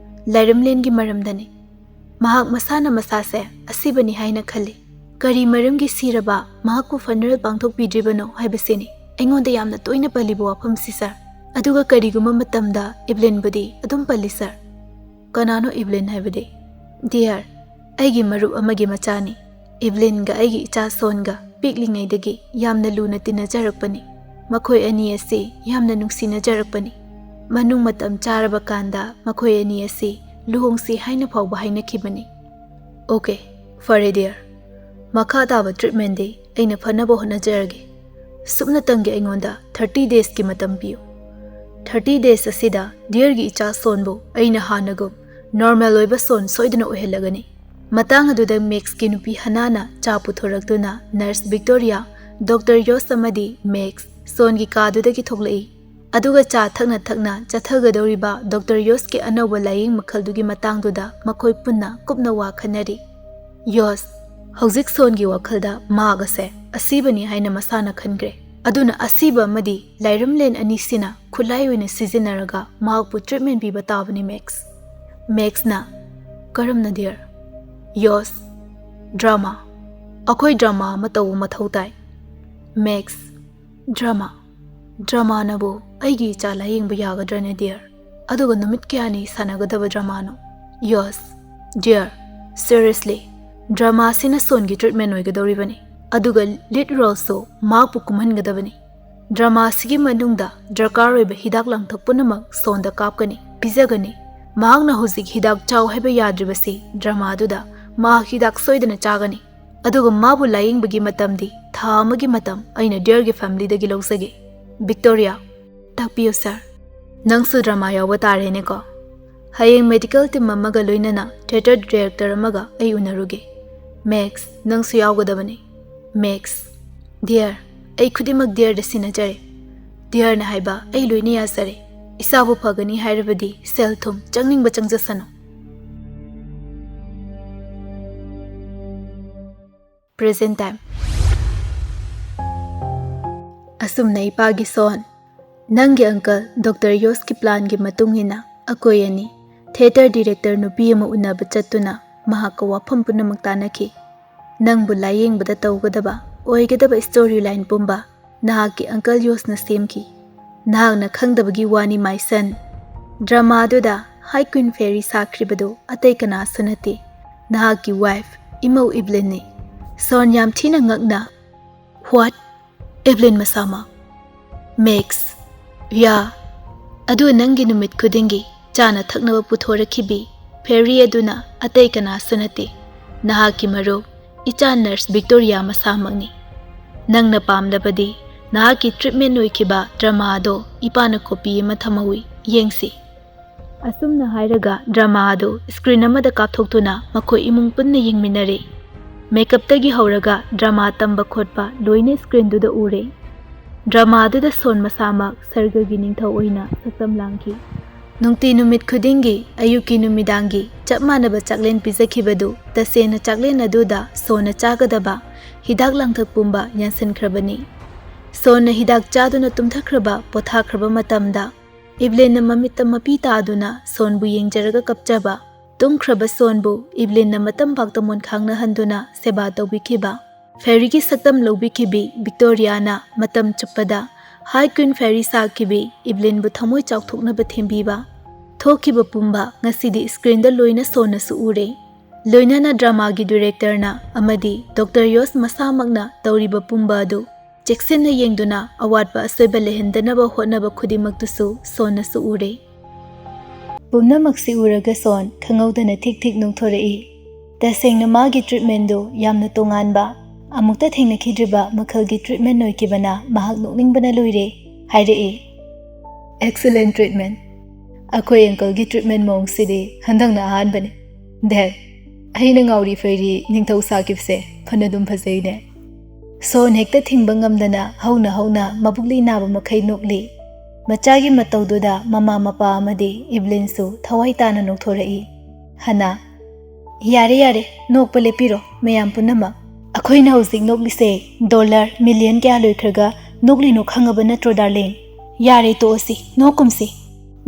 ꯂꯥꯏꯔꯝꯂꯦꯟꯒꯤ ꯃꯔꯝꯗꯅꯤ꯫ ꯃꯍꯥꯛ ꯃꯁꯥꯅ ꯃꯁꯥꯁꯦ ꯑꯁꯤꯕꯅꯤ ꯍꯥꯏꯅ ꯈꯜꯂꯤ꯫ ꯀꯔꯤ ꯃꯔꯝꯒꯤ ꯁꯤꯔꯕ ꯃꯍꯥꯛꯄꯨ ꯐꯅꯔꯦꯜ ꯄꯥꯡꯊꯣꯛꯄꯤꯗ꯭ꯔꯤꯕꯅꯣ ꯍꯥꯏꯕꯁꯤꯅꯤ ꯑꯩꯉꯣꯟꯗ ꯌꯥꯝꯅ ꯇꯣꯏꯅ ꯄꯜꯂꯤꯕ ꯋꯥꯐꯝꯁꯤ, ꯁꯥꯔ꯫ ꯑꯗꯨꯒ ꯀꯔꯤꯒꯨꯝꯕ ꯃꯇꯝꯗ ꯏꯕ꯭ꯂꯤꯟꯕꯨꯗꯤ ꯑꯗꯨꯝ ꯄꯜꯂꯤ, ꯁꯥꯔ꯫" "ꯀꯅꯥꯅꯣ ꯏꯕ꯭ꯂꯤꯟ ꯍꯥꯏꯕꯗꯤ?" "ꯗꯤꯌꯔ, ꯑꯩꯒꯤ ꯃꯔꯨꯞ ꯑꯃꯒꯤ ꯃꯆꯥꯅꯤ꯫ ꯏꯕ꯭ꯂꯤꯟꯒ ꯑꯩꯒꯤ ꯏꯆꯥ ꯁꯣꯟꯒ ꯄꯤꯛꯂꯤꯉꯩꯗꯒꯤ ꯌꯥꯝꯅ ꯂꯨꯅ ꯇꯤꯟꯅꯖꯔꯛꯄꯅꯤ꯫ ꯃꯈꯣꯏ ꯑꯅꯤ ꯑꯁꯤ ꯌꯥꯝꯅ ꯅꯨꯡꯁꯤꯅꯖꯔꯛꯄꯅꯤ꯫ ꯃꯅꯨꯡ ꯃꯇꯝ ꯆꯥꯔꯕ ꯀꯥꯟꯗ ꯃꯈꯣꯏ ꯑꯅꯤ ꯑꯁꯤ ꯂꯨꯍꯣꯡꯁꯤ ꯍꯥꯏꯅ ꯐꯥꯎꯕ ꯍꯥꯏꯅꯈꯤꯕꯅꯤ꯫" "ꯑꯣꯀꯦ, ꯐꯔꯦ ꯗꯤꯌꯔ꯫ ꯃꯈꯥ ꯇꯥꯕ ꯇ꯭ꯔꯤꯠꯃꯦꯟꯗꯤ ꯑꯩꯅ ꯐꯅꯕ ꯍꯣꯠꯅꯖꯔꯒꯦ꯫ ꯁꯨꯞꯅꯇꯪꯒꯤ ꯑꯩꯉꯣꯟꯗ ꯊꯥꯔꯇꯤ ꯗꯦꯖꯀꯤ ꯃꯇꯝ ꯄꯤꯌꯨ꯫ ꯊꯥꯔꯇꯤ ꯗꯦꯖ ꯑꯁꯤꯗ ꯗꯤꯌꯔꯒꯤ ꯏꯆꯥ ꯁꯣꯟꯕꯨ ꯑꯩꯅ ꯍꯥꯟꯅꯒꯨꯝ ꯅꯣꯔꯃꯦꯜ ꯑꯣꯏꯕ ꯁꯣꯟ ꯁꯣꯏꯗꯅ ꯑꯣꯏꯍꯜꯂꯒꯅꯤ꯫" ꯃꯇꯥꯡ ꯑꯗꯨꯗ ꯃꯦꯛꯁꯀꯤ ꯅꯨꯄꯤ ꯍꯅꯥꯅ ꯆꯥ ꯄꯨꯊꯣꯔꯛꯇꯨꯅ ꯅꯔꯁ ꯚꯤꯛꯇꯣꯔꯤꯌꯥ, ꯗꯣꯛꯇꯔ ꯌꯣꯁ ꯑꯃꯗꯤ ꯃꯦꯛꯁ ꯁꯣꯟꯒꯤ ꯀꯥꯗꯨꯗꯒꯤ ꯊꯣꯛꯂꯛꯏ꯫ ꯑꯗꯨꯒ ꯆꯥ ꯊꯛꯅ ꯊꯛꯅ ꯆꯠꯊꯒꯗꯧꯔꯤꯕ ꯗꯣꯛꯇꯔ ꯌꯣꯁꯀꯤ ꯑꯅꯧꯕ ꯂꯥꯏꯌꯦꯡ ꯃꯈꯜꯗꯨꯒꯤ ꯃꯇꯥꯡꯗꯨꯗ ꯃꯈꯣꯏ ꯄꯨꯟꯅ ꯀꯨꯞꯅ ꯋꯥ ꯈꯟꯅꯔꯤ꯫ "ꯌꯣꯁ, ꯍꯧꯖꯤꯛ ꯁꯣꯟꯒꯤ ꯋꯥꯈꯜꯗ ꯃꯍꯥꯛ ꯑꯁꯦ ꯑꯁꯤꯕꯅꯤ ꯍꯥꯏꯅ ꯃꯁꯥꯅ ꯈꯟꯈ꯭ꯔꯦ꯫ ꯑꯗꯨꯅ ꯑꯁꯤꯕ ꯑꯃꯗꯤ ꯂꯥꯏꯔꯝꯂꯦꯟ ꯑꯅꯤꯁꯤꯅ ꯈꯨꯠꯂꯥꯏ ꯑꯣꯏꯅ ꯁꯤꯖꯤꯟꯅꯔꯒ ꯃꯍꯥꯛꯄꯨ ꯇ꯭ꯔꯤꯠꯃꯦꯟ ꯄꯤꯕ ꯇꯥꯕꯅꯤ, ꯃꯦꯛꯁ꯫" ꯃꯦꯛꯁꯅ, "ꯀꯔꯝꯅ, ꯗꯤꯌꯔ?" "ꯌꯣꯁ, ꯗ꯭ꯔꯃꯥ꯫ ꯑꯩꯈꯣꯏ ꯗ꯭ꯔꯃꯥ ꯑꯃ ꯇꯧꯕ ꯃꯊꯧ ꯇꯥꯏ꯫ ꯃꯦꯛꯁ꯫ ꯗ꯭ꯔꯃꯥ? ꯗ꯭ꯔꯃꯥꯅꯕꯨ ꯑꯩꯒꯤ ꯏꯆꯥ ꯂꯥꯌꯦꯡꯕ ꯌꯥꯒꯗ꯭ꯔꯅꯦ, ꯗꯤꯌꯔ? ꯑꯗꯨꯒ ꯅꯨꯃꯤꯠ ꯀꯌꯥꯅꯤ ꯁꯥꯟꯅꯒꯗꯕ ꯗ꯭ꯔꯃꯥꯅꯣ? ꯌꯣꯁ꯫ ꯗꯤꯌꯔ, ꯁꯤꯔꯤꯌꯁꯂꯤ, ꯗ꯭ꯔꯃꯥꯁꯤꯅ ꯁꯣꯟꯒꯤ ꯇ꯭ꯔꯤꯠꯃꯦꯟ ꯑꯣꯏꯒꯗꯧꯔꯤꯕꯅꯤ, ꯑꯗꯨꯒ ꯂꯤꯗ ꯔꯣꯜꯁꯨ ꯃꯍꯥꯛꯄꯨ ꯀꯨꯝꯍꯟꯒꯗꯕꯅꯤ꯫ ꯗ꯭ꯔꯃꯥꯁꯤꯒꯤ ꯃꯅꯨꯡꯗ ꯗꯔꯀꯥꯔ ꯑꯣꯏꯕ ꯍꯤꯗꯥꯛ ꯂꯥꯡꯊꯛ ꯄꯨꯝꯅꯃꯛ ꯁꯣꯟꯗ ꯀꯥꯞꯀꯅꯤ, ꯄꯤꯖꯒꯅꯤ꯫ ꯃꯍꯥꯛꯅ ꯍꯧꯖꯤꯛ ꯍꯤꯗꯥꯛ ꯆꯥꯎ ꯍꯥꯏꯕ ꯌꯥꯗ꯭ꯔꯤꯕꯁꯤ ꯗ꯭ꯔꯃꯥꯗꯨꯗ ꯃꯍꯥꯛ ꯍꯤꯗꯥꯛ ꯁꯣꯏꯗꯅ ꯆꯥꯒꯅꯤ꯫ ꯑꯗꯨꯒ ꯃꯥꯕꯨ ꯂꯥꯌꯦꯡꯕꯒꯤ ꯃꯇꯝꯗꯤ ꯊꯥ ꯑꯃꯒꯤ ꯃꯇꯝ ꯑꯩꯅ ꯗꯤꯌꯔꯒꯤ ꯐꯦꯃꯤꯂꯤꯗꯒꯤ ꯂꯧꯖꯒꯦ꯫ ꯚꯤꯛꯇꯣꯔꯤꯌꯥ꯫ ꯇꯥꯛꯄꯤꯌꯨ, ꯁꯥꯔ꯫ ꯅꯪꯁꯨ ꯗ꯭ꯔꯃꯥ ꯌꯥꯎꯕ ꯇꯥꯔꯦꯅꯦꯀꯣ꯫ ꯍꯌꯦꯡ ꯃꯦꯗꯤꯀꯦꯜ ꯇꯤꯝ ꯑꯃꯒ ꯂꯣꯏꯅꯅ ꯊꯤꯌꯦꯇꯔ ꯗꯤꯔꯦꯛꯇꯔ ꯑꯃꯒ ꯑꯩ ꯎꯅꯔꯨꯒꯦ꯫ ꯃꯦꯛꯁ, ꯅꯪꯁꯨ ꯌꯥꯎꯒꯗꯕꯅꯤ꯫ ꯃꯦꯛꯁ꯫ ꯗꯤꯌꯔ, ꯑꯩ ꯈꯨꯗꯤꯡꯃꯛ ꯗꯤꯌꯔꯗ ꯁꯤꯟꯅꯖꯔꯦ꯫ ꯗꯤꯌꯔꯅ ꯍꯥꯏꯕ ꯑꯩ ꯂꯣꯏꯅ ꯌꯥꯖꯔꯦ꯫ ꯏꯁꯥꯕꯨ ꯐꯒꯅꯤ ꯍꯥꯏꯔꯕꯗꯤ ꯁꯦꯜ ꯊꯨꯝ ꯆꯪꯅꯤꯡꯕ ꯆꯪꯖꯁꯅꯨ꯫ Present time. ꯑꯁꯨꯝꯅ ꯏꯄꯥꯒꯤ ꯁꯣꯟ, ꯅꯪꯒꯤ ꯑꯪꯀꯜ ꯗꯣꯛꯇꯔ ꯌꯣꯁꯀꯤ ꯄ꯭ꯂꯥꯟꯒꯤ ꯃꯇꯨꯡ ꯏꯟꯅ ꯑꯩꯈꯣꯏ ꯑꯅꯤ ꯊꯤꯌꯦꯇꯔ ꯗꯤꯔꯦꯛꯇꯔ ꯅꯨꯄꯤ ꯑꯃ ꯎꯅꯕ ꯆꯠꯇꯨꯅ ꯃꯍꯥꯛꯀ ꯋꯥꯐꯝ ꯄꯨꯝꯅꯃꯛ ꯇꯥꯟꯅꯈꯤ꯫ ꯅꯪꯕꯨ ꯂꯥꯌꯦꯡꯕꯗ ꯇꯧꯒꯗꯕ ꯑꯣꯏꯒꯗꯕ ꯁ꯭ꯇꯣꯔꯤ ꯂꯥꯏꯟ ꯄꯨꯝꯕ ꯅꯍꯥꯛꯀꯤ ꯑꯪꯀꯜ ꯌꯣꯁꯅ ꯁꯦꯝꯈꯤ꯫ ꯅꯍꯥꯛꯅ ꯈꯪꯗꯕꯒꯤ ꯋꯥꯅꯤ, ꯃꯥꯏ ꯁꯟ꯫ ꯗ꯭ꯔꯃꯥꯗꯨꯗ ꯍꯥꯏ ꯀ꯭ꯋꯤꯟ ꯐꯦꯔꯤ ꯁꯥꯈ꯭ꯔꯤꯕꯗꯨ ꯑꯇꯩ ꯀꯅꯥꯁꯨ ꯅꯠꯇꯦ, ꯅꯍꯥꯛꯀꯤ ꯋꯥꯏꯐ, ꯏꯃꯧ ꯏꯕ꯭ꯂꯤꯟꯅꯤ꯫ ꯁꯣꯟ ꯌꯥꯝ ꯊꯤꯅ ꯉꯛꯅ, "ꯋꯥꯠ? ꯏꯕ꯭ꯂꯤꯟ ꯃꯁꯥꯃꯛ?" ꯃꯦꯛꯁ꯫ "ꯌꯥ, ꯑꯗꯨ ꯅꯪꯒꯤ ꯅꯨꯃꯤꯠ ꯈꯨꯗꯤꯡꯒꯤ ꯆꯥꯅ ꯊꯛꯅꯕ ꯄꯨꯊꯣꯔꯛꯈꯤꯕꯤ ꯐꯦꯔꯤ ꯑꯗꯨꯅ ꯑꯇꯩ ꯀꯅꯥꯁꯨ ꯅꯠꯇꯦ, ꯅꯍꯥꯛꯀꯤ ꯃꯔꯨꯞ, ꯏꯆꯥ ꯅꯔꯁ ꯚꯤꯛꯇꯣꯔꯤꯌꯥ ꯃꯁꯥꯃꯛꯅꯤ꯫ ꯅꯪꯅ ꯄꯥꯝꯂꯕꯗꯤ ꯅꯍꯥꯛꯀꯤ ꯇ꯭ꯔꯤꯠꯃꯦꯟ ꯑꯣꯏꯈꯤꯕ ꯗ꯭ꯔꯃꯥ ꯑꯗꯣ ꯏꯄꯥꯅ ꯀꯣꯄꯤ ꯑꯃ ꯊꯝꯍꯧꯏ, ꯌꯦꯡꯁꯤ꯫" ꯑꯁꯨꯝꯅ ꯍꯥꯏꯔꯒ ꯗ꯭ꯔꯃꯥ ꯑꯗꯨ ꯁ꯭ꯀ꯭ꯔꯤꯟ ꯑꯃꯗ ꯀꯥꯞꯊꯣꯛꯇꯨꯅ ꯃꯈꯣꯏ ꯏꯃꯨꯡ ꯄꯨꯟꯅ ꯌꯦꯡꯃꯤꯟꯅꯔꯦ꯫ ꯃꯦꯀꯞꯇꯒꯤ ꯍꯧꯔꯒ ꯗ꯭ꯔꯃꯥ ꯇꯝꯕ ꯈꯣꯠꯄ ꯂꯣꯏꯅ ꯁ꯭ꯀ꯭ꯔꯤꯟꯗꯨꯗ ꯎꯔꯦ꯫ ꯗ꯭ꯔꯃꯥꯗꯨꯗ ꯁꯣꯟ ꯃꯁꯥꯃꯛ ꯁꯔꯒꯒꯤ ꯅꯤꯡꯊꯧ ꯑꯣꯏꯅ ꯁꯛꯇꯝ ꯂꯥꯡꯈꯤ꯫ ꯅꯨꯡꯇꯤ ꯅꯨꯃꯤꯠ ꯈꯨꯗꯤꯡꯒꯤ ꯑꯌꯨꯛꯀꯤ ꯅꯨꯃꯤꯗꯥꯡꯒꯤ ꯆꯞ ꯃꯥꯟꯅꯕ ꯆꯥꯛꯂꯦꯟ ꯄꯤꯖꯈꯤꯕꯗꯨ ꯇꯁꯦꯡꯅ ꯆꯥꯛꯂꯦꯟ ꯑꯗꯨꯗ ꯁꯣꯟꯅ ꯆꯥꯒꯗꯕ ꯍꯤꯗꯥꯛ ꯂꯥꯡꯊꯛ ꯄꯨꯝꯕ ꯌꯥꯟꯁꯤꯟꯈ꯭ꯔꯕꯅꯤ꯫ ꯁꯣꯟꯅ ꯍꯤꯗꯥꯛ ꯆꯥꯗꯨꯅ ꯇꯨꯝꯊꯈ꯭ꯔꯕ ꯄꯣꯊꯥꯈ꯭ꯔꯕ ꯃꯇꯝꯗ ꯏꯕ꯭ꯂꯤꯟꯅ ꯃꯃꯤꯠꯇ ꯃꯄꯤ ꯇꯥꯗꯨꯅ ꯁꯣꯟꯕꯨ ꯌꯦꯡꯖꯔꯒ ꯀꯞꯆꯕ, ꯇꯨꯝꯈ꯭ꯔꯕ ꯁꯣꯟꯕꯨ ꯏꯕ꯭ꯂꯤꯟꯅ ꯃꯇꯝ ꯐꯥꯛꯇ ꯃꯣꯟꯈꯥꯡꯅꯍꯟꯗꯨꯅ ꯁꯦꯕꯥ ꯇꯧꯕꯤꯈꯤꯕ, ꯐꯦꯔꯤꯒꯤ ꯁꯛꯇꯝ ꯂꯧꯕꯤꯈꯤꯕꯤ ꯕꯤꯛꯇꯣꯔꯤꯌꯥꯅ ꯃꯇꯝ ꯆꯨꯞꯄꯗ ꯍꯥꯏ ꯀ꯭ꯋꯤꯟ ꯐꯦꯔꯤ ꯁꯥꯈꯤꯕꯤ ꯏꯕ꯭ꯂꯤꯟꯕꯨ ꯊꯃꯣꯏ ꯆꯥꯎꯊꯣꯛꯅꯕ ꯊꯦꯝꯕꯤꯕ, ꯊꯣꯛꯈꯤꯕ ꯄꯨꯝꯕ ꯉꯁꯤꯗꯤ ꯁ꯭ꯀ꯭ꯔꯤꯟꯗ ꯂꯣꯏꯅ ꯁꯣꯟꯅꯁꯨ ꯎꯔꯦ꯫ ꯂꯣꯏꯅꯅ ꯗ꯭ꯔꯃꯥꯒꯤ ꯗꯤꯔꯦꯛꯇꯔꯅ ꯑꯃꯗꯤ ꯗꯣꯛꯇꯔ ꯌꯣꯁ ꯃꯁꯥꯃꯛꯅ ꯇꯧꯔꯤꯕ ꯄꯨꯝꯕ ꯑꯗꯨ ꯆꯦꯛꯁꯤꯟꯅ ꯌꯦꯡꯗꯨꯅ ꯑꯋꯥꯠꯄ ꯑꯁꯣꯏꯕ ꯂꯩꯍꯟꯗꯅꯕ ꯍꯣꯠꯅꯕ ꯈꯨꯗꯤꯡꯃꯛꯇꯨꯁꯨ ꯁꯣꯟꯅꯁꯨ ꯎꯔꯦ꯫ ꯄꯨꯝꯅꯃꯛꯁꯤ ꯎꯔꯒ ꯁꯣꯟ ꯈꯪꯍꯧꯗꯅ ꯊꯤꯛ ꯊꯤꯛ ꯅꯣꯛꯊꯣꯔꯛꯏ꯫ ꯇꯁꯦꯡꯅ ꯃꯥꯒꯤ ꯇ꯭ꯔꯤꯠꯃꯦꯟꯗꯨ ꯌꯥꯝꯅ ꯇꯣꯉꯥꯟꯕ, ꯑꯃꯨꯛꯇ ꯊꯦꯡꯅꯈꯤꯗ꯭ꯔꯤꯕ ꯃꯈꯜꯒꯤ ꯇ꯭ꯔꯤꯠꯃꯦꯟ ꯑꯣꯏꯈꯤꯕꯅ ꯃꯍꯥꯛ ꯅꯣꯛꯅꯤꯡꯕꯅ ꯂꯣꯏꯔꯦ ꯍꯥꯏꯔꯛꯏ꯫ "Excellent treatment. ꯑꯩꯈꯣꯏ ꯑꯪꯀꯜꯒꯤ ꯇ꯭ꯔꯤꯠꯃꯦꯟ ꯃꯑꯣꯡꯁꯤꯗꯤ ꯍꯟꯗꯛꯅ ꯑꯍꯥꯟꯕꯅꯤ꯫ ꯗꯦꯠ, ꯑꯩꯅ ꯉꯥꯎꯔꯤ ꯐꯩꯔꯤ ꯅꯤꯡꯊꯧ ꯁꯥꯈꯤꯕꯁꯦ ꯐꯅꯗꯨꯝ ꯐꯖꯩꯅꯦ꯫" ꯁꯣꯟ ꯍꯦꯛꯇ ꯊꯤꯡꯕ ꯉꯝꯗꯅ ꯍꯧꯅ ꯍꯧꯅ ꯃꯕꯨꯛꯂꯤ ꯅꯥꯕ ꯃꯈꯩ ꯅꯣꯛꯂꯤ꯫ ꯃꯆꯥꯒꯤ ꯃꯇꯧꯗꯨꯗ ꯃꯃꯥ ꯃꯄꯥ ꯑꯃꯗꯤ ꯏꯕ꯭ꯂꯤꯟꯁꯨ ꯊꯋꯥꯏ ꯇꯥꯅ ꯅꯣꯛꯊꯣꯔꯛꯏ꯫ ꯍꯅꯥ, "ꯌꯥꯔꯦ ꯌꯥꯔꯦ, ꯅꯣꯛꯄ ꯂꯦꯞꯄꯤꯔꯣ ꯃꯌꯥꯝ ꯄꯨꯝꯅꯃꯛ꯫ ꯑꯩꯈꯣꯏꯅ ꯍꯧꯖꯤꯛ ꯅꯣꯛꯂꯤꯁꯦ ꯗꯣꯂꯔ ꯃꯤꯂꯤꯌꯟ ꯀꯌꯥ ꯂꯣꯏꯈ꯭ꯔꯒ ꯅꯣꯛꯂꯤꯅꯣ ꯈꯪꯉꯕ ꯅꯠꯇ꯭ꯔꯣ ꯗꯥꯔꯂꯤꯡ? ꯌꯥꯔꯦ ꯇꯣꯛꯑꯁꯤ, ꯅꯣꯛꯀꯨꯝꯁꯤ꯫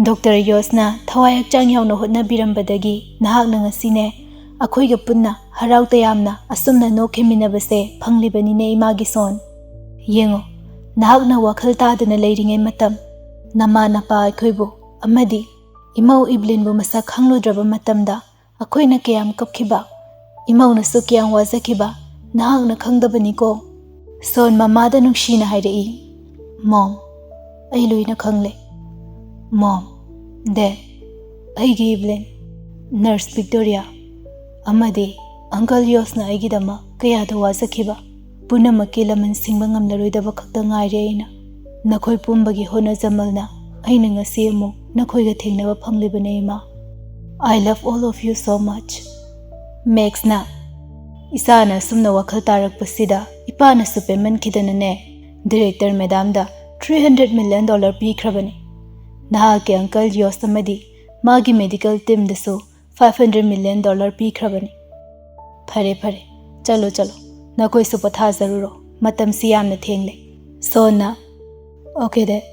ꯗꯣꯛꯇꯔ ꯌꯣꯁꯅ ꯊꯋꯥꯏ ꯍꯛꯆꯥꯡ ꯌꯥꯎꯅ ꯍꯣꯠꯅꯕꯤꯔꯝꯕꯗꯒꯤ ꯅꯍꯥꯛꯅ ꯉꯁꯤꯅꯦ ꯑꯩꯈꯣꯏꯒ ꯄꯨꯟꯅ ꯍꯔꯥꯎ ꯇꯌꯥꯝꯅ ꯑꯁꯨꯝꯅ ꯅꯣꯛꯈꯤꯃꯤꯟꯅꯕꯁꯦ ꯐꯪꯂꯤꯕꯅꯤꯅꯦ ꯏꯃꯥꯒꯤ ꯁꯣꯟ꯫ ꯌꯦꯡꯉꯣ, ꯅꯍꯥꯛꯅ ꯋꯥꯈꯜ ꯇꯥꯗꯅ ꯂꯩꯔꯤꯉꯩ ꯃꯇꯝ, ꯅꯃꯥ ꯅꯄꯥ ꯑꯩꯈꯣꯏꯕꯨ ꯑꯃꯗꯤ ꯏꯃꯧ ꯏꯕ꯭ꯂꯤꯟꯕꯨ ꯃꯁꯛ ꯈꯪꯂꯨꯗ꯭ꯔꯕ ꯃꯇꯝꯗ ꯑꯩꯈꯣꯏꯅ ꯀꯌꯥꯝ ꯀꯞꯈꯤꯕ, ꯏꯃꯧꯅꯁꯨ ꯀꯌꯥꯝ ꯋꯥꯖꯈꯤꯕ ꯅꯍꯥꯛꯅ ꯈꯪꯗꯕꯅꯤꯀꯣ꯫" ꯁꯣꯟ ꯃꯃꯥꯗ ꯅꯨꯡꯁꯤꯅ ꯍꯥꯏꯔꯛꯏ꯫ "ꯃꯣꯝ, ꯑꯩ ꯂꯣꯏꯅ ꯈꯪꯂꯦ꯫ ꯃꯣꯝ, ꯗꯦꯠ, ꯑꯩꯒꯤ ꯏꯕ꯭ꯂꯤꯟ, ꯅꯔꯁ ꯚꯤꯛꯇꯣꯔꯤꯌꯥ, ꯑꯃꯗꯤ ꯑꯪꯀꯜ ꯌꯣꯁꯅ ꯑꯩꯒꯤꯗꯃꯛ ꯀꯌꯥꯗ ꯋꯥꯖꯈꯤꯕ ꯄꯨꯝꯅꯃꯛꯀꯤ ꯂꯃꯟ ꯁꯤꯡꯕ ꯉꯝꯂꯔꯣꯏꯗꯕ ꯈꯛꯇ ꯉꯥꯏꯔꯦ ꯑꯩꯅ꯫ ꯅꯈꯣꯏ ꯄꯨꯝꯕꯒꯤ ꯍꯣꯠꯅꯖꯃꯜꯅ ꯑꯩꯅ ꯉꯁꯤ ꯑꯃꯨꯛ ꯅꯈꯣꯏꯒ ꯊꯦꯡꯅꯕ ꯐꯪꯂꯤꯕꯅꯦ ꯏꯃꯥ꯫ I love all of you so much." ꯃꯦꯛꯁꯅ, "ꯏꯆꯥꯅ ꯑꯁꯨꯝꯅ ꯋꯥꯈꯜ ꯇꯥꯔꯛꯄꯁꯤꯗ ꯏꯄꯥꯅꯁꯨ ꯄꯦꯟꯃꯟꯈꯤꯗꯅꯅꯦ ꯗꯤꯔꯦꯛꯇꯔ ꯃꯦꯗꯥꯝꯗ ꯊ꯭ꯔꯤ ꯍꯟꯗ꯭ꯔꯦꯠ ꯃꯤꯂꯤꯌꯟ ꯗꯣꯂꯔ ꯄꯤꯈ꯭ꯔꯕꯅꯤ꯫ ꯅꯍꯥꯛꯀꯤ ꯑꯪꯀꯜ ꯌꯣꯁ ꯑꯃꯗꯤ ꯃꯥꯒꯤ ꯃꯦꯗꯤꯀꯦꯜ ꯇꯤꯝꯗꯁꯨ ꯐꯥꯏꯚ ꯍꯟꯗ꯭ꯔꯦꯠ ꯃꯤꯂꯤꯌꯟ ꯗꯣꯂꯔ ꯄꯤꯈ꯭ꯔꯕꯅꯤ꯫ ꯐꯔꯦ ꯐꯔꯦ, ꯆꯠꯂꯣ ꯆꯠꯂꯣ, ꯅꯈꯣꯏꯁꯨ ꯄꯣꯊꯥꯖꯔꯨꯔꯣ, ꯃꯇꯝꯁꯤ ꯌꯥꯝꯅ ꯊꯦꯡꯂꯦ꯫" ꯁꯣꯟꯅ, "Okay dad,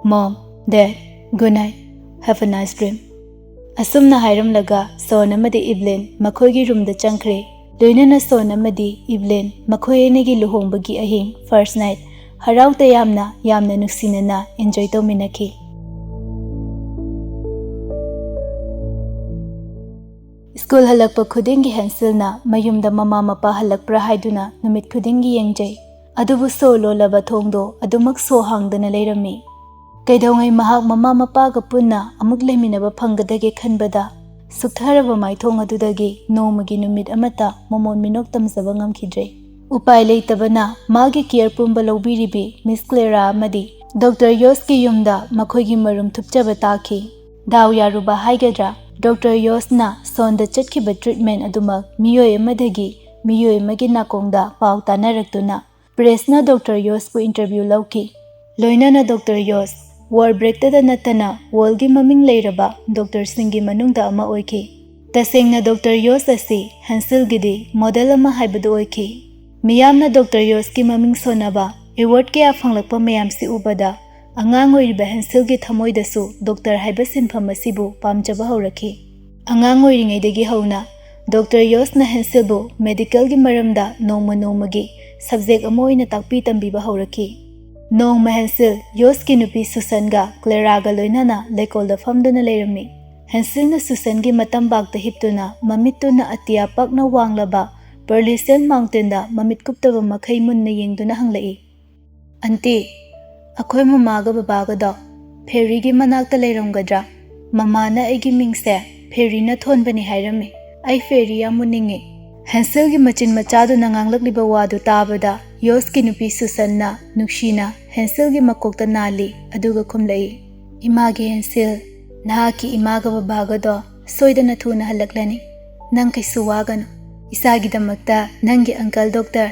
mom, dad, good night, have a nice dream꯫ ꯑꯁꯨꯝꯅ ꯍꯥꯏꯔꯝꯂꯒ ꯁꯣꯟ ꯑꯃꯗꯤ ꯏꯕ꯭ꯂꯤꯟ ꯃꯈꯣꯏꯒꯤ ꯔꯨꯝꯗ ꯆꯪꯈ꯭ꯔꯦ꯫ ꯂꯣꯏꯅꯅ ꯁꯣꯟ ꯑꯃꯗꯤ ꯏꯕ꯭ꯂꯤꯟ ꯃꯈꯣꯏ ꯑꯅꯤꯒꯤ ꯂꯨꯍꯣꯡꯕꯒꯤ ꯑꯍꯤꯡ, ꯐꯥꯔꯁ ꯅꯥꯏꯠ, ꯍꯔꯥꯎ ꯇꯌꯥꯝꯅ ꯌꯥꯝꯅ ꯅꯨꯡꯁꯤꯅꯅ ꯑꯦꯟꯖꯣꯏ ꯇꯧꯃꯤꯟꯅꯈꯤ꯫ ꯁ꯭ꯀꯨꯜ ꯍꯜꯂꯛꯄ ꯈꯨꯗꯤꯡꯒꯤ ꯍꯦꯟꯁꯤꯜꯅ ꯃꯌꯨꯝꯗ ꯃꯃꯥ ꯃꯄꯥ ꯍꯜꯂꯛꯄ꯭ꯔꯥ ꯍꯥꯏꯗꯨꯅ ꯅꯨꯃꯤꯠ ꯈꯨꯗꯤꯡꯒꯤ ꯌꯦꯡꯖꯩ꯫ ꯑꯗꯨꯕꯨ ꯁꯣ ꯂꯣꯜꯂꯕ ꯊꯣꯡꯗꯣ ꯑꯗꯨꯃꯛ ꯁꯣ ꯍꯥꯡꯗꯅ ꯂꯩꯔꯝꯃꯤ꯫ ꯀꯩꯗꯧꯉꯩ ꯃꯍꯥꯛ ꯃꯃꯥ ꯃꯄꯥꯒ ꯄꯨꯟꯅ ꯑꯃꯨꯛ ꯂꯩꯃꯤꯟꯅꯕ ꯐꯪꯒꯗꯒꯦ ꯈꯟꯕꯗ ꯁꯨꯛꯊꯔꯕ ꯃꯥꯏꯊꯣꯡ ꯑꯗꯨꯗꯒꯤ ꯅꯣꯡꯃꯒꯤ ꯅꯨꯃꯤꯠ ꯑꯃꯠꯇ ꯃꯃꯣꯟ ꯃꯤꯅꯣꯛ ꯇꯝꯖꯕ ꯉꯝꯈꯤꯗ꯭ꯔꯦ꯫ ꯎꯄꯥꯏ ꯂꯩꯇꯕꯅ ꯃꯥꯒꯤ ꯀꯤꯌꯔ ꯄꯨꯝꯕ ꯂꯧꯕꯤꯔꯤꯕꯤ ꯃꯤꯁ ꯀ꯭ꯂꯦꯔꯥ ꯑꯃꯗꯤ ꯗꯣꯛꯇꯔ ꯌꯣꯁꯀꯤ ꯌꯨꯝꯗ ꯃꯈꯣꯏꯒꯤ ꯃꯔꯨꯝ ꯊꯨꯞꯆꯕ ꯇꯥꯈꯤ꯫ ꯗꯥꯎ ꯌꯥꯔꯨꯕ ꯍꯥꯏꯒꯗ꯭ꯔꯥ, ꯗꯣꯛꯇꯔ ꯌꯣꯁꯅ ꯁꯣꯟꯗ ꯆꯠꯈꯤꯕ ꯇ꯭ꯔꯤꯠꯃꯦꯟ ꯑꯗꯨꯃꯛ ꯃꯤꯑꯣꯏ ꯑꯃꯗꯒꯤ ꯃꯤꯑꯣꯏ ꯑꯃꯒꯤ ꯅꯥꯀꯣꯡꯗ ꯄꯥꯎ ꯇꯥꯅꯔꯛꯇꯨꯅ ꯄ꯭ꯔꯦꯁꯅ ꯗꯣꯛꯇꯔ ꯌꯣꯁꯄꯨ ꯏꯟꯇꯔꯚ꯭ꯌꯨ ꯂꯧꯈꯤ꯫ ꯂꯣꯏꯅꯅ ꯗꯣꯛꯇꯔ ꯌꯣꯁ ꯋꯥꯔꯜ ꯕ꯭ꯔꯦꯛꯇꯗ ꯅꯠꯇꯅ ꯋꯥꯔꯜꯒꯤ ꯃꯃꯤꯡ ꯂꯩꯔꯕ ꯗꯣꯛꯇꯔꯁꯤꯡꯒꯤ ꯃꯅꯨꯡꯗ ꯑꯃ ꯑꯣꯏꯈꯤ꯫ ꯇꯁꯦꯡꯅ ꯗꯣꯛꯇꯔ ꯌꯣꯁ ꯑꯁꯤ ꯍꯦꯟꯁꯤꯜꯒꯤꯗꯤ ꯃꯣꯗꯦꯜ ꯑꯃ ꯍꯥꯏꯕꯗꯨ ꯑꯣꯏꯈꯤ꯫ ꯃꯤꯌꯥꯝꯅ ꯗꯣꯛꯇꯔ ꯌꯣꯁꯀꯤ ꯃꯃꯤꯡ ꯁꯣꯟꯅꯕ ꯑꯦꯋꯥꯔꯗ ꯀꯌꯥ ꯐꯪꯂꯛꯄ ꯃꯌꯥꯝꯁꯤ ꯎꯕꯗ ꯑꯉꯥꯡ ꯑꯣꯏꯔꯤꯕ ꯍꯦꯟꯁꯤꯜꯒꯤ ꯊꯃꯣꯏꯗꯁꯨ ꯗꯣꯛꯇꯔ ꯍꯥꯏꯕ ꯁꯤꯟꯐꯝ ꯑꯁꯤꯕꯨ ꯄꯥꯝꯖꯕ ꯍꯧꯔꯛꯈꯤ꯫ ꯑꯉꯥꯡ ꯑꯣꯏꯔꯤꯉꯩꯗꯒꯤ ꯍꯧꯅ ꯗꯣꯛꯇꯔ ꯌꯣꯁꯅ ꯍꯦꯟꯁꯤꯜꯕꯨ ꯃꯦꯗꯤꯀꯦꯜꯒꯤ ꯃꯔꯝꯗ ꯅꯣꯡꯃ ꯅꯣꯡꯃꯒꯤ ꯁꯕꯖꯦꯛ ꯑꯃ ꯑꯣꯏꯅ ꯇꯥꯛꯄꯤ ꯇꯝꯕꯤꯕ ꯍꯧꯔꯛꯈꯤ꯫ ꯅꯣꯡꯃ ꯍꯦꯟꯁꯤꯜ ꯌꯣꯁꯀꯤ ꯅꯨꯄꯤ ꯁꯨꯁꯟꯒ ꯀ꯭ꯂꯦꯔꯥꯒ ꯂꯣꯏꯅꯅ ꯂꯩꯀꯣꯜꯗ ꯐꯝꯗꯨꯅ ꯂꯩꯔꯝꯃꯤ꯫ ꯍꯦꯟꯁꯤꯜꯅ ꯁꯨꯁꯟꯒꯤ ꯃꯇꯝꯕꯥꯛꯇ ꯍꯤꯞꯇꯨꯅ ꯃꯃꯤꯠꯇꯨꯅ ꯑꯇꯤꯌꯥ ꯄꯥꯛꯅ ꯋꯥꯡꯂꯕ ꯄꯔꯂꯤꯁꯤꯌꯟ ꯃꯥꯎꯟꯇꯦꯟꯗ ꯃꯃꯤꯠ ꯀꯨꯞꯇꯕ ꯃꯈꯩ ꯃꯨꯟꯅ ꯌꯦꯡꯗꯨꯅ ꯍꯪꯂꯛꯏ, "ꯑꯟꯇꯤ, ꯑꯩꯈꯣꯏ ꯃꯃꯥꯒ ꯕꯕꯥꯒꯗꯣ ꯐꯦꯔꯤꯒꯤ ꯃꯅꯥꯛꯇ ꯂꯩꯔꯝꯒꯗ꯭ꯔꯥ? ꯃꯃꯥꯅ ꯑꯩꯒꯤ ꯃꯤꯡꯁꯦ ꯐꯦꯔꯤꯅ ꯊꯣꯟꯕꯅꯤ ꯍꯥꯏꯔꯝꯃꯤ꯫ ꯑꯩ ꯐꯦꯔꯤ ꯌꯥꯝ ꯎꯅꯤꯡꯉꯤ꯫" ꯍꯦꯟꯁꯤꯜꯒꯤ ꯃꯆꯤꯟ ꯃꯆꯥꯗꯨꯅ ꯉꯥꯡꯂꯛꯂꯤꯕ ꯋꯥꯗꯨ ꯇꯥꯕꯗ ꯌꯣꯁꯀꯤ ꯅꯨꯄꯤ ꯁꯨꯁꯟꯅ ꯅꯨꯡꯁꯤꯅ ꯍꯦꯟꯁꯤꯜꯒꯤ ꯃꯀꯣꯛꯇ ꯅꯥꯜꯂꯤ, ꯑꯗꯨꯒ ꯈꯨꯝꯂꯛꯏ, "ꯏꯃꯥꯒꯤ ꯍꯦꯟꯁꯤꯜ, ꯅꯍꯥꯛꯀꯤ ꯏꯃꯥꯒ ꯕꯕꯥꯒꯗꯣ ꯁꯣꯏꯗꯅ ꯊꯨꯅ ꯍꯜꯂꯛꯂꯅꯤ꯫ ꯅꯪ ꯀꯩꯁꯨ ꯋꯥꯒꯅꯨ꯫ ꯏꯆꯥꯒꯤꯗꯃꯛꯇ ꯅꯪꯒꯤ ꯑꯪꯀꯜ ꯗꯣꯛꯇꯔ,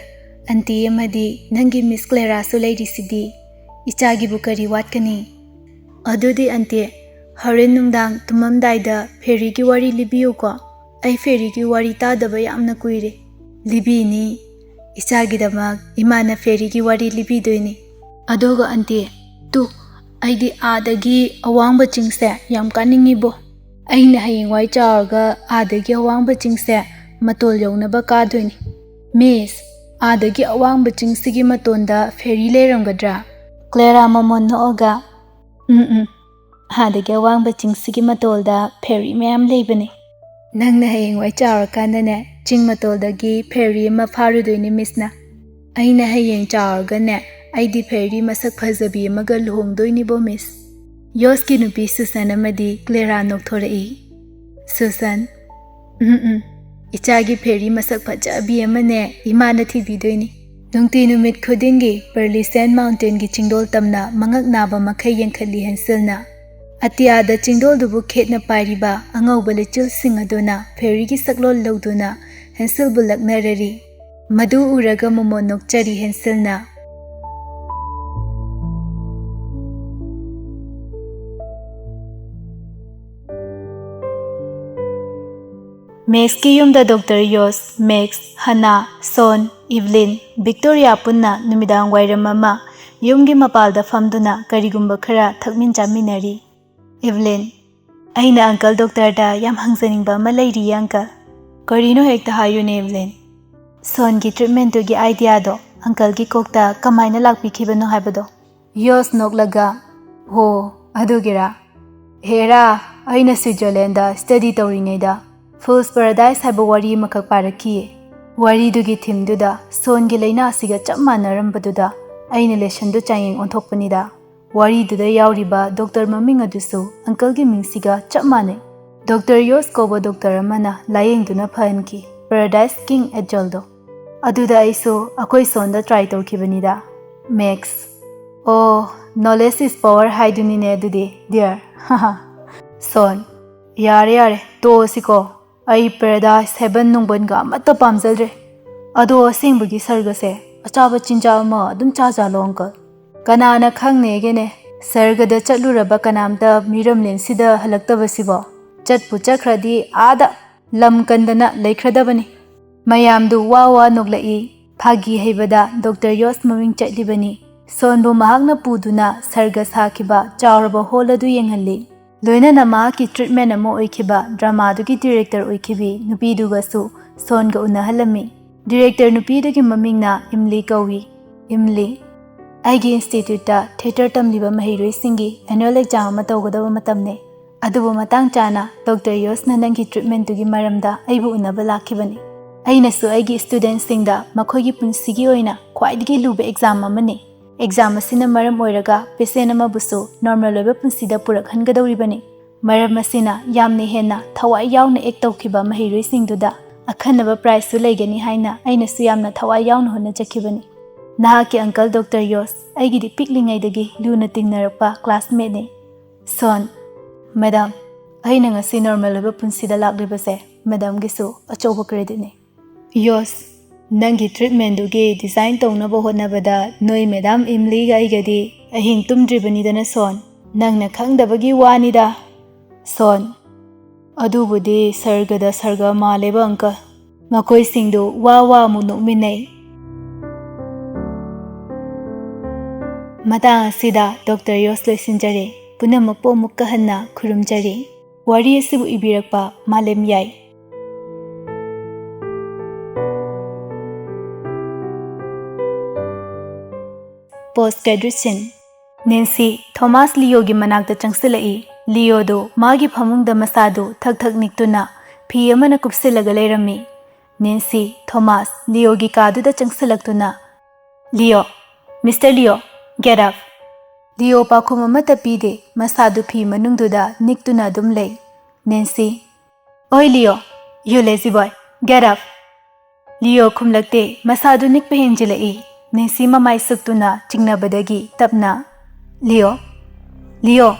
ꯑꯟꯇꯤ ꯑꯃꯗꯤ ꯅꯪꯒꯤ ꯃꯤꯁ ꯀ꯭ꯂꯦꯔꯥꯁꯨ ꯂꯩꯔꯤꯁꯤꯗꯤ꯫ ꯏꯆꯥꯒꯤꯕꯨ ꯀꯔꯤ ꯋꯥꯠꯀꯅꯤ?" "ꯑꯗꯨꯗꯤ ꯑꯟꯇꯤ, ꯍꯣꯔꯦꯟ ꯅꯨꯡꯗꯥꯡ ꯇꯨꯝꯃꯝꯗꯥꯏꯗ ꯐꯦꯔꯤꯒꯤ ꯋꯥꯔꯤ ꯂꯤꯕꯤꯌꯨꯀꯣ꯫ ꯑꯩ ꯐꯦꯔꯤꯒꯤ ꯋꯥꯔꯤ ꯇꯥꯗꯕ ꯌꯥꯝꯅ ꯀꯨꯏꯔꯦ꯫" "ꯂꯤꯕꯤꯅꯤ꯫ ꯏꯆꯥꯒꯤꯗꯃꯛ ꯏꯃꯥꯅ ꯐꯦꯔꯤꯒꯤ ꯋꯥꯔꯤ ꯂꯤꯕꯤꯗꯣꯏꯅꯤ꯫ ꯑꯗꯨꯒ ꯑꯟꯇꯤ, ꯇꯨ, ꯑꯩꯗꯤ ꯑꯥꯗꯒꯤ ꯑꯋꯥꯡꯕ ꯆꯤꯡꯁꯦ ꯌꯥꯝ ꯀꯥꯅꯤꯡꯉꯤꯕꯣ꯫ ꯑꯩꯅ ꯍꯌꯦꯡꯋꯥꯏ ꯆꯥꯎꯔꯒ ꯑꯥꯗꯒꯤ ꯑꯋꯥꯡꯕ ꯆꯤꯡꯁꯦ ꯃꯇꯣꯜ ꯌꯧꯅꯕ ꯀꯥꯗꯣꯏꯅꯤ꯫ ꯃꯤꯁ, ꯑꯥꯗꯒꯤ ꯑꯋꯥꯡꯕ ꯆꯤꯡꯁꯤꯒꯤ ꯃꯇꯣꯟꯗ ꯐꯦꯔꯤ ꯂꯩꯔꯝꯒꯗ꯭ꯔꯥ? ꯀ꯭ꯂꯦꯔꯥ ꯃꯃꯣꯟ ꯅꯣꯛꯑꯒ, "ꯎꯝ, ꯎꯝ, ꯑꯥꯗꯒꯤ ꯑꯋꯥꯡꯕ ꯆꯤꯡꯁꯤꯒꯤ ꯃꯇꯣꯜꯗ ꯐꯦꯔꯤ ꯃꯌꯥꯝ ꯂꯩꯕꯅꯤ꯫ ꯅꯪꯅ ꯍꯌꯦꯡꯋꯥꯏ ꯆꯥꯎꯔꯀꯥꯟꯗꯅꯦ, ꯆꯤꯡ ꯃꯇꯣꯜꯗꯒꯤ ꯐꯦꯔꯤ ꯑꯃ ꯐꯥꯔꯨꯗꯣꯏꯅꯤ, ꯃꯤꯁꯅ꯫ ꯑꯩꯅ ꯍꯌꯦꯡ ꯆꯥꯎꯔꯒꯅꯦ, ꯑꯩꯗꯤ ꯐꯦꯔꯤ ꯃꯁꯛ ꯐꯖꯕꯤ ꯑꯃꯒ ꯂꯨꯍꯣꯡꯗꯣꯏꯅꯤꯕꯣ, ꯃꯤꯁ꯫" ꯌꯣꯁꯀꯤ ꯅꯨꯄꯤ ꯁꯨꯁꯟ ꯑꯃꯗꯤ ꯀ꯭ꯂꯦꯔꯥ ꯅꯣꯛꯊꯣꯔꯛꯏ꯫ ꯁꯨꯁꯟ, "ꯎꯝ, ꯎꯝ, ꯏꯆꯥꯒꯤ ꯐꯦꯔꯤ ꯃꯁꯛ ꯐꯖꯕꯤ ꯑꯃꯅꯦ ꯏꯃꯥꯅ ꯊꯤꯕꯤꯗꯣꯏꯅꯤ꯫ ꯅꯨꯡꯇꯤ ꯅꯨꯃꯤꯠ ꯈꯨꯗꯤꯡꯒꯤ ꯄꯔꯂꯤꯁꯦꯟ ꯃꯥꯎꯟꯇꯦꯟꯒꯤ ꯆꯤꯡꯗꯣꯜ ꯇꯝꯅ ꯃꯉꯛ ꯅꯥꯕ ꯃꯈꯩ ꯌꯦꯡꯈꯠꯂꯤ ꯍꯦꯟꯁꯤꯜꯅ꯫ ꯑꯇꯤꯌꯥꯗ ꯆꯤꯡꯗꯣꯜꯗꯨꯕꯨ ꯈꯦꯠꯅ ꯄꯥꯏꯔꯤꯕ ꯑꯉꯧꯕ ꯂꯩꯆꯤꯜꯁꯤꯡ ꯑꯗꯨꯅ ꯐꯦꯔꯤꯒꯤ ꯁꯛꯂꯣꯟ ꯂꯧꯗꯨꯅ ꯍꯦꯟꯁꯤꯜꯕꯨ ꯂꯛꯅꯔꯔꯤ꯫ ꯃꯗꯨ ꯎꯔꯒ ꯃꯣꯃꯣꯟ ꯅꯣꯛꯆꯔꯤ ꯍꯦꯟꯁꯤꯜꯅ꯫ ꯃꯦꯛꯁꯀꯤ ꯌꯨꯝꯗ ꯗꯣꯛꯇꯔ ꯌꯣꯁ, ꯃꯦꯛꯁ, ꯍꯅꯥ, ꯁꯣꯟ, ꯏꯚꯂꯤꯟ, ꯚꯤꯛꯇꯣꯔꯤꯌꯥ ꯄꯨꯟꯅ ꯅꯨꯃꯤꯗꯥꯡ ꯋꯥꯏꯔꯝ ꯑꯃ ꯌꯨꯝꯒꯤ ꯃꯄꯥꯜꯗ ꯐꯝꯗꯨꯅ ꯀꯔꯤꯒꯨꯝꯕ ꯈꯔ ꯊꯛꯃꯤꯟ ꯆꯥꯃꯤꯟꯅꯔꯤ꯫ ꯏꯚꯂꯤꯟ, "ꯑꯩꯅ ꯑꯪꯀꯜ ꯗꯣꯛꯇꯔꯗ ꯌꯥꯝ ꯍꯪꯖꯅꯤꯡꯕ ꯑꯃ ꯂꯩꯔꯤꯌꯦ, ꯑꯪꯀꯜ꯫" "ꯀꯔꯤꯅꯣ ꯍꯦꯛꯇ ꯍꯥꯏꯌꯨꯅꯦ, ꯏꯚꯂꯤꯟ꯫" "ꯁꯣꯟꯒꯤ ꯇ꯭ꯔꯤꯠꯃꯦꯟꯇꯨꯒꯤ ꯑꯥꯏꯗꯤꯌꯥꯗꯣ ꯑꯪꯀꯜꯒꯤ ꯀꯣꯛꯇ ꯀꯃꯥꯏꯅ ꯂꯥꯛꯄꯤꯈꯤꯕꯅꯣ ꯍꯥꯏꯕꯗꯣ꯫" ꯌꯣꯁ ꯅꯣꯛꯂꯒ, "ꯍꯣ, ꯑꯗꯨꯒꯤꯔꯥ? ꯍꯦꯔꯥ, ꯑꯩꯅ ꯁ꯭ꯋꯤꯖꯔꯂꯦꯟꯗ ꯁ꯭ꯇꯗꯤ ꯇꯧꯔꯤꯉꯩꯗ ꯐꯨꯜꯁ ꯄꯦꯔꯥꯗꯥꯏꯁ ꯍꯥꯏꯕ ꯋꯥꯔꯤ ꯑꯃꯈꯛ ꯄꯥꯔꯛꯈꯤꯌꯦ꯫ ꯋꯥꯔꯤꯗꯨꯒꯤ ꯊꯤꯝꯗꯨꯗ ꯁꯣꯟꯒꯤ ꯂꯥꯏꯅꯥ ꯑꯁꯤꯒ ꯆꯞ ꯃꯥꯟꯅꯔꯝꯕꯗꯨꯗ ꯑꯩꯅ ꯂꯦꯁꯟꯗꯨ ꯆꯥꯡꯌꯦꯡ ꯑꯣꯟꯊꯣꯛꯄꯅꯤꯗ꯫ ꯋꯥꯔꯤꯗꯨꯗ ꯌꯥꯎꯔꯤꯕ ꯗꯣꯛꯇꯔ ꯃꯃꯤꯡ ꯑꯗꯨꯁꯨ ꯑꯪꯀꯜꯒꯤ ꯃꯤꯡꯁꯤꯒ ꯆꯞ ꯃꯥꯟꯅꯩ꯫ ꯗꯣꯛꯇꯔ ꯌꯣꯁ ꯀꯧꯕ ꯗꯣꯛꯇꯔ ꯑꯃꯅ ꯂꯥꯌꯦꯡꯗꯨꯅ ꯐꯍꯟꯈꯤ, ꯄꯦꯔꯥꯗꯥꯏꯁ ꯀꯤꯡ ꯑꯦꯠꯖꯜꯗꯣ꯫ ꯑꯗꯨꯗ ꯑꯩꯁꯨ ꯑꯩꯈꯣꯏ ꯁꯣꯟꯗ ꯇ꯭ꯔꯥꯏ ꯇꯧꯈꯤꯕꯅꯤꯗ꯫" ꯃꯦꯛꯁ, "ꯑꯣ, knowledge is power ꯍꯥꯏꯗꯨꯅꯤꯅꯦ ꯑꯗꯨꯗꯤ, ꯗꯤꯌꯔ꯫" ꯁꯣꯟ, "ꯌꯥꯔꯦ, ꯌꯥꯔꯦ, ꯇꯣꯛꯑꯁꯤꯀꯣ꯫ ꯑꯩ ꯄꯦꯔꯥꯗꯥꯏꯁ, ꯍꯦꯕꯟ ꯅꯨꯡꯕꯟꯒ ꯑꯃꯠꯇ ꯄꯥꯝꯖꯗ꯭ꯔꯦ꯫ ꯑꯗꯣ ꯑꯁꯦꯡꯕꯒꯤ ꯁꯔꯒꯁꯦ ꯑꯆꯥꯕ ꯆꯤꯟꯖꯥꯛ ꯑꯃ ꯑꯗꯨꯝ ꯆꯥꯖꯥꯠꯂꯣ, ꯑꯪꯀꯜ? ꯀꯅꯥꯅ ꯈꯪꯅꯦꯒꯦꯅꯦ, ꯁꯔꯒꯗ ꯆꯠꯂꯨꯔꯕ ꯀꯅꯥꯝꯇ ꯃꯤꯔꯝꯂꯦꯟꯁꯤꯗ ꯍꯜꯂꯛꯇꯕꯁꯤꯕꯣ? ꯆꯠꯄꯨ ꯆꯠꯈ꯭ꯔꯗꯤ ꯑꯥꯗ ꯂꯝ ꯀꯟꯗꯅ ꯂꯩꯈ꯭ꯔꯗꯕꯅꯤ꯫" ꯃꯌꯥꯝꯗꯨ ꯋꯥ ꯋꯥ ꯅꯣꯛꯂꯛꯏ꯫ ꯐꯥꯒꯤ ꯍꯩꯕꯗ ꯗꯣꯛꯇꯔ ꯌꯣꯁ ꯃꯃꯤꯡ ꯆꯠꯂꯤꯕꯅꯤ꯫ ꯁꯣꯟꯕꯨ ꯃꯍꯥꯛꯅ ꯄꯨꯗꯨꯅ ꯁꯔꯒ ꯁꯥꯈꯤꯕ ꯆꯥꯎꯔꯕ ꯍꯣꯜ ꯑꯗꯨ ꯌꯦꯡꯍꯜꯂꯤ꯫ ꯂꯣꯏꯅꯅ ꯃꯍꯥꯛꯀꯤ ꯇ꯭ꯔꯤꯠꯃꯦꯟ ꯑꯃ ꯑꯣꯏꯈꯤꯕ ꯗ꯭ꯔꯃꯥꯗꯨꯒꯤ ꯗꯤꯔꯦꯛꯇꯔ ꯑꯣꯏꯈꯤꯕꯤ ꯅꯨꯄꯤꯗꯨꯒꯁꯨ ꯁꯣꯟꯒ ꯎꯅꯍꯜꯂꯝꯃꯤ꯫ ꯗꯤꯔꯦꯛꯇꯔ ꯅꯨꯄꯤꯗꯨꯒꯤ ꯃꯃꯤꯡꯅ ꯏꯝꯂꯤ ꯀꯧꯏ꯫ ꯏꯝꯂꯤ, ꯑꯩꯒꯤ ꯏꯟꯁꯇꯤꯇ꯭ꯌꯨꯠꯇ ꯊꯤꯌꯦꯇꯔ ꯇꯝꯂꯤꯕ ꯃꯍꯩꯔꯣꯏꯁꯤꯡꯒꯤ ꯑꯦꯅꯨꯋꯦꯜ ꯑꯦꯛꯖꯥꯝ ꯑꯃ ꯇꯧꯒꯗꯕ ꯃꯇꯝꯅꯤ꯫ ꯑꯗꯨꯕꯨ ꯃꯇꯥꯡ ꯆꯥꯅ ꯗꯣꯛꯇꯔ ꯌꯣꯁꯅ ꯅꯪꯒꯤ ꯇ꯭ꯔꯤꯠꯃꯦꯟꯇꯨꯒꯤ ꯃꯔꯝꯗ ꯑꯩꯕꯨ ꯎꯅꯕ ꯂꯥꯛꯈꯤꯕꯅꯤ꯫ ꯑꯩꯅꯁꯨ ꯑꯩꯒꯤ ꯁ꯭ꯇꯨꯗꯦꯟꯠꯁꯤꯡꯗ ꯃꯈꯣꯏꯒꯤ ꯄꯨꯟꯁꯤꯒꯤ ꯑꯣꯏꯅ ꯈ꯭ꯋꯥꯏꯗꯒꯤ ꯂꯨꯕ ꯑꯦꯛꯖꯥꯝ ꯑꯃꯅꯤ꯫ ꯑꯦꯛꯖꯥꯝ ꯑꯁꯤꯅ ꯃꯔꯝ ꯑꯣꯏꯔꯒ ꯄꯦꯁꯦꯟ ꯑꯃꯕꯨꯁꯨ ꯅꯣꯔꯃꯦꯜ ꯑꯣꯏꯕ ꯄꯨꯟꯁꯤꯗ ꯄꯨꯔꯛꯍꯟꯒꯗꯧꯔꯤꯕꯅꯤ꯫ ꯃꯔꯝ ꯑꯁꯤꯅ ꯌꯥꯝꯅ ꯍꯦꯟꯅ ꯊꯋꯥꯏ ꯌꯥꯎꯅ ꯑꯦꯛ ꯇꯧꯈꯤꯕ ꯃꯍꯩꯔꯣꯏꯁꯤꯡꯗꯨꯗ ꯑꯈꯟꯅꯕ ꯄ꯭ꯔꯥꯏꯖꯁꯨ ꯂꯩꯒꯅꯤ ꯍꯥꯏꯅ ꯑꯩꯅꯁꯨ ꯌꯥꯝꯅ ꯊꯋꯥꯏ ꯌꯥꯎꯅ ꯍꯣꯠꯅꯖꯈꯤꯕꯅꯤ꯫ ꯅꯍꯥꯛꯀꯤ ꯑꯪꯀꯜ ꯗꯣꯛꯇꯔ ꯌꯣꯁ ꯑꯩꯒꯤꯗꯤ ꯄꯤꯛꯂꯤꯉꯩꯗꯒꯤ ꯂꯨꯅ ꯇꯤꯟꯅꯔꯛꯄ ꯀ꯭ꯂꯥꯁꯃꯦꯠꯅꯤ꯫ ꯁꯣꯟ, ꯃꯦꯗꯥꯝ, ꯑꯩꯅ ꯉꯁꯤ ꯅꯣꯔꯃꯦꯜ ꯑꯣꯏꯕ ꯄꯨꯟꯁꯤꯗ ꯂꯥꯛꯂꯤꯕꯁꯦ ꯃꯦꯗꯥꯝꯒꯤꯁꯨ ꯑꯆꯧꯕ ꯀ꯭ꯔꯦꯗꯤꯠꯅꯤ꯫ ꯌꯣꯁ, ꯅꯪꯒꯤ ꯇ꯭ꯔꯤꯠꯃꯦꯟꯗꯨꯒꯤ ꯗꯤꯖꯥꯏꯟ ꯇꯧꯅꯕ ꯍꯣꯠꯅꯕꯗ ꯅꯣꯏ ꯃꯦꯗꯥꯝ ꯏꯝꯂꯤꯒ ꯑꯩꯒꯗꯤ ꯑꯍꯤꯡ ꯇꯨꯝꯗ꯭ꯔꯤꯕꯅꯤꯗꯅ ꯁꯣꯟ, ꯅꯪꯅ ꯈꯪꯗꯕꯒꯤ ꯋꯥꯅꯤꯗ꯫ ꯁꯣꯟ, ꯑꯗꯨꯕꯨꯗꯤ ꯁꯔꯒꯗ ꯁꯔꯒ ꯃꯥꯜꯂꯦꯕ ꯑꯪꯀꯜ꯫ ꯃꯈꯣꯏꯁꯤꯡꯗꯨ ꯋꯥ ꯋꯥ ꯑꯃꯨꯛ ꯅꯣꯛꯃꯤꯟꯅꯩ꯫ ꯃꯇꯥꯡ ꯑꯁꯤꯗ ꯗꯣꯛꯇꯔ ꯌꯣꯁ ꯂꯣꯏꯁꯤꯟꯖꯔꯦ꯫ ꯄꯨꯝꯅꯃꯛꯄꯨ ꯑꯃꯨꯛꯀ ꯍꯟꯅ ꯈꯨꯔꯨꯝꯖꯔꯤ꯫ ꯋꯥꯔꯤ ꯑꯁꯤꯕꯨ ꯏꯕꯤꯔꯛꯄ ꯃꯥꯂꯦꯝ ꯌꯥꯏ꯫ ꯄꯣꯁ ꯀ꯭ꯔꯦꯗꯤꯠ ꯁꯤꯟ꯫ ꯅꯦꯟꯁꯤ, ꯊꯣꯃꯥꯁ ꯂꯤꯑꯣꯒꯤ ꯃꯅꯥꯛꯇ ꯆꯪꯁꯤꯜꯂꯛꯏ꯫ ꯂꯤꯑꯣꯗꯨ ꯃꯥꯒꯤ ꯐꯃꯨꯡꯗ ꯃꯁꯥꯗꯨ ꯊꯛ ꯊꯛ ꯅꯤꯛꯇꯨꯅ ꯐꯤ ꯑꯃꯅ ꯀꯨꯞꯁꯤꯜꯂꯒ ꯂꯩꯔꯝꯃꯤ꯫ ꯅꯦꯟꯁꯤ, ꯊꯣꯃꯥꯁ ꯂꯤꯑꯣꯒꯤ ꯀꯥꯗꯨꯗ ꯆꯪꯁꯤꯜꯂꯛꯇꯨꯅ, "Leo, mister Leo, get up!" Leo ꯄꯥꯎꯈꯨꯝ ꯑꯃꯠꯇ ꯄꯤꯗꯦ, ꯃꯁꯥꯗꯨ ꯐꯤ ꯃꯅꯨꯡꯗꯨꯗ ꯅꯤꯛꯇꯨꯅ ꯑꯗꯨꯝ ꯂꯩ꯫ ꯅꯦꯟꯁꯤ, "ꯑꯣꯏ Leo, you lazy boy, get up!" Leo ꯈꯨꯝꯂꯛꯇꯦ, ꯃꯁꯥꯗꯨ ꯅꯤꯛꯄ ꯍꯦꯟꯖꯤꯜꯂꯛꯏ꯫ ꯅꯦꯟꯁꯤ ꯃꯃꯥꯏ ꯁꯨꯛꯇꯨꯅ ꯆꯤꯡꯅꯕꯗꯒꯤ ꯇꯞꯅ, "ꯂꯤꯑꯣ, ꯂꯤꯑꯣ!"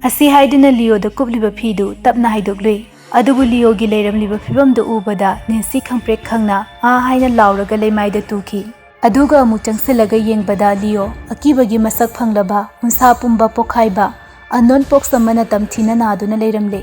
ꯑꯁꯤ ꯍꯥꯏꯗꯨꯅ ꯂꯤꯑꯣꯗ ꯀꯨꯞꯂꯤꯕ ꯐꯤꯗꯨ ꯇꯞꯅ ꯍꯥꯏꯗꯣꯛꯂꯨꯏ꯫ ꯑꯗꯨꯕꯨ ꯂꯤꯑꯣꯒꯤ ꯂꯩꯔꯝꯂꯤꯕ ꯐꯤꯕꯝꯗꯨ ꯎꯕꯗ ꯅꯦꯟꯁꯤ ꯈꯪꯄ꯭ꯔꯦꯛ ꯈꯪꯅ "ꯑꯥ" ꯍꯥꯏꯅ ꯂꯥꯎꯔꯒ ꯂꯩꯃꯥꯏꯗ ꯇꯨꯈꯤ꯫ ꯑꯗꯨꯒ ꯑꯃꯨꯛ ꯆꯪꯁꯤꯜꯂꯒ ꯌꯦꯡꯕꯗ ꯂꯤꯑꯣ ꯑꯀꯤꯕꯒꯤ ꯃꯁꯛ ꯐꯪꯂꯕ, ꯎꯟꯁꯥ ꯄꯨꯝꯕ ꯄꯣꯛꯈꯥꯏꯕ ꯑꯟꯅꯣꯟ ꯄꯣꯛꯁ ꯑꯃꯅ ꯇꯝꯊꯤꯅ ꯅꯥꯗꯨꯅ ꯂꯩꯔꯝꯂꯦ꯫